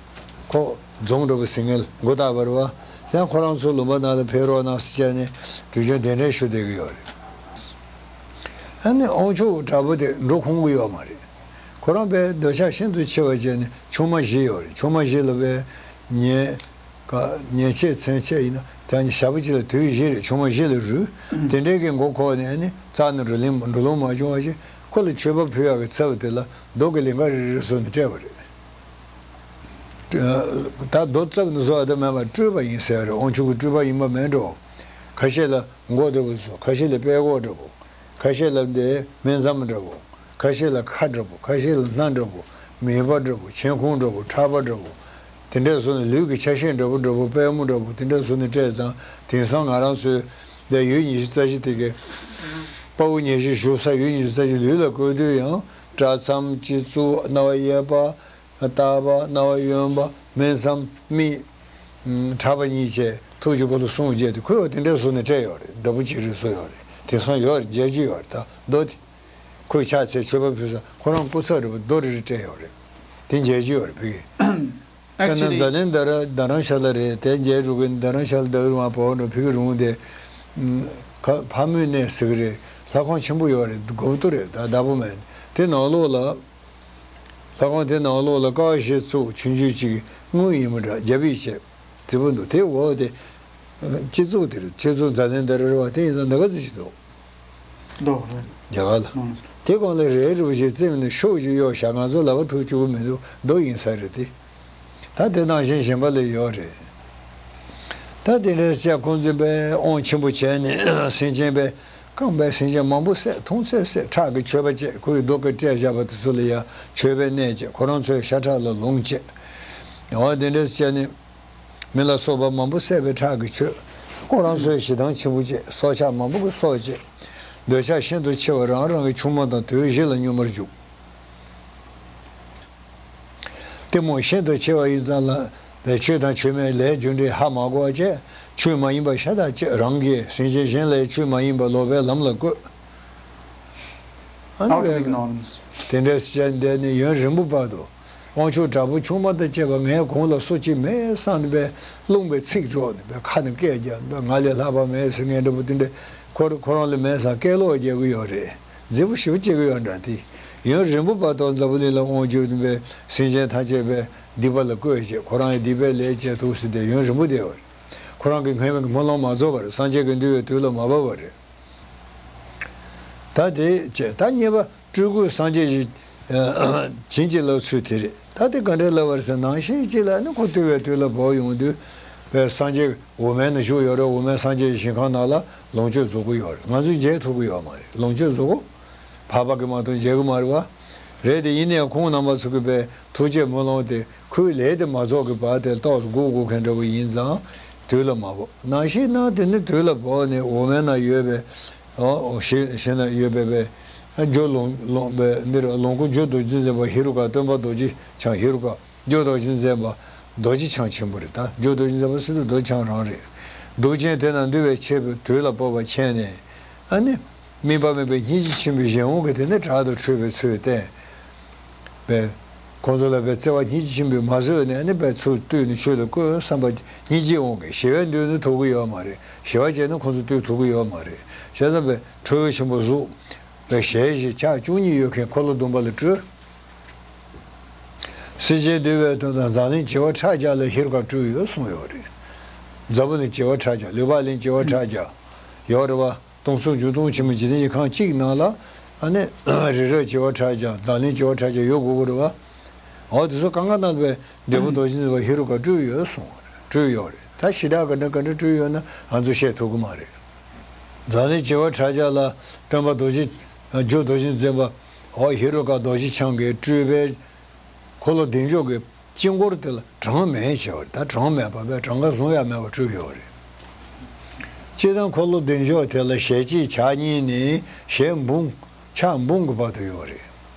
ཁོ་རྫོང་འགྲོ་བའི་ཟིན་ངལ་མགོ་བཏགས་པ་རེད་བ། ཡང་ཁོ་རང་ཚོའི་ལུང་པ་ནང་ལ་ཕེབས་རོགས་གནང་ཟེར་བྱས་ནས་དུས་རྒྱུན་གདན་འདྲེན་ཞུ་བསྡད་ཀྱི་ཡོད་རེད། ཨ་ནི་དབང་ཕྱུག་དྲག་པོ་དེ་འགྲོ་ཁོམ་གྱི་ཡོད་མ་རེད། ཁོ་རང་པའི་འདོད་ཆགས་ཤིན་ཏུ་ཆེ་བ་བྱས་ནས་ཆུང་མ་བཞི་ཡོད་རེད། ཆུང་མ་བཞི་ལ་པའི་ཉེ་ཉེ་ཆེ་ཚན་ཆེ་ཡིན་ན་ད་ནི་ཞག་པོ་གཅིག་ལ་དུས་བཞི་རེད། ཆུང་མ་བཞི་ལ་རུལ། དེ་འདྲའི་གི་མགོ་ཁོག་ནས་ནི་རྩ་ནས་འགྲོ་ལིང་འགྲོ་ལོང་མ་བྱུང་བ་ཞིག་ཁོ་ལ་མཆོད་པ་ཕུལ་ཡག་གི་ཚབ་དེ་ལ་རྡོ་གི་ལིང་ག་རེ་རེ་བཟོས་ནས་སྤྲད་པ་རེད། ད་རྡོ་བརྩེགས་ནས་བཟོ་བ་དེ་མེད་པར་སྤྲུལ་པ་ཡིན་ཟེར་བ་རེད། དབང་ཕྱུག་གི་སྤྲུལ་པ་ཡིན་པ་མེད་འགྲོ། ཁ་ཤས་ལ་མགོ་འདྲ་པོ་བཟོ། ཁ་ཤས་ལ་དཔྲལ་མགོ་འདྲ་པོ། ཁ་ཤས་ལ་འདི་སྨན་མཚམས་འདྲ་པོ། ཁ་ཤས་ལ་ཁ་འདྲ་པོ། ཁ་ཤས་ལ་སྣ་འདྲ་པོ། མིད་པ་འདྲ་པོ། མཆན་ཁུང་འདྲ་པོ། ཁྲག་པ་འདྲ་པོ། དེ་འདྲས་བཟོས་ནས་ལུས་ཀྱི་ཆ་ཤས་འདྲ་པོ་འདྲ་པོ། པུས་མོ་འདྲ་པོ། དེ་འདྲས་བཟོས་ནས་སྤྲད་ཙང་། དེང་སང་ང་རང་ཚོའི་འདི་ཡུལ་ཉི་ཤུ་རྩ་བཞི་དེ་གའི་དཔའ་བོ་ཉི་ཤུ་བཞུགས་ས་ཡུལ་ཉི་ཤུ་རྩ་བཞི་ལུས་ལ་བཀོད་དུས་ཡང་། སྐྲ་མཚམས། སྤྱི་གཙུག་རྣ་བ་གཡས་པ། ལྟག་པ། རྣ་བ་གཡོན་པ། སྨད་མཚམས། མིག་ཕྲག་པ་གཉིས་བཅས་ཐུགས་ཀྱི་འཁོར་ལོ་གསུམ་བཅས་ཏེ་ཁོས་འོ་དེ་འདྲ་བཟོས་ནས་སྤྲད་ཡོད་རེད། འདྲ་པོ་ཅིག་རེ་བཟོས་ཡོད་རེད། དེང་སང་ཡོད་རེད། མཇལ་རྒྱུ་ཡོད་རེད། ད་རྡོ་དེ་ཁོས་ཕྱག་འཚལ་མཆོད་པ་ཕུལ་ས་ཁོ་རང་སྐུ་ཚབ་རེད་པ། རྡོ་རེ་རེ་སྤྲད་ཡོད་རེད། དེ་མཇལ་རྒྱུ་ཡོད་རེད། ཕ་གི། དཔེར་ན་ཛཱ་ལན་དྷ་ར་རྡ་རམ་ཤ་ལ་རེད། དེ་མཇལ་འགྲོ་གི། རྡ་རམ་ཤ་ལ་ད་གི་རུང་བ་བོ་འགྲོ་ཕ་གི་རུང་དེ། ཁ་ཕ་མུའི་གནས་ཟེར་གི་རེད། ལྷ་ཁང་ཆེན་པོ་ཡོད་རེད། མགོ་བོ་ཏོ་རེད། ད་བདག་པོ་མེད། དེ་ནང་ལོགས་ལ། ལྷ་ཁང་དེ་ནང་ལོགས་ལ་ཀ་བ་བཞི་བཙུགས། ཆུང་ཆུང་ཅིག་དངུལ་ཡིན་པ་འདྲ་རྒྱབ་ཡིག་བྱས། རྫིག་པོ་འདུག་དེ་འོག་དེ་སྤྱི་གཙུག་དེ་རེད། སྤྱི་གཙུག་ཛཱ་ལན་དྷ་ར་རེད་བ། དེ་ཡིན་ཙང་ད་ག་ཙི་ཞིག་འདུག་རྡོ་རེད། རྒྱ་གར་ལ། ཨང་། དེ་གོང་ལ་རས་རུ་ཞིག་བཙེམས་ནས་ཤོག་ཅིག་གཡོགས་བཞག་ང་ཚོ་ལག་པ་ཐུག་བཅུག་གི་མི་འདུག་རྡོ་ཡིན་ས་རེད་དེ། ད་དེ་ནང་བཞིན་གཞན་པ་ལ་ཡོད་རེད། ད་དེ་འདྲའི་ལྕགས་ཁོང་ཚོས་པའི་དབང་ཆེན་པོ་བྱས་ནས་སེམས་ཅན་པའི། རྐང་པའི་སེམས་ཅན་མང་པོ་བསད། མཐོང་ཚད་བསད། ཁྲག་གི་མཆོད་པ་བྱས། ཁོའི་རྡོ་སྐས་སྤྲད་བཞག་པ་དེ་ཚོ་ལ་ཡང་མཆོད་པའི་གནས་བྱས། ཁོ་རང་ཚོའི་ཤ་ཁྲག་ལ་ལོངས་སྤྱད། འོ་དེ་འདྲ་བྱས་ནས་མི་ལ་སོགས་པ་མང་པོ་བསད་པའི་ཁྲག་གིས་མཆོད། ཁོ་རང་ཚོའི་ཞེ་སྡང་ཆེན་པོ་བྱས། སྲོག་ཆགས་མང་པོ་གི་སྲོག་བཅད། འདོད་ཆགས་ཤིན་ཏུ་ཆེ་བ་རང་རང་གི་ཆུང་མ་དང་དུས་བཞི་ལ་སྙོམས་པར་འཇུག་གཏི་མུག་ཤིན་ཏུ་ཆེ་བ་ཡིན་ཙང་། ལ་ལས་ཆོས་དང་ཆོས་མེད་ལས་རྒྱུ་འབྲས་ཧ་མ་གོ་བ་བྱས། ཆོས་མ་ཡིན་པ་ཤ་སྟག་བྱས། རང་གིས་སེམས་ཅན་གཞན་ལ་ཆོས་མ་ཡིན་པ་ལོག་པའི་ལམ་ལ་བཀོད། ཨ་ནི་ཨའོ་བས་ཀྲིག་ནོ་རེན་སི། དེ་འདྲ་བྱས་འདས་ནས་ཡུན་རིང་པོ་བར་དུ་དབང་ཕྱུག་དྲག་པོ་ཆུང་མ་དང་བཅས་པ་ངའི་གོང་ལ་སུ་གཅིག་མེད་བསམ་ནས་པའི་རླུང་པའི་ཚིག་སྒྲོག་ནས་པའི་ཁ་ནས་སྐད་རྒྱག་ནས་པའི་ང་ལས་ལྷག་པ་མེད་ཟེར་མཁན་འདྲ་པོ་དེ་འདྲ་ཁོ་ཁོ་རང་ལས་མེད་བསམ་སྐད་ལོག་རྒྱག་གི་ཡོད་རེད། མཛེས་པོ་ཞེ་པོ་བྱེད་ཀྱི་ཡོད་འདྲ། དེ་ཡུན་རིང་པོ་བར་དུ་འཛམ་བུ་གླིང་ལ་དབང་བསྒྱུར་ནས་པའི་སེམས་ཅན་ཐམས་ཅད་པའི་སྡིག་པ་ལ་བཀོད་བྱས། ཁོ་རང་ཡི་སྡིག་པའི་ལས་བྱས་ཐུགས་སུ་དེ་ཡུན་རིང་པོ་བསྡད་པ་རེད། ཁོ་རང་གི་སྔོན་མའི་སྨོན་ལམ་མ་རྫོགས་པ་རེད། སངས་རྒྱས་ཀྱི་འདུལ་བའི་དུས་ལ་མ་བབས་པ་རེད། ད་དེ་བྱས། ད་གཉིས་པ་སྤྲུལ་སྐུའི་སངས་རྒྱས་ཀྱི་བྱིན་གྱིས་བརླབས་ཚུལ་དེ་རེད། ད་དེ་ག་འདྲས་བརླབས་པ་རེད་ཟེར། ནང་བཞིན་གཅིག་ལ་ནི་ཁོ་བཏུལ་བའི་དུས་ལ་བབས་ཡོང་དུས། པའི་སངས་རྒྱས་འོག་མའི་ནང་བཞུགས་ཡོད་རེད། འོག་མའི་སངས་རྒྱས་ཀྱི་ཞིང་ཁམས་ནང་ལ་ལོངས་སྤྱོད་རྫོགས་ཀྱི་ཡོད་རེད། ང་ཚོས་མཇལ་ཐུབ་ཀྱི་ཡོད་མ་རེད། ལོངས་སྤྱོད་རྫོགས་པ་བར་པ་གིས་མ་གཏོགས་མཇལ་གྱི་མ་རེད་བ། རེད་དེ། ཡིན་ནའི་ཁོང་རྣམ་པ་ཚོ་གིས་པའི་ཐུགས་བསྐྱེད་སྨོན་ལམ་དེ་ཁོའི་ལས་དེ་མ་རྫོགས་ཀྱི་བར་དེར་ཏོག་ཙམ་སྒུག་དགོས་མཁན་འདྲ་བོ་ཡིན་ཙང་། དུས་ལ་མ་བབས། ནང་བཞིན་ན་དེ་ནི་དུས་ལ་བབས་ནས་འོག་མའི་ནང་ཡོད་པའི། ཨོ་ཞེས་ཞེས་ན་ཡོད་པའི་པའི། རྒྱུ་ལོངས་ལོངས་པའི་འདིར་ལོངས་སྐུ་རྒྱུ་རྡོ་རྗེ་འཛིན་པ་ཧེ་རུ་ཀ་སྟོན་པ་རྡོ་རྗེ་འཆང་། ཧེ་རུ་ཀ་རྒྱུ་རྡོ་རྗེ་འཛིན་པ་རྡོ་རྗེ་འཆང་ཆེན་པོ་རེད། ད་རྒྱུ་རྡོ་རྗེ་འཛིན་པ་ཟེར་དུས་རྡོ་རྗེ་འཆང་རང་རེད། གདུགས་ཅན་དེ་རྣམས་འདུལ་བའི་ཆེད་དུ་དུས་ལ་བབ་པར་མཁྱེན་ནས། ཨ་ནི། དམིགས་པ་མེད་པའི་སྙིང་རྗེ་ཆེན་པོའི་གཞན་དབང་གིས་དེ་ནས་དྲག་ཏུ་ཁྲོས་པའི་ཚུལ་བསྟན་པས། ཁོང་ཚོ་ལ་པའི་བརྩེ་བ་སྙིང་རྗེ་ཆེན་པོས་མ་བཟོད་ནས། ཨ་ནི་པའི་ཚུར་བཏུལ་ནས་ཆོས་ལ་བཀོད་བསམ་པ། སྙིང་རྗེའི་དབང་གིས། ཞི་བའི་མདུན་ནི་ཐུབ་ཀྱི་ཡོད་མ་རེད། ཞི་བ་བྱས་ན་ཁོང་ཚོ་བཏུལ་ཐུབ་ཀྱི་ཡོད་མ་རེད། བྱས་ཙང་པའི་ཁྲོ་བོ་ཆེན་པོ་གཟུགས། པའི་ཞལ་བཞི་ཕྱག་བཅུ་གཉིས་ཡོད་མཁན་འཁོར་ལོ་སྡོམ་པ་ལ་སྤྲུལ། སེམས་ཅན་འདུལ་བའི་དོན་དུ་འཛམ་གླིང་བྱེ་བ་ཕྲག་བརྒྱ་ལ་ཧེ་རུ་ཀ་སྤྲུལ་ཡོད་གསུངས་ཡོད་རེད། འཛམ་བུ་གླིང་བྱེ་བ་ཕྲག་བརྒྱ། ལུས་འཕགས་གླིང་བྱེ་བ་ཕྲག་བརྒྱ་ཡོད་རེད་བ། སྟོང་གསུམ་འབྱུང་སྟོང་ཆེན་པོ་འཇིག་རྟེན་གྱི་ཁམས་གཅིག་ནང་ལ། ཨ་ནི་རི་རབ་བྱེ་བ་ཕྲག་བརྒྱ། འཛམ་གླིང་བྱེ་བ་ཕྲག་བརྒྱ་ཡོད་དགོས་ཀྱི་རེད་བ། འོ་དེ་ཚོ་གང་ག་ནང་ལ་པའི་འབྲས་བུ་རྡོ་རྗེ་འཛིན་པ་ཧེ་རུ་ཀ་སྤྲུལ་ཡོད་གསུངས་པ་རེད། སྤྲུལ་ཡོད་རེད། ད་ཞེ་དྲག་ག་འདྲ་ག་འདྲ་སྤྲུལ་ཡོད་ན་ང་ཚོས་བཤད་ཐུབ་ཀྱི་མ་རེད། འཛམ་གླིང་བྱེ་བ་ཕྲག་བརྒྱ་ལ་སྟོན་པ་རྡོ་རྗེ། རྒྱུ་རྡོ་རྗེ་འཛིན་པ། འོ་ཧེ་རུ་ཀ་རྡོ་རྗེ་འཆང་གིས་སྤྲུལ་པའི་འཁོར་ལོ་བདེ་མཆོག་གི་དཀྱིལ་འཁོར་དེ་ལ་གྲངས་མེད་བྱས་པ་རེད། ད་གྲངས་མེད་པ་པའི་གྲངས་ཀ་བཟུང་ཡ་མེད་པ་སྤྲུལ་ཡོད་རེད། སྤྱིར་བཏང་འཁོར་ལོ་བདེ་མཆོག་དེ་ལ་ཞལ་གཅིག་ཕྱག་གཉིས་ནས་ཞལ་འབུམ། ཕྱག་འབུམ་གྱི་བར་དུ་ཡོད་རེད།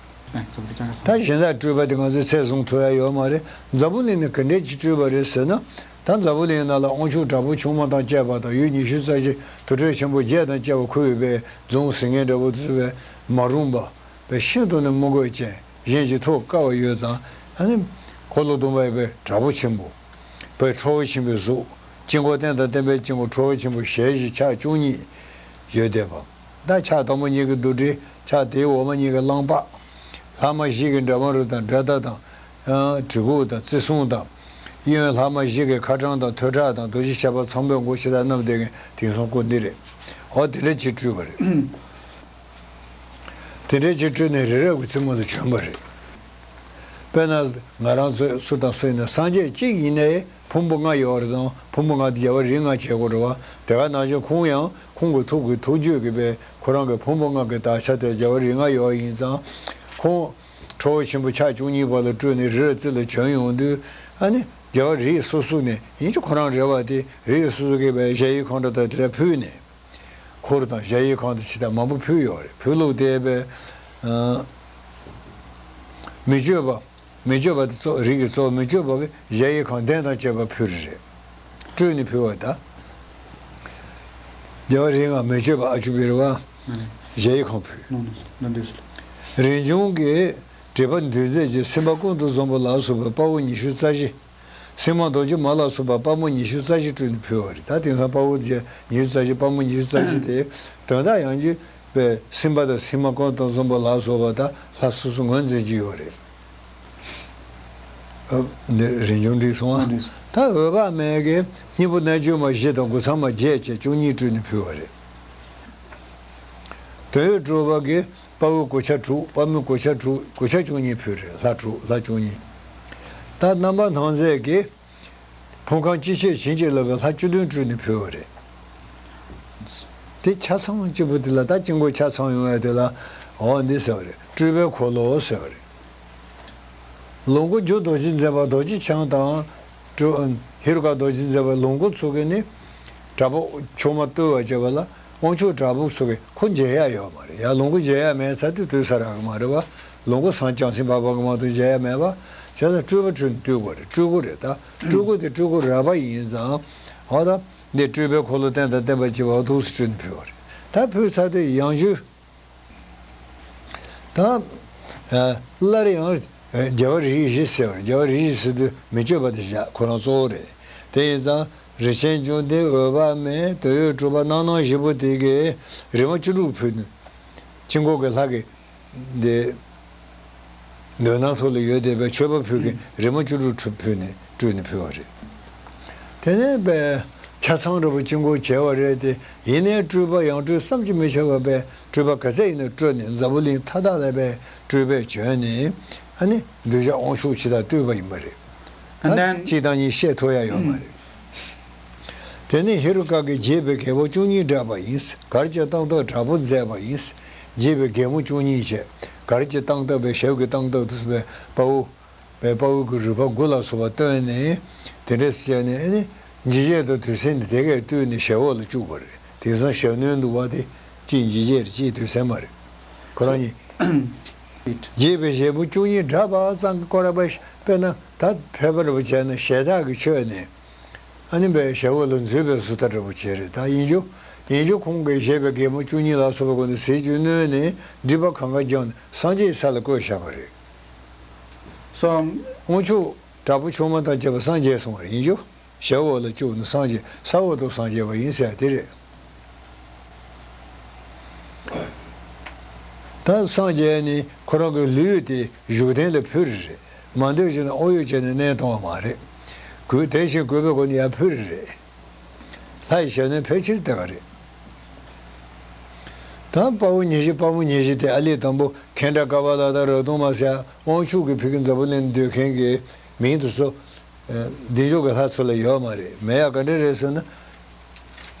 ད་གཞན་དག་སྤྲུལ་པ་དེ་ང་ཚོས་ཚད་བཟུང་ཐུབ་ཡ་ཡོད་མ་རེད། འཛམ་བུ་གླིང་ནས་ག་འདྲས་ཅིག་སྤྲུལ་པ་རེད་ཟེར་ན། ད་འཛམ་བུ་གླིང་ནང་ལ་དབང་ཕྱུག་དྲག་པོ་ཆུང་མ་དང་བཅས་པ་དང་། ཡུལ་ཉི་ཤུ་རྩ་བཞི་དུར་ཁྲོད་ཆེན་པོ་བརྒྱད་དང་བཅས་པ་འཁོར་བའི་པའི་རྫོང་ཟེར་མཁན་འདྲ་བོ་དེ་ཚོ་པའི་མ་རུངས་པ། པའི་ཤིན་ཏུ་ནས་དམུ་རྒོད་ཅན། གཞན་གྱི་ཐུགས་དཀའ་བ་ཡོད་ཙང་། ཨ་ནི་འཁོར་ལོ་སྡོམ་པ་ཡི་པའི་དྲག་པོ་ཆེན་པོ། པའི་ཁྲོ་བོ་ཆེན་པོའི་གཟུགས། དཀྱིལ་འཁོར་རྟེན་དང་བརྟེན་པའི་དཀྱིལ་འཁོར་ཁྲོ་བོ་ཆེན་པོ་ཞལ་བཞི་ཕྱག་བཅུ་གཉིས་ཡོད་བསྡད་པ། ད་ཕྱག་དང་པོ་གཉིས་ཀྱི་རྡོར་དྲིལ། ཕྱག་དེའི་འོག་མ་གཉིས་ཀྱི་གླང་པ། ལྷག་མ་བཞི་གི་འདྲ་མ་རུ་དང་འདྲ་མཐའ་དང་། ཨ། གྲི་གུག་དང་བརྩི་སྲུང་དང་། གཡོན་ལྷག་མ་བཞི་གི་ཁ་བྲང་དང་ཐོད་ཁྲག་དང་། རྡོ་རྗེ་ཆབ་འབག་ཚངས་པའི་མགོ་ཕྱེད་དང་བསྣམས་བསྡད་མཁན་དེང་སང་སྐུ་འདི་རེད། འོ་དེ་འདྲ་ཅིག་སྤྲུལ་པ་རེད། དེ་འདྲ་ཅིག་སྤྲུལ་ནས་རི་རབ་ཀྱི་རྩེ་མོ་ལ་བྱོན་པ་རེད། དཔེར་ན་ང་རང་ཚོས་སུ་དང་སུ་ཡིན་ན། སངས་རྒྱས་གཅིག་ཡིན་ནའི་ཕུང་པོ་ལྔ་ཡོད་རེད་དང་། ཕུང་པོ་ལྔ་དེ་རྒྱལ་བ་རིགས་ལྔ་བྱེད་དགོས་རེད་བ། དེ་ག་ནང་བཞིན་ཁོང་ཡང་ཁོང་གི་ཐུགས་ཀྱི་ཐུགས་རྒྱུད་ཀྱི་པའི་ཁོ་རང་གི་ཕུང་པོ་ལྔ་གི་དག་ཆ་དེ་རྒྱལ་བ་རིགས་ལྔ་ཡོད་ཡིན་ཙང་། ཁོང་ཁྲོ་བོ་ཆེན་པོ་ཕྱག་བཅུ་གཉིས་པ་ལ་སྤྲུལ་ནས་རི་རབ་རྩེ་ལ་བྱོན་ཡོང་དུས། ཨ་ནི་རྒྱལ་བ་རིགས་སོ་སོ་ནས། ཡིན་གྱི་ཁོ་རང་རེད་བ། དེ་རིགས་སོ་སོ་གི་པའི་གཞལ་ཡས་ཁང་འདྲ་དང་དེ་ལ་ཕུལ་ནས། འཁོར་དང་གཞལ་ཡས་ཁང་དང་ཇི་ལྟར་མང་པོ་ཕུལ་ཡོད་རེད། ཕུལ་ལུགས་དེ་པའི། ཨ། མི་བསྐྱོད་པ། མི་བསྐྱོད་པ་དེ་གཙོ། རིགས་ཀྱི་གཙོ་བོ་མི་བསྐྱོད་པ་གིས་གཞལ་ཡས་ཁང་གདན་དང་བཅས་པ་ཕུལ་རེད། སྤྲུལ་ནས་ཕུལ་བ་དང་། རྒྱལ་བ་རིགས་ལྔ་མི་བསྐྱོད་པ་ཨ་ཅུ་པི་རི་བ། ཨ་ནི། གཞལ་ཡས་ཁང་ཕུལ། ནོ་ནོ་ནོ་འདི་སུ། རིན་འབྱུང་གི་སྒྲིབ་པ་འདུལ་མཛད་ཀྱི། སེམས་དཔའ་ཀུན་ཏུ་བཟང་པོ་ལ་སོགས་པའི་དཔའ་བོ་ཉི་ཤུ་རྩ་བཞི། སེམས་དཔའ་རྡོ་རྗེ་མ་ལ་སོགས་པ་དཔའ་མོ་ཉི་ཤུ་རྩ་བཞི་སྤྲུལ་ནས་ཕུལ་བ་རེད། ད་དེང་སང་དཔའ་བོ་རྗེ་ཉི་ཤུ་རྩ་བཞི། དཔའ་མོ་ཉི་ཤུ་རྩ་བཞི་དེ་དོན་དག་ཡང་རྒྱུད་པའི་སེམས་དཔའ་དང་སེམས་མ་ཀུན་ཏུ་བཟང་པོ་ལ་སོགས་པ་དང་ལྷ་སོ་སོ་ངོས་འཛིན་གྱི་ཡོད་རེད། ཨ། འདི་རིན་འབྱུང་འགྲིག་སོང་ཨ། འགྲིག་སོང་། ད་འོད་དཔག་མེད་ཀྱི་སྙིང་པོ་རྣལ་འབྱོར་མ་བཞི་དང་དགུ་ཚང་མ་བརྒྱད་བཅས་བཅུ་གཉིས་སྤྲུལ་ནས་ཕུལ་བ་རེད། དོན་ཡོད་གྲུབ་པ་གིས། དཔའ་བོ་གོ་ཆ་དྲུག། དཔའ་མོ་གོ་ཆ་དྲུག། གོ་ཆ་བཅུ་གཉིས་ཕུལ་རེད། ལྷ་དྲུག། ལྷ་བཅུ་གཉིས། ད་རྣམ་པར་སྣང་མཛད་ཀྱིས་ཕུང་ཁམས་ཅི་མཆིས་བྱིན་གྱིས་བརླབས་པའི་ལྷ་བཅུ་བདུན་སྤྲུལ་ནས་ཕུལ་བ་རེད། དེ་ཆ་ཚང་གཅིག་པུ་དེ་ལ། ད་དཀྱིལ་འཁོར་ཆ་ཚང་ཡོང་བ་དེ་ལ་འོ་འདི་ཟེར་བ་རེད། སྤྲུལ་པའི་འཁོར་ལོ་ཟེར་བ་རེད། ལོངས་སྐུ་རྒྱུ་རྡོ་རྗེ་འཛིན་པ་རྡོ་རྗེ་འཆང་དང་། སྤྲུལ། ཧེ་རུ་ཀ་རྡོ་རྗེ་འཛིན་པའི་ལོངས་སྐུ་ཚོ་གིས་ནི་དྲག་པོ་ཆུང་མ་བཏུལ་བར་བྱེད་པ་ལ། དབང་ཕྱུག་དྲག་པོ་ཚོ་གིས་ཁོ་མཇལ་ཡ་ཡོད་མ་རེད་ཡ། ལོངས་སྐུ་མཇལ་ཡ་མེད་ཚར་དུས་བཏུལ་ས་རག་གི་མ་རེད་བ། ལོངས་སྐུ་སངས་བྱང་སེམས་འཕགས་པ་གིས་མ་གཏོགས་མཇལ་ཡ་མེད་པ། བྱས་ཙང་སྤྲུལ་པ་སྤྲུལ་ནས་བཏུལ་དགོས་རེད། སྤྲུལ་སྐུ་རེད། ད་སྤྲུལ་སྐུ་དེ་སྤྲུལ་སྐུ་རལ་པ་ཡིན་ཙང་། འོ་ད་འདི་སྤྲུལ་པའི་འཁོར་ལོ་རྟེན་དང་བརྟེན་པར་བྱེད་པ་འོ་ཐུགས་སུ་སྤྲུལ་ནས་ཕུལ་བ་རེད། ད་ཕུལ་ཚར་དུས་ཡང་རྒྱུད། ད་ཨ་སླར་ཡང་རྒྱལ་བ་རིགས་བཞི་ཟེར་བ་རེད། རྒྱལ་བ་རིགས་བཞི་ཟེར་དུས་མི་བསྐྱོད་པ་དེ་བཞག་ཁོ་རང་གཙོ་བོ་རེད། དེ་ཡིན་ཙང་རིན་ཆེན་འབྱུང་ལྡན། འོད་དཔག་མེད། དོན་ཡོད་གྲུབ་པ། རྣམ་སྣང་བཞི་པོ་དེ་གིས་རིམ་པ་བཅུ་དྲུག་ཕུལ་ནས། དཀྱིལ་འཁོར་གྱི་ལྷ་གི་འདི། མདུན་ནག་ཐོག་ལ་ཡོད་བསྡད་པའི་མཆོད་པ་ཕུལ་མཁན་རིམ་པ་བཅུ་དྲུག་ཕུལ་ནས་སྤྲུལ་ནས་ཕུལ་བ་རེད། དེ་ནས་པའི་ ཆ་ཚང་འདྲ་པོ་དཀྱིལ་འཁོར་བྱས་པ་རེད་དེ། ཡིན་ནའི་སྤྲུལ་པ་ཡང་སྤྲུལ་བསམ་གྱིས་མི་ཁྱབ་པ་པའི་སྤྲུལ་པ་ག་ཚད་ཡིན་ན་སྤྲུལ་ནས་འཛམ་བུ་གླིང་མཐའ་དག་ལ་པའི་སྤྲུལ་པས་བྱོན་ནས། ཨ་ནི་གདུལ་བྱ་དབང་ཕྱུག་ཇི་ལྟར་བཏུལ་བ་ཡིན་པ་རེད། And ད་then གཅིག་དང་གཉིས་བཤད་ཐུབ་ཡ་ཡོད་མ་རེད། དེ་ནས་ཧེ་རུ་ཀ་གིས་རྒྱས་པའི་རྒྱལ་པོ་བཅུ་གཉིས་བསྒྲགས་པ་ཡིན། གར་གྱི་སྟངས་སྟབས་དྲག་པོ་མཛད་པ་ཡིན། རྒྱས་པའི་རྒྱལ་མོ་བཅུ་གཉིས་བྱས། གར་གྱི་སྟངས་སྟབས་པའི་ཞབས་ཀྱི་སྟངས་སྟབས་དུ་སུ་བའི་དཔའ་བོ། བའི་དཔའ་བོ་གི་རུས་པ་དགུ་ལ་སོགས་པ་བཏོན་ནས། དེ་འདྲས་བྱས་ནས་ཨ་ནི་འཇིགས་བྱེད་དང་དུས་མཚན་དེ་དེ་གས་བཏུལ་ནས་ཞབས་འོག་ལ་བཅུག་པ་རེད། དེང་སང་ཞབས་གནོན་འདུག་པ་དེ་གཅིག་འཇིགས་བྱེད་རེད། གཅིག་དུས་མཚན་མ་རེད། ཁོ་རང་གཉིས། རྒྱས་པའི་རྒྱལ་པོ་བཅུ་གཉིས་བསྒྲགས་པ་ཙམ་གྱིས་ཁོ་རང་པས་དཔེར་ན་ད་ཕལ་པ་འདྲ་པོ་བྱས་ན་ཞལ་ཏ་གིས་མཆོད་ནས། ཨ་ནི་པའི་ཞབས་འོག་ལ་འཛུལ་བའི་བཟོ་ལྟ་འདྲ་པོ་བྱས་རེད། ད་ཡིན་རྒྱུ། ཡིན་རྒྱུ་ཁོང་གིས་བཞེས་པའི་རྒྱལ་མོ་བཅུ་གཉིས་ལ་སོགས་པའི་སྒོ་ནས་ཟས་བཅུད་བསྣོལ་ནས་སྒྲིབ་པ་གང་ག་སྦྱངས་ནས་སངས་རྒྱས་ས་ལ་བཀོད་བཞག་པ་རེད། So དབང་ཕྱུག་དྲག་པོ་ཆུང་མ་དང་བཅས་པ་སངས་རྒྱས་སོང་བ་རེད། ཡིན་རྒྱུ། ཞབས་འོག་ལ་བཅུག་ནས་སངས་རྒྱས་ས་འོག་ཏུ་སངས་རྒྱས་པ་ཡིན་ཟེར་དེ་རེད། ད་སངས་རྒྱས་ནི་ཁོ་རང་གི་ལུས་དེ་བཞུགས་གདན་ལ་ཕུལ་རེད། མ་འདོད་བྱས་ན་ཨོ་ཡོད་བྱས་ནས་གནས་གཏོང་བ་མ་རེད། གུས་དེ་བཞིན་གུས་པའི་སྒོ་ནས་ཡར་ཕུལ་རེད། ལྷ་ཡི་ཞལ་ནས་ཕལ་ཆེར་དེ་ག་རེད། ད་དཔའ་བོ་ཉི་ཤུ་དཔའ་མོ་ཉི་ཤུ་དེ་ཨ་ལས་དང་པོ་ཁེ་ཏྲ་ཀ་པ་ལ་དང་རབ་གདོང་མ་ཟེར་དབང་ཕྱུག་གི་ཕ་གི་འཛམ་བུ་གླིང་སྡོད་མཁན་གྱི་མིང་དེ་ཚོ། ཨ། བདེ་མཆོག་གི་ལྷ་ཚོ་ལ་ཡོད་མ་རེད། མེད་ཡ་ག་འདྲ་རེད་ཟེར་ན།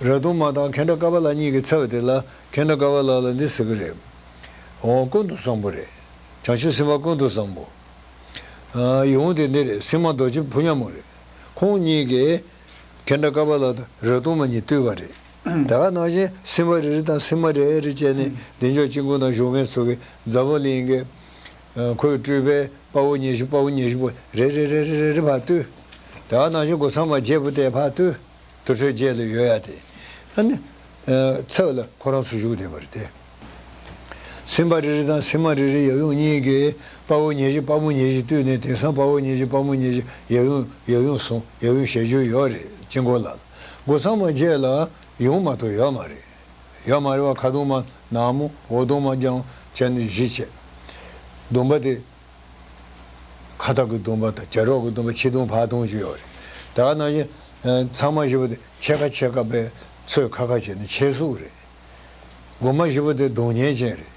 རབ་གདོང་མ་དང་ཁེ་ཏྲ་ཀ་པ་ལ་གཉིས་ཀྱི་ཚབ་དེ་ལ་ཁེ་ཏྲ་ཀ་པ་ལ་ལ་འདི་ཟེར་གི་རེད། འོ་ཀུན་ཏུ་བཟང་པོ་རེད། བྱང་ཆུབ་སེམས་དཔའ་ཀུན་ཏུ་བཟང་པོ། ཨ། ཡང་དེ་འདི་རེད། སེམས་མ་རྡོ་རྗེ་ཕོ་ཉ་མོ་རེད། ཁོང་གཉིས་ཀྱིས་ཁེ་ཏྲ་ཀ་པ་ལ་དང་རབ་གདོང་མ་གཉིས་བཏུལ་བ་རེད། ད་ག་ནང་བཞིན་སེམས་དཔའ་རེ་རེ་དང་སེམས་མ་རེ་རེ་བྱས་ནས་བདེ་མཆོག་དཀྱིལ་འཁོར་ནང་བཞུགས་མཁན་ཚོ་གིས་འཛམ་བུ་གླིང་གི། ཨ། ཁོའི་སྤྲུལ་པའི་དཔའ་བོ་ཉི་ཤུ་དཔའ་བོ་ཉི་ཤུ་པོ་རེ་རེ་རེ་རེ་རེ་རེ་ཕར་བཏུལ། ད་ག་ནང་བཞིན་སྒོ་ཚང་མ་བརྒྱད་པོ་དེ་ཕར་བཏུལ། དུར་ཁྲོད་བརྒྱད་ལ་ཡོད་ཡ་དེ། ཨ་ནི། ཨ། ཚབ་ལ་ཁོ་རང་ཚོ་བཞུགས་བསྡད་པ་རེད་དེ། སེམས་དཔའ་རེ་རེ་དང་སེམས་མ་རེ་རེ་ཡབ་ཡུམ་གཉིས་ཀྱིས་དཔའ་བོ་ཉི་ཤུ་དཔའ་མོ་ཉི་ཤུ་བཏུལ་ནས། དེང་སང་དཔའ་བོ་ཉི་ཤུ་དཔའ་མོ་ཉི་ཤུ་ཡབ་ཡུམ་ཡབ་ཡུམ་གསུམ། ཡབ་ཡུམ་ཞལ་བསྒྱུར་ཡོད་རེད། དཀྱིལ་འཁོར་ལ། སྒོ་ཚང་མ་བརྒྱད་ལ་ཡུམ་མ་གཏོགས་ཡོད་མ་རེད། ཡོད་མ་རེད་བ། ཁ་གདོང་མ་ནག་མོ། འོག་གདོང་མ་རྐྱང་བྱས་ནས་བཞི་བྱས། གདོང་པ་དེ། ཁ་བཏགས་ཀྱི་གདོང་པ་དང་བྱ་རོག་གི་གདོང་པ། ཕྱི་གདོང་ཕ་གདོང་བཅས་ཡོད་རེད། ད་ག་ནང་བཞིན། ཨ། ཚང་མ་བཞི་པོ་དེ་ཕྱེད་ཀ་ཕྱེད་ཀ་པའི་ཚོས་ཁ་ཁ་བྱས་ནས་ཕྱེད་གཟུགས་རེད། མགོ་མ་བཞི་པོ་དེ་གདོང་བརྙན་ཅན་རེད།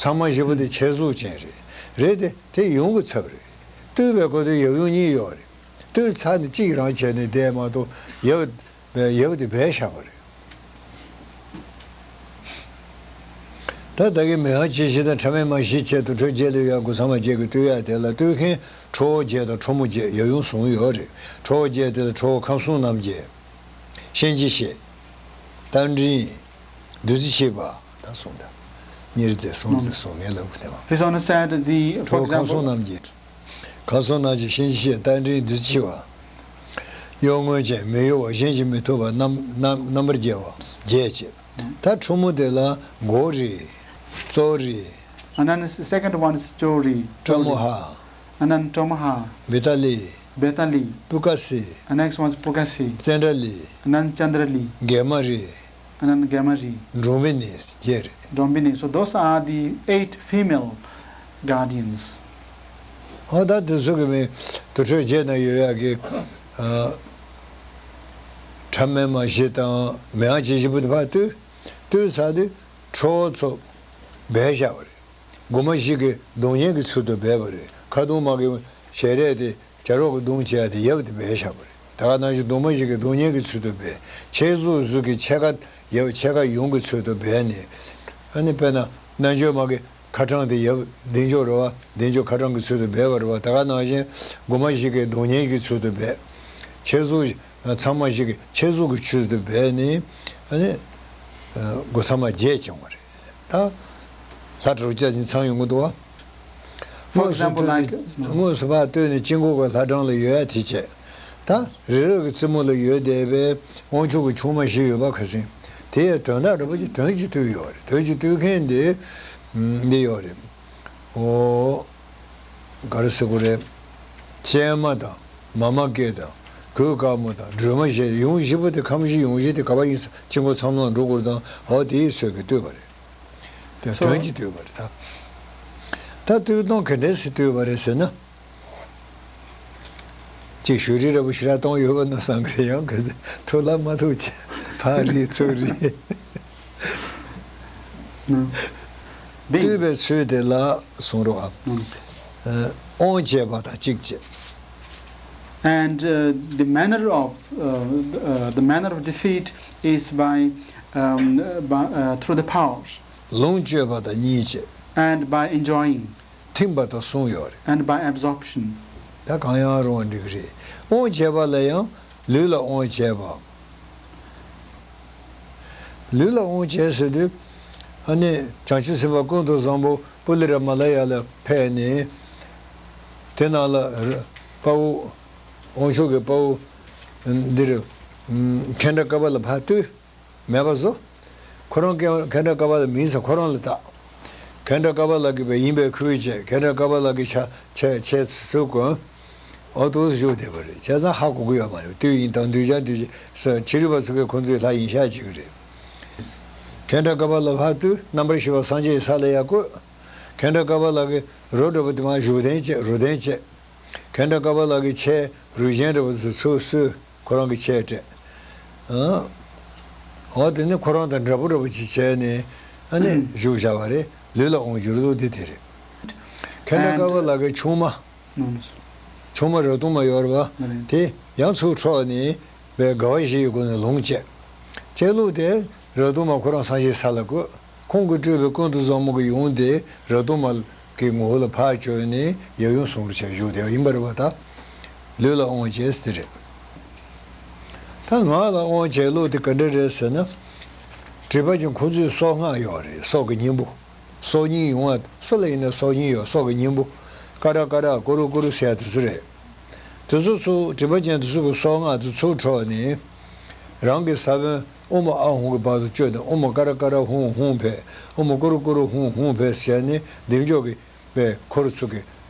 ཚང་མ་བཞི་པོ་དེ་ཕྱེད་གཟུགས་ཅན་རེད། རེད་དེ། དེ་ཡུམ་གྱི་ཚབ་རེད། བཏུལ་བའི་སྐབས་དེ་ཡབ་ཡུམ་གཉིས་ཡོད་རེད། བཏུལ་ཚར་ནས་གཅིག་རང་བྱས་ནས་བསྡད་མ་གཏོགས། ཡབ། ཡབ་དེ་སྦས་བཞག་པ་རེད། ད་ད་གིན་མི་འམ་ཅི་བཞི་དང་ཕྲ་མེན་མ་བཞི་བྱས། དུར་ཁྲོད་བརྒྱད་ལ་ཡོད་ཡ། སྒོ་ཚང་མ་བརྒྱད་ཀྱིས་བཏུལ་ཡ་དེ་ལ་བཏུལ་མཁན་ཁྲོ་བོ་བརྒྱད་དང་ཁྲོ་མོ་བརྒྱད། ཡབ་ཡུམ་གསུམ་ཡོད་རེད། ཁྲོ་བོ་བརྒྱད་དེ་ལ་ཁྲོ་བོ་ཁམས་གསུམ་རྣམ་བརྒྱད། གཤིན་རྗེ་གཤེད། རྟ་མགྲིན། བདུད་རྩི་འཁྱིལ་པ། ད་གསུམ་ད། གཉིས་རེད་དེ། གསུམ་རེད་དེ། གསུམ་ངེས་ལ་དགོས་དེ་མ། His Honour said the, for ཁྲོ་བོ་ཁམས་གསུམ་example, རྣམ་བརྒྱད། ཁམས་གསུམ་རྣམ་བརྒྱད། གཤིན་རྗེ་གཤེད། རྟ་མགྲིན། བདུད་རྩི་འཁྱིལ་པ། གཡོ་ངོ་ཅན། མི་གཡོ་བ། གཞན་གྱིས་མི་ཐུབ་པ། རྣམ་རྣམ་རྣམ་པར་རྒྱལ་བ་བརྒྱད་བྱས། ད་ཁྲོ་མོ་དེ་ལ་མགོ་རེད། ཙོ་རེད། And then the second one is Chori. ཀྲ་མོ་ཧ། And then Tomaha. བེ་ཏཱ་ལི། Betali. པུ་ཀ་སི། And next one is Pukasi. ཙནྡྲ་ལི། And then Chandrali. གེ་མ་རི། And then Gemari. འབྲོང་བི་ནི་བརྒྱད་རེད། Dombini. So those are the eight female guardians. ཨོ་ད་དེ་ཚོ་གི་མི་དུར་ཁྲོད་བརྒྱད་ན་ཡོད་ཡག་གི། ཨ། ཕྲ་མེན་མ་བཞི་དང་མི་འམ་ཅི་བཞི་པོ་དེ་ཕར་བཏུལ། བཏུལ་ཚར་དུས་ཁྲོ་བོ་ཚོ་སྦས་བཞག་པ་རེད། མགོ་མ་བཞི་གི་གདོང་བརྙན་གྱི་ཚུལ་དུ་སྦས་པ་རེད། ཁ་གདོང་མ་གི་ཞལ་རས་དེ་བྱ་རོག་གི་གདོང་བྱས་ཏེ་ཡབ་དེ་སྦས་བཞག་པ་རེད། ད་ག་ནང་བཞིན་གདོང་མ་བཞི་གི་གདོང་བརྙན་གྱི་ཚུལ་དུ་སྦས། ཕྱེད་གཟུགས་གཟུགས་ཀྱི་ཕྱེད་ཀ་ཡབ་ཕྱེད་ཀ་ཡུམ་གྱི་ཚུལ་དུ་སྦས་ནས། ཨ་ནི་དཔེར་ན་རྣལ་འབྱོར་མ་གི་ཁ་བྲང་དེ་ཡབ་བདེ་མཆོག་རེད་བ། བདེ་མཆོག་ཁ་བྲང་གི་ཚུལ་དུ་སྦས་པ་རེད་བ། ད་ག་ནང་བཞིན་མགོ་མ་བཞི་གི་གདོང་བརྙན་གྱི་ཚུལ་དུ་སྦས། ཕྱེད་གཟུགས་ཚང་མ་བཞི་གི་ཕྱེད་གཟུགས་ཀྱི་ཚུལ་དུ་སྦས་ནས། ཨ་ནི་སྒོ་ཚང་མ་བརྒྱད་བྱུང་བ་རེད། ད་ལྷ་དྲུག་ཅུ་ནི་ཚང་ཡོང་གི་འདུག་བ། For དངོས་སུ་example, བཏོན་ནས། like དངོས་སུ་ཕར་བཏོན་ནས་དཀྱིལ་འཁོར་གྱི་ལྷ་གྲངས་ལ་ཡོད་ཡ་དེ་བྱས། ད་རི་རབ་ཀྱི་རྩེ་མོ་ལ་ཡོད་བསྡད་པའི་དབང་ཕྱུག་གི་ཆུང་མ་བཞི་ཡོད་པ་ཁ་སང་། དེ་ཡང་དོན་དག་འདྲ་པོ་ཅིག་དོན་གཅིག་བཏུལ་ཡོད་རེད། དོན་གཅིག་བཏུལ་མཁན་དེ་འདི་ཡོད་རེད། ཨོ། ག་རེ་ཟེར་དགོས་རེད། སྤྱན་མ་དང་། མ་མ་སྐད་དང་། གོས་དཀར་མོ་དང་། སྒྲོལ་མ་བཞི། ཡུམ་བཞི་པོ་དེ། ཁམས་བཞི་ཡུམ་བཞི་དེ་ག་པར་ཡིན་ས། དཀྱིལ་འཁོར་ཚང་མ་འགྲོ་དགོས་དང་། འོ་དེའི་ཚོད་ཀྱིས་བཏུལ་བ་རེད། དེ་So དོན་གྱིས་བཏུལ་བ་རེད་ད། ད་བཏུལ་སྟངས་ག་འདྲས་སེ་བཏུལ་བ་རེད་ཟེར་ན། ཞུ་རིགས་ར་བོ་ཞེ་དྲག་གཏོང་ཡོད་པ་ན་བསམ་གི་རེད། ཡང་ག་ཚོད་ཐུག་ལ་མ་ཐུག་བྱས་ཕར་རིག་ཚུར་རིག་ལྟོས་པའི་ཚུལ་དེ་ལ་གསུང་རོགས། ཨ། དབང་བྱས་པ་དང་གཅིག་བྱས། And uh, the manner of uh, the, uh, the manner of defeat is by, um, uh, by uh, through the powers. ལོངས་སྤྱོད་པ་དང་གཉིས་བྱས། And by enjoying. ཐིམ་པ་དང་གསུམ་ཡོད་རེད། And by absorption. ད་གང་ཡང་རུང་བ་འགྲིག་གི་རེད། དབང་བྱས་པ་ལ་ཡང་ལུས་ལ་དབང་བྱས་པ། ལུས་ལ་དབང་བྱས་ཟེར་དུས། ཨ་ནི་བྱང་ཆུབ་སེམས་དཔའ་ཀུན་ཏུ་བཟང་པོ་པུ་ལི་ར་མ་ལ་ཡ་ལ་ཕེབས་ནས། དེ་ནང་ལ་ར་དཔའ་བོ། དབང་ཕྱུག་གི་དཔའ་བོ་འདིར་ཨམ་ཁེ་ཏྲ་ཀ་པ་ལ་ཕར་བཏུལ། མེད་པ་བཟོ། ཁོ་རང་ཁེ་ཁེ་ཏྲ་ཀ་པ་ལ་མིང་ས་ཁོ་རང་ལ་བཏགས། ཁེ་ཏྲ་ཀ་པ་ལ་གི་བས་ཡིན་པའི་ཁུལ་བྱས། ཁེ་ཏྲ་ཀ་པ་ལ་གི་ཆ་ཆ་ཆས་ཚུར་གོན། ཨོ་ཏོག་བཞུགས་བསྡད་པ་རེད། བྱས་ཙང་ཧ་གོ་གི་ཡོད་མ་རེད། དུས་ཡིན་དང་གདུལ་བྱ་འདུལ་བྱེད་ཕྱི་རོལ་པ་ཚོ་གིས་ཁོང་ཚོའི་ལྷ་ཡིན་ཤག་བྱེད་ཀྱི་རེད། ཁེ་ཏྲ་ཀ་པ་ལ་ཕར་བཏུལ། རྣམ་པར་ཤེས་པ་སངས་རྒྱས་ས་ལ་ཡར་བཀོད། ཁེ་ཏྲ་ཀ་པ་ལ་གི་རོ་འདྲ་པོ་དེ་མར་བཞུགས་གདན་བྱས། རུ་གདན་བྱས། ཁེ་ཏྲ་ཀ་པ་ལ་གི་ཆས་རུས་ཆེན་འདྲ་པོ་དེ་ཚུར་གསོལ། ཁོ་རང་གི་ཆས་སྤྲས། ཨང་། འོ་དེ་ནི་ཁོ་རང་དང་འདྲ་པོ་འདྲ་པོ་ཅིག་བྱས་ནས་ཨ་ནི་བཞུགས་བཞག་པ་རེད། ལུས་ལ་དབང་བསྒྱུར་ལུགས་འདི་དེ་རེད། ཁེ་ཏྲ་ཀ་པ་ལ་གི་ཆུང་མ། ཆུང་མ་རབ་གཏུམ་མ་ཡོད་རེད་པ། དེ་ཡང་ཚུར་འཕྲོག་ནས་པའི་དགའ་བ་བཞི་ཡི་སྒོ་ནས་ལོངས་སྤྱད། སྤྱད་ལུགས་དེ་རབ་གཏུམ་མ་ཁོ་རང་སངས་རྒྱས་ས་ལ་བཀོད། ཁོང་གིས་སྤྲུལ་པའི་ཀུན་ཏུ་བཟང་མོ་གི་ཡོན་ཏན་རབ་གཏུམ་མ་གི་ངོ་བོ་ལ་ཕར་བཅོས་ནས་ཡབ་ཡུམ་ཟུང་དུ་ཆ་བཞུགས་དེ་ཡིན་པ་རེད་པ། ད་ལུས་ལ་དབང་བྱས་དེ་རེད། ད་ངག་ལ་དབང་བྱས་ལུགས་དེ་ག་འདྲ་རེད་ཟེར་ན། སྒྲིབ་པ་ཅན་ཁོ་ཚོའི་སྲོག་སྔགས་ཡོད་རེད། སྲོག་གི་སྙིང་པོ། སྲོག་སྙིང་ཡོང་བ་སུ་ལ་ཡིན་ན་སྲོག་སྙིང་ཡོད། སྲོག་གི་སྙིང་པོ། ཀ་ར་ཀ་ར་ཀུ་རུ་ཀུ་རུ་ཟེར་ཡ་དེ་ཚོ་རེད། དེ་ཚོ་ཚུར་སྒྲིབ་པ་ཅན་དེ་ཚོ་གི་སྲོག་སྔགས་དེ་ཚུར་འཕྲོག་ནས། རང་གི་ས་བོན་ཨོཾ་ཨཱཿཧཱུྃ་གི་བར་དུ་བསྐྱོད་དེ། ཨོཾ་ཀ་ར་ཀ་ར་ཧཱུྃ་ཧཱུྃ་ཕཊ། ཨོཾ་ཀུ་རུ་ཀུ་རུ་ཧཱུྃ་ཧཱུྃ་ཕཊ་ཟེར་ནས་བདེ་མཆོག་གི་པའི་འཁོར་ཚོ་གི་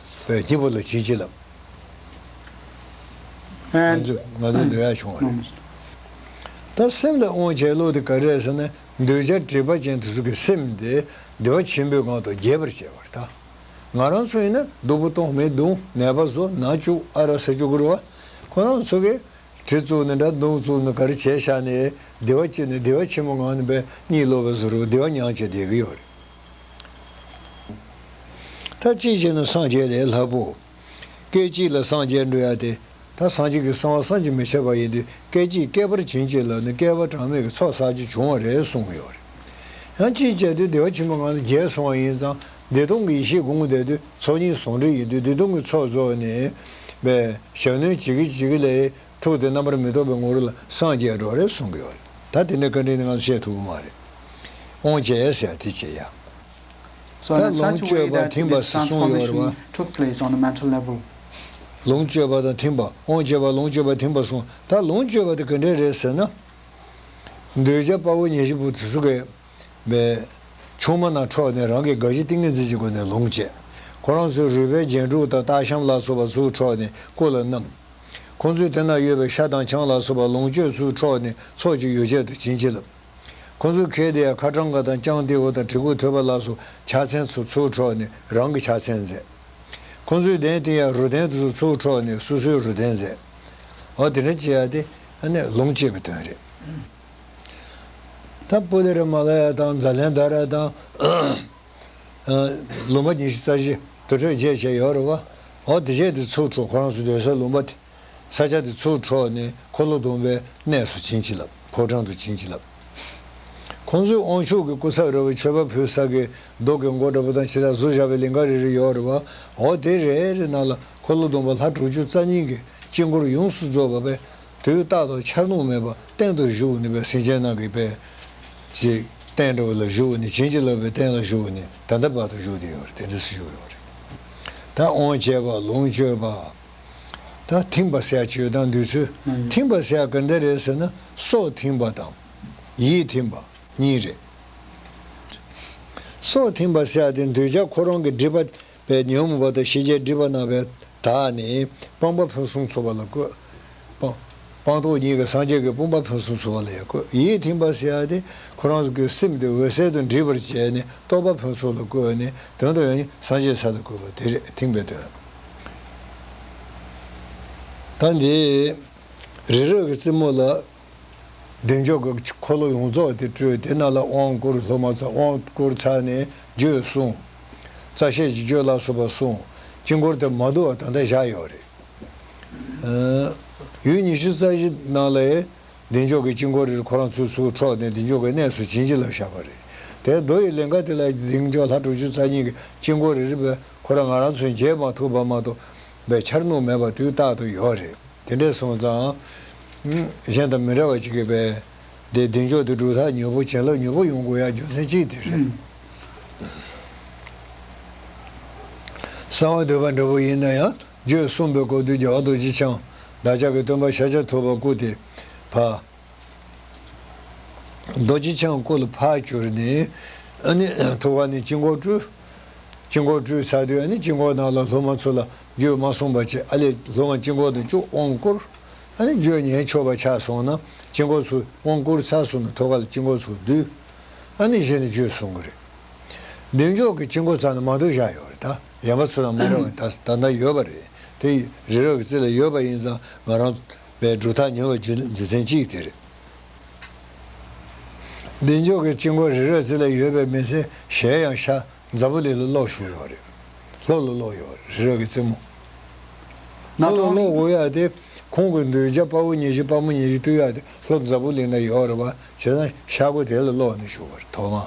པའི་སྙིང་པོ་ལ་བྱིན་གྱིས་བརླབས། ང་ཚོ་ང་ཚོ་འདོད་ཡག་བྱུང་བ་རེད། ད་སེམས་ལ་དབང་བྱས་ལུགས་དེ་ག་རེ་རེད་ཟེར་ན། འདོད་ཆགས་སྒྲིབ་པ་ཅན་དེ་ཚོ་གི་སེམས་དེ་བདེ་བ་ཆེན་པོའི་ངང་དུ་རྒྱས་པར་བྱས་པ་རེད། ད་ང་རང་ཚོ་ཡིན་ན་སྡུག་པོ་གཏོང་མི་སྡུག་ནད་པ་བཟོ་ན་བཅུག་ཨ་ར་ཟ་བཅུག་གི་རེད་པ། ཁོ་རང་ཚོ་གིས་གྲི་བཙུགས་ནས་འདྲ་མདུང་བཙུགས་ནས་ག་རེ་བྱས་བཞག་ནས་བདེ་བ་སྐྱེས་ནས་བདེ་བ་ཆེན་པོ་ངང་ནས་པའི་གཉིད་ལོག་པའི་བཟོ་འདྲ་བདེ་བ་མྱངས་བྱས་བསྡད་ཀྱི་ཡོད་རེད། ད་གཅིག་བྱས་ན་སངས་རྒྱས་ལས་སླ་པོ། སྐད་ཅིག་ལ་སངས་རྒྱས་འགྲོ་ཡ་དེ། ད་སངས་རྒྱས་ཀྱི་གསང་བ་བསམ་གྱིས་མི་ཁྱབ་པ་ཡིན་དུས་སྐད་ཅིག་བསྐལ་པར་བྱིན་གྱིས་བརླབས་ནས་བསྐལ་པ་གྲངས་མེད་ཀྱི་ཚོགས་བསགས་རྒྱུ་བྱུང་བ་རེད་གསུང་གི་ཡོད་རེད། ཡང་གཅིག་བྱས་དུས་བདེ་བ་ཆེན་པོ་ངང་ལ་རྒྱས་སོང་བ་ཡིན་ཙང་བདེ་སྟོང་གི་ཡེ་ཤེས་སྒོམ་བསྡད་དུས་ཚོགས་གཉིས་ཟུང་འབྲེལ་ཡིན་དུས་བདེ་སྟོང་གི་ཚོགས་རྫོགས་ནས་པའི་ཞབས་གནོན་བྱེད་ཀྱི་བྱེད་ཀྱི་ལས་ཐུགས་དེ་རྣམ་པར་མི་རྟོག་པའི་ངོ་བོ་ལ་སངས་རྒྱས་འགྲོ་རེད་གསུང་གི་ཡོད་རེད། ད་དེ་འདྲའི་བཀའ་དྲིན་དེ་ང་ཚོ་བཤད་ཐུབ་ཀྱི་མ་རེད། དབང་བྱས་ཟེར་ཡ་དེ་བྱེད་ཡ། So in ད་ལོངས་such a སྤྱོད་way པ་that ཐིམ་པ this ཟེར་གསུངས་ཡོད་རེད་པ། Transformation took place on a mental level. ལོངས་སྤྱོད་པ་དང་ཐིམ་པ། དབང་བྱས་པ་ལོངས་སྤྱོད་པ་ཐིམ་པ་གསུངས། ད་ལོངས་སྤྱོད་པ་དེ་ག་འདྲ་རེད་ཟེར་ན། འདོད་ཆགས་དཔའ་བོ་ཉེར་བཞི་པོ་དེ་ཚོ་གིས་པའི་ཆུང་མ་ནང་འཕྲོག་ནས་རང་གི་དགའ་བཞི་ཏིང་ངེ་འཛིན་གྱི་སྒོ་ནས་ལོངས་སྤྱད། ཁོ་རང་ཚོའི་རུས་པའི་རྒྱན་དྲུག་དང་སྟག་ཤམ་ལ་སོགས་པ་ཚུར་འཕྲོག་ནས་སྐུ་ལ་བསྣམས། ཁོ་ཚོའི་དེ་ན་ཡོད་པའི་ཤ་དང་ཆང་ལ་སོགས་པ་ལོངས་སྤྱོད་ཚུར་འཕྲོག་ནས་ཚོགས་ཀྱི་ཡོ་བྱད་དུ་བྱིན་གྱིས་བརླབས། ཁོ་ཚོའི་ཁེ་དེ་ཡང་ཁ་གྲངས་ཀ་དང་ལྕང་ཏེའུ་དང་གྲི་གུག་ཐོད་པ་ལ་སོགས་ཕྱག་མཚན་ཚུར་ཚུར་འཕྲོག་ནས་རང་གི་ཕྱག་མཚན་མཛད། ཁོ་ཚོའི་གདན་དེ་ཡང་རུ་གདན་དེ་ཚུར་ཚུར་འཕྲོག་ནས་སོ་སོའི་རུ་གདན་མཛད། འོ་དེ་འདྲ་བྱེད་ཡ་དེ་ཨ་ནི་ལོངས་སྤྱོད་པའི་དོན་རེད། ད་པུ་ལི་ར་མ་ལ་ཡ་དང་ཛ་ལན་དྷ་ར་དང་། ལུང་པ་ཉི་ཤུ་རྩ་བཞི་དུར་ཁྲོད་བརྒྱད་བྱས་ཡོད་རེད་བ། འོ་དེ་བྱས་དེ་ཚུར་འཕྲོག་ཁོ་རང་ཚོ་སྡོད་སའི་ལུང་པ་དེ། ས་ཆ་དེ་ཚུར་འཕྲོག་ནས་འཁོར་ལོ་སྡོམ་པའི་གནས་སུ་བྱིན་གྱིས་བརླབས། ཕོ་བྲང་དུ་བྱིན་གྱིས་བརླབས། ཁོང་ཚོས་དབང་ཕྱུག་གི་སྐུ་ཚབ་ར་བའི་མཆོད་པ་ཕུལ་ས་གི་རྡོ་གི་མགོ་འདྲ་པོ་དང་ཇི་ལྟར་བཟོ་བཞག་པའི་ལིང་ག་རེ་རེ་ཡོད་རེད་བ། འོ་དེ་རེ་རེ་ནང་ལ་འཁོར་ལོ་སྡོམ་པ་ལྷ་དྲུག་ཅུ་རྩ་གཉིས་ཀྱི་དཀྱིལ་འཁོར་ཡོངས་སུ་རྫོགས་པ་པས། དུས་རྟག་ཏུ་འཆར་སྣང་མེད་པར་སྟེང་དུ་བཞུགས་ནས་པའི་སེམས་ཅན་རྣམས་ཀྱི་པའི་ཅིག་སྟེང་འདྲ་བོ་ལ་བཞུགས་ནས་བྱིན་གྱིས་བརླབས་པའི་སྟེང་ལ་བཞུགས་ནས་ད་ལྟ་བར་དུ་བཞུགས་བསྡད་ཡོད་རེད། དེ་འདྲ་སུ་བཞུགས་ཡོད་རེད། ད་དབང་བྱས་པ་ལོངས་སྤྱོད་པ། ད་ཐིམ་པ་ཟེར་ཡ་ཅིག་ཡོད་དང་འདུག་ཚུལ། ཐིམ་པ་ཟེར་ཡ་ག་འདྲ་རེད་ཟེར་ན་སྲོག་ཐིམ་པ་དང་ཡིད་ཐིམ་པ་གཉིས་རེད། སྲོག་ཐིམ་པ་ཟེར་ཡ་དེ་འདོད་ཆགས་ཁོ་རང་གི་སྒྲིབ་པ་པའི་ཉོན་མོངས་པ་དང་ཤེས་བྱའི་སྒྲིབ་པ་རྣམས་པའི་དག་ནས་སྤངས་པ་ཕུན་སུམ་ཚོགས་པ་ལ་བཀོད། སྤངས་སྤངས་རྟོགས་གཉིས་ཀྱི་སངས་རྒྱས་ཀྱི་སྤངས་པ་ཕུན་སུམ་ཚོགས་པ་ལ་ཡང་བཀོད། ཡིད་ཐིམ་པ་ཟེར་ཡ་དེ་ཁོ་རང་གི་སེམས་དེ་འོད་གསལ་དུ་འདྲེས་པར་བྱས་ནས་རྟོགས་པ་ཕུན་ཚོགས་ལ་བཀོད་ནས་དོན་དུ་ཡང་སངས་རྒྱས་ས་ལ་བཀོད་པ་དེ་རེད། ཐིམ་པའི་དོན། ད་འདི་རི་རབ་ཀྱི་རྩེ་མོ་ལ་བདེ་མཆོག་གི་འཁོར་ལོ་ཡོངས་རྫོགས་དེ་སྤྲོས། དེ་ནང་ལ་དབང་བསྐུར། སློབ་མ་ཚོ་དབང་བསྐུར་ཚར་ནས་བརྗོད་གསུངས། རྩ་བཤད་ཀྱི་བརྗོད་ལ་སོགས་པ་གསུངས། དཀྱིལ་འཁོར་དེ་མ་འདུ་བ་ད་ལྟ་བཞག་ཡོད་རེད། ཡུལ་ཉི་ཤུ་རྩ་བཞི་ནང་ལ་བདེ་མཆོག་གི་དཀྱིལ་འཁོར་རེ་ཁོ་རང་ཚོས་ཚུར་འཕྲོག་ནས་བདེ་མཆོག་གི་གནས་སུ་བྱིན་གྱིས་བརླབས་བཞག་པ་རེད། དེ་མདོ་ཡི་ལིང་ག་དེ་ལ་བདེ་མཆོག་ལྷ་དྲུག་ཅུ་རྩ་གཉིས་ཀྱི་དཀྱིལ་འཁོར་རེ་རེ་བས་ཁོ་རང་ང་རང་ཚོས་མཇལ་མ་ཐུབ་པ་མ་གཏོགས་པའི་འཆར་སྣང་མེད་པ་དུས་རྟག་ཏུ་ཡོད་རེད། དེ་འདྲས་སོང་ཙང་གཞན་དང་མི་འདྲ་བ་ཅིག་གིས་པས་དེ་བདེ་མཆོག་དེ་སྒྲུབ་ཐབས་མྱུར་པོ་བྱིན་རླབས་མྱུར་པོ་ཡོང་དགོས་ཡ་རྒྱུ་མཚན་གཅིག་དེ་རེད། གསང་བ་འདུས་པ་འདྲ་པོ་ཡིན་ན་ཡང་བརྗོད་གསུངས་པའི་སྐབས་དུ་རྒྱལ་བ་རྡོ་རྗེ་འཆང་བདག་ཅག་གི་སྟོན་པ་ཤཱཀྱ་ཐུབ་པ་སྐུ་དེ་ཕ། རྡོ་རྗེ་འཆང་སྐུ་ལ་ཕར་གྱུར་ནས་ཨ་ནི་ཐུགས་ཀ་ནས་དཀྱིལ་འཁོར་སྤྲུལ། དཀྱིལ་འཁོར་སྤྲུལ་ཚར་དུས་ཨ་ནི་དཀྱིལ་འཁོར་ནང་ལ་སློབ་མ་ཚོ་ལ་བརྗོད་མ་གསུངས་པ་བྱས། ཨ་ལས་སློབ་མ་དཀྱིལ་འཁོར་དུ་བཅུག་དབང་བསྐུར། ཨ་ནི་བརྗོད་ཉན་ཆོག་པ་ཆགས་སོང་ན་དཀྱིལ་འཁོར་ཚུར་དབང་བསྐུར་ཚར་སོང་ན་ཐུགས་ཀ་ལ་དཀྱིལ་འཁོར་ཚུར་བསྡུས། ཨ་ནི་གཞི་ནས་བརྗོད་གསུང་གི་རེད། བདེ་མཆོག་གི་དཀྱིལ་འཁོར་ཚང་ནས་མ་འདུག་བཞག་ཡོད་རེད། ད་ཡན་པ་ཚོ་ལ་མ་རེད་བ། ད་ད་ལྟ་ཡོད་པ་རེད། དེ་རི་རབ་ཀྱི་རྩེ་ལ་ཡོད་པ་ཡིན་ཙང་ང་རང་པའི་སྒྲུབ་ཐབས་ཉེ་བའི་རྒྱུ་རྒྱུ་མཚན་གཅིག་དེ་རེད། བདེ་མཆོག་གི་དཀྱིལ་འཁོར་རི་རབ་རྩེ་ལ་ཡོད་པའི་མི་ཚེ་གཞན་ཡང་ཤར་འཛམ་བུ་གླིང་ལ་ལོག་བཞུགས་ཡོད་རེད། ལྷོ་ལ་ལོག་ཡོད་རེད། རི་རབ་ཀྱི་རྩེ་མོ། ལྷོ་ལ་ལོག་དགོས་ཡ་དེ་ཁོང་གི་གདུལ་བྱ་དཔའ་བོ་ཉི་ཤུ་དཔའ་མོ་ཉི་ཤུ་བཏུལ་ཡ་དེ་ལྷོ་འཛམ་བུ་གླིང་ན་ཡོད་རེད་བ། བྱས་ཙང་ཤར་སྒོ་དེ་ལ་ལོག་ནས་བཞུགས་པ་རེད་ཐོག་མ།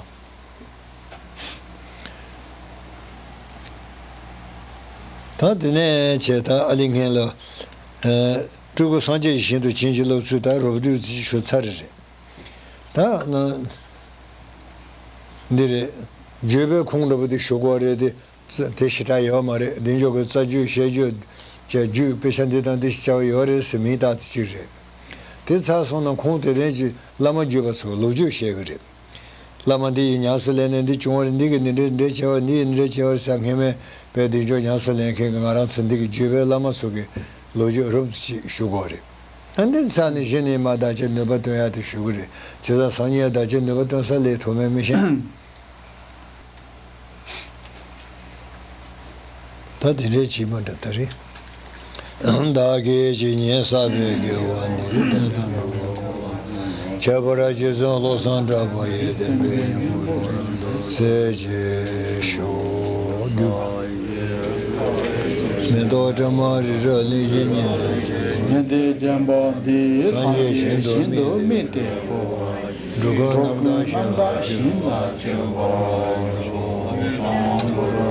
ད་དེ་ནས་བྱས་ད་ཨ་ལི་སྔན་ལ་སྤྲུལ་སྐུ་སངས་རྒྱས་ཀྱི་ཞིང་དུ་བྱིན་གྱིས་བརླབས་ཚུལ་ད་རོབ་བསྡུས་ཅིག་ཞུ་ཚར་རེད། ད་ན་འདི་རེད། བརྗོད་པའི་ཁུངས་འདྲ་པོ་དེ་ཞུ་དགོས་རེད་དེ། ཙ་དེ་ཞེ་དྲག་ཡོད་མ་རེད། བདེ་མཆོག་གི་རྩ་རྒྱུད་བཤད་རྒྱུད་བཅས་རྒྱུད་དཔེ་ཆ་འདི་དང་འདི་ཞིག་བྱ་བ་ཡོད་རེད་ཟེར་མིང་བཏགས་ཏེ་གཅིག་རེད། དེ་ཚར་སོང་ན་ཁོང་དེ་ལན་གྱི་བླ་མ་བརྒྱུད་པ་ཚོ་ལོ་རྒྱུས་བཤད་གི་རེད། བླ་མ་འདི་ཡིས་ཉམས་སུ་ལེན་ནས་འདི་བྱུང་བ་རེད། འདི་གིས་འདི་འདྲའི་འདྲའི་བྱས་པ། འདི་ཡིས་འདི་འདྲའི་བྱས་པ་རེད་ཟེར་མཁན་མེད་པའི་བདེ་མཆོག་ཉམས་སུ་ལེན་མཁན་གྱི་ང་རང་ཚོ་འདི་གི་བརྒྱུད་པའི་བླ་མ་ཚོ་གི་ལོ་རྒྱུས་རོབ་ཙམ་ཞིག་ཞུ་དགོས་རེད། ཨ་འདི་ཚར་ནས་གཞི་ནས་མ་བདག་ཅག་ནུས་པ་བཏོན་ཡག་དེ་ཞུ་གི་རེད། བྱས་ཙང་སང་ཉིན་བདག་ཅག་ནུས་པ་བཏོན་ས་ལས་ཐུབ་མེད་མི་ཤེས། ད་དེ་འདྲའི་བྱིས་པ་འདྲ་ད་རེད། བདག་གིས་ཇི་སྙེད་བསགས་པའི་དགེ་བ་འདི། བསྟན་དང་འགྲོ་བ་ཀུན་ལ། ཁྱད་པར་རྗེ་བཙུན་བློ་བཟང་གྲགས་པ་ཡི། བསྟན་པའི་སྙིང་པོ་ཡོངས་སུ་གསལ་བྱེད་ཤོག །མེ་ཏོག་དྲི་མ་རི་རབ་གླིང་བཞི་ཉི་ཟླས་བརྒྱན་པ། ཉི་ཟླས་བརྒྱན་པ་འདི། སངས་རྒྱས་ཞིང་དུ་དམིགས་ཏེ་འཁོར་བ་འགྲོ་ཀུན་རྣམ་དག་ཞིང་ལ་སྤྱོད་པར་ཤོག །ཨོཾ།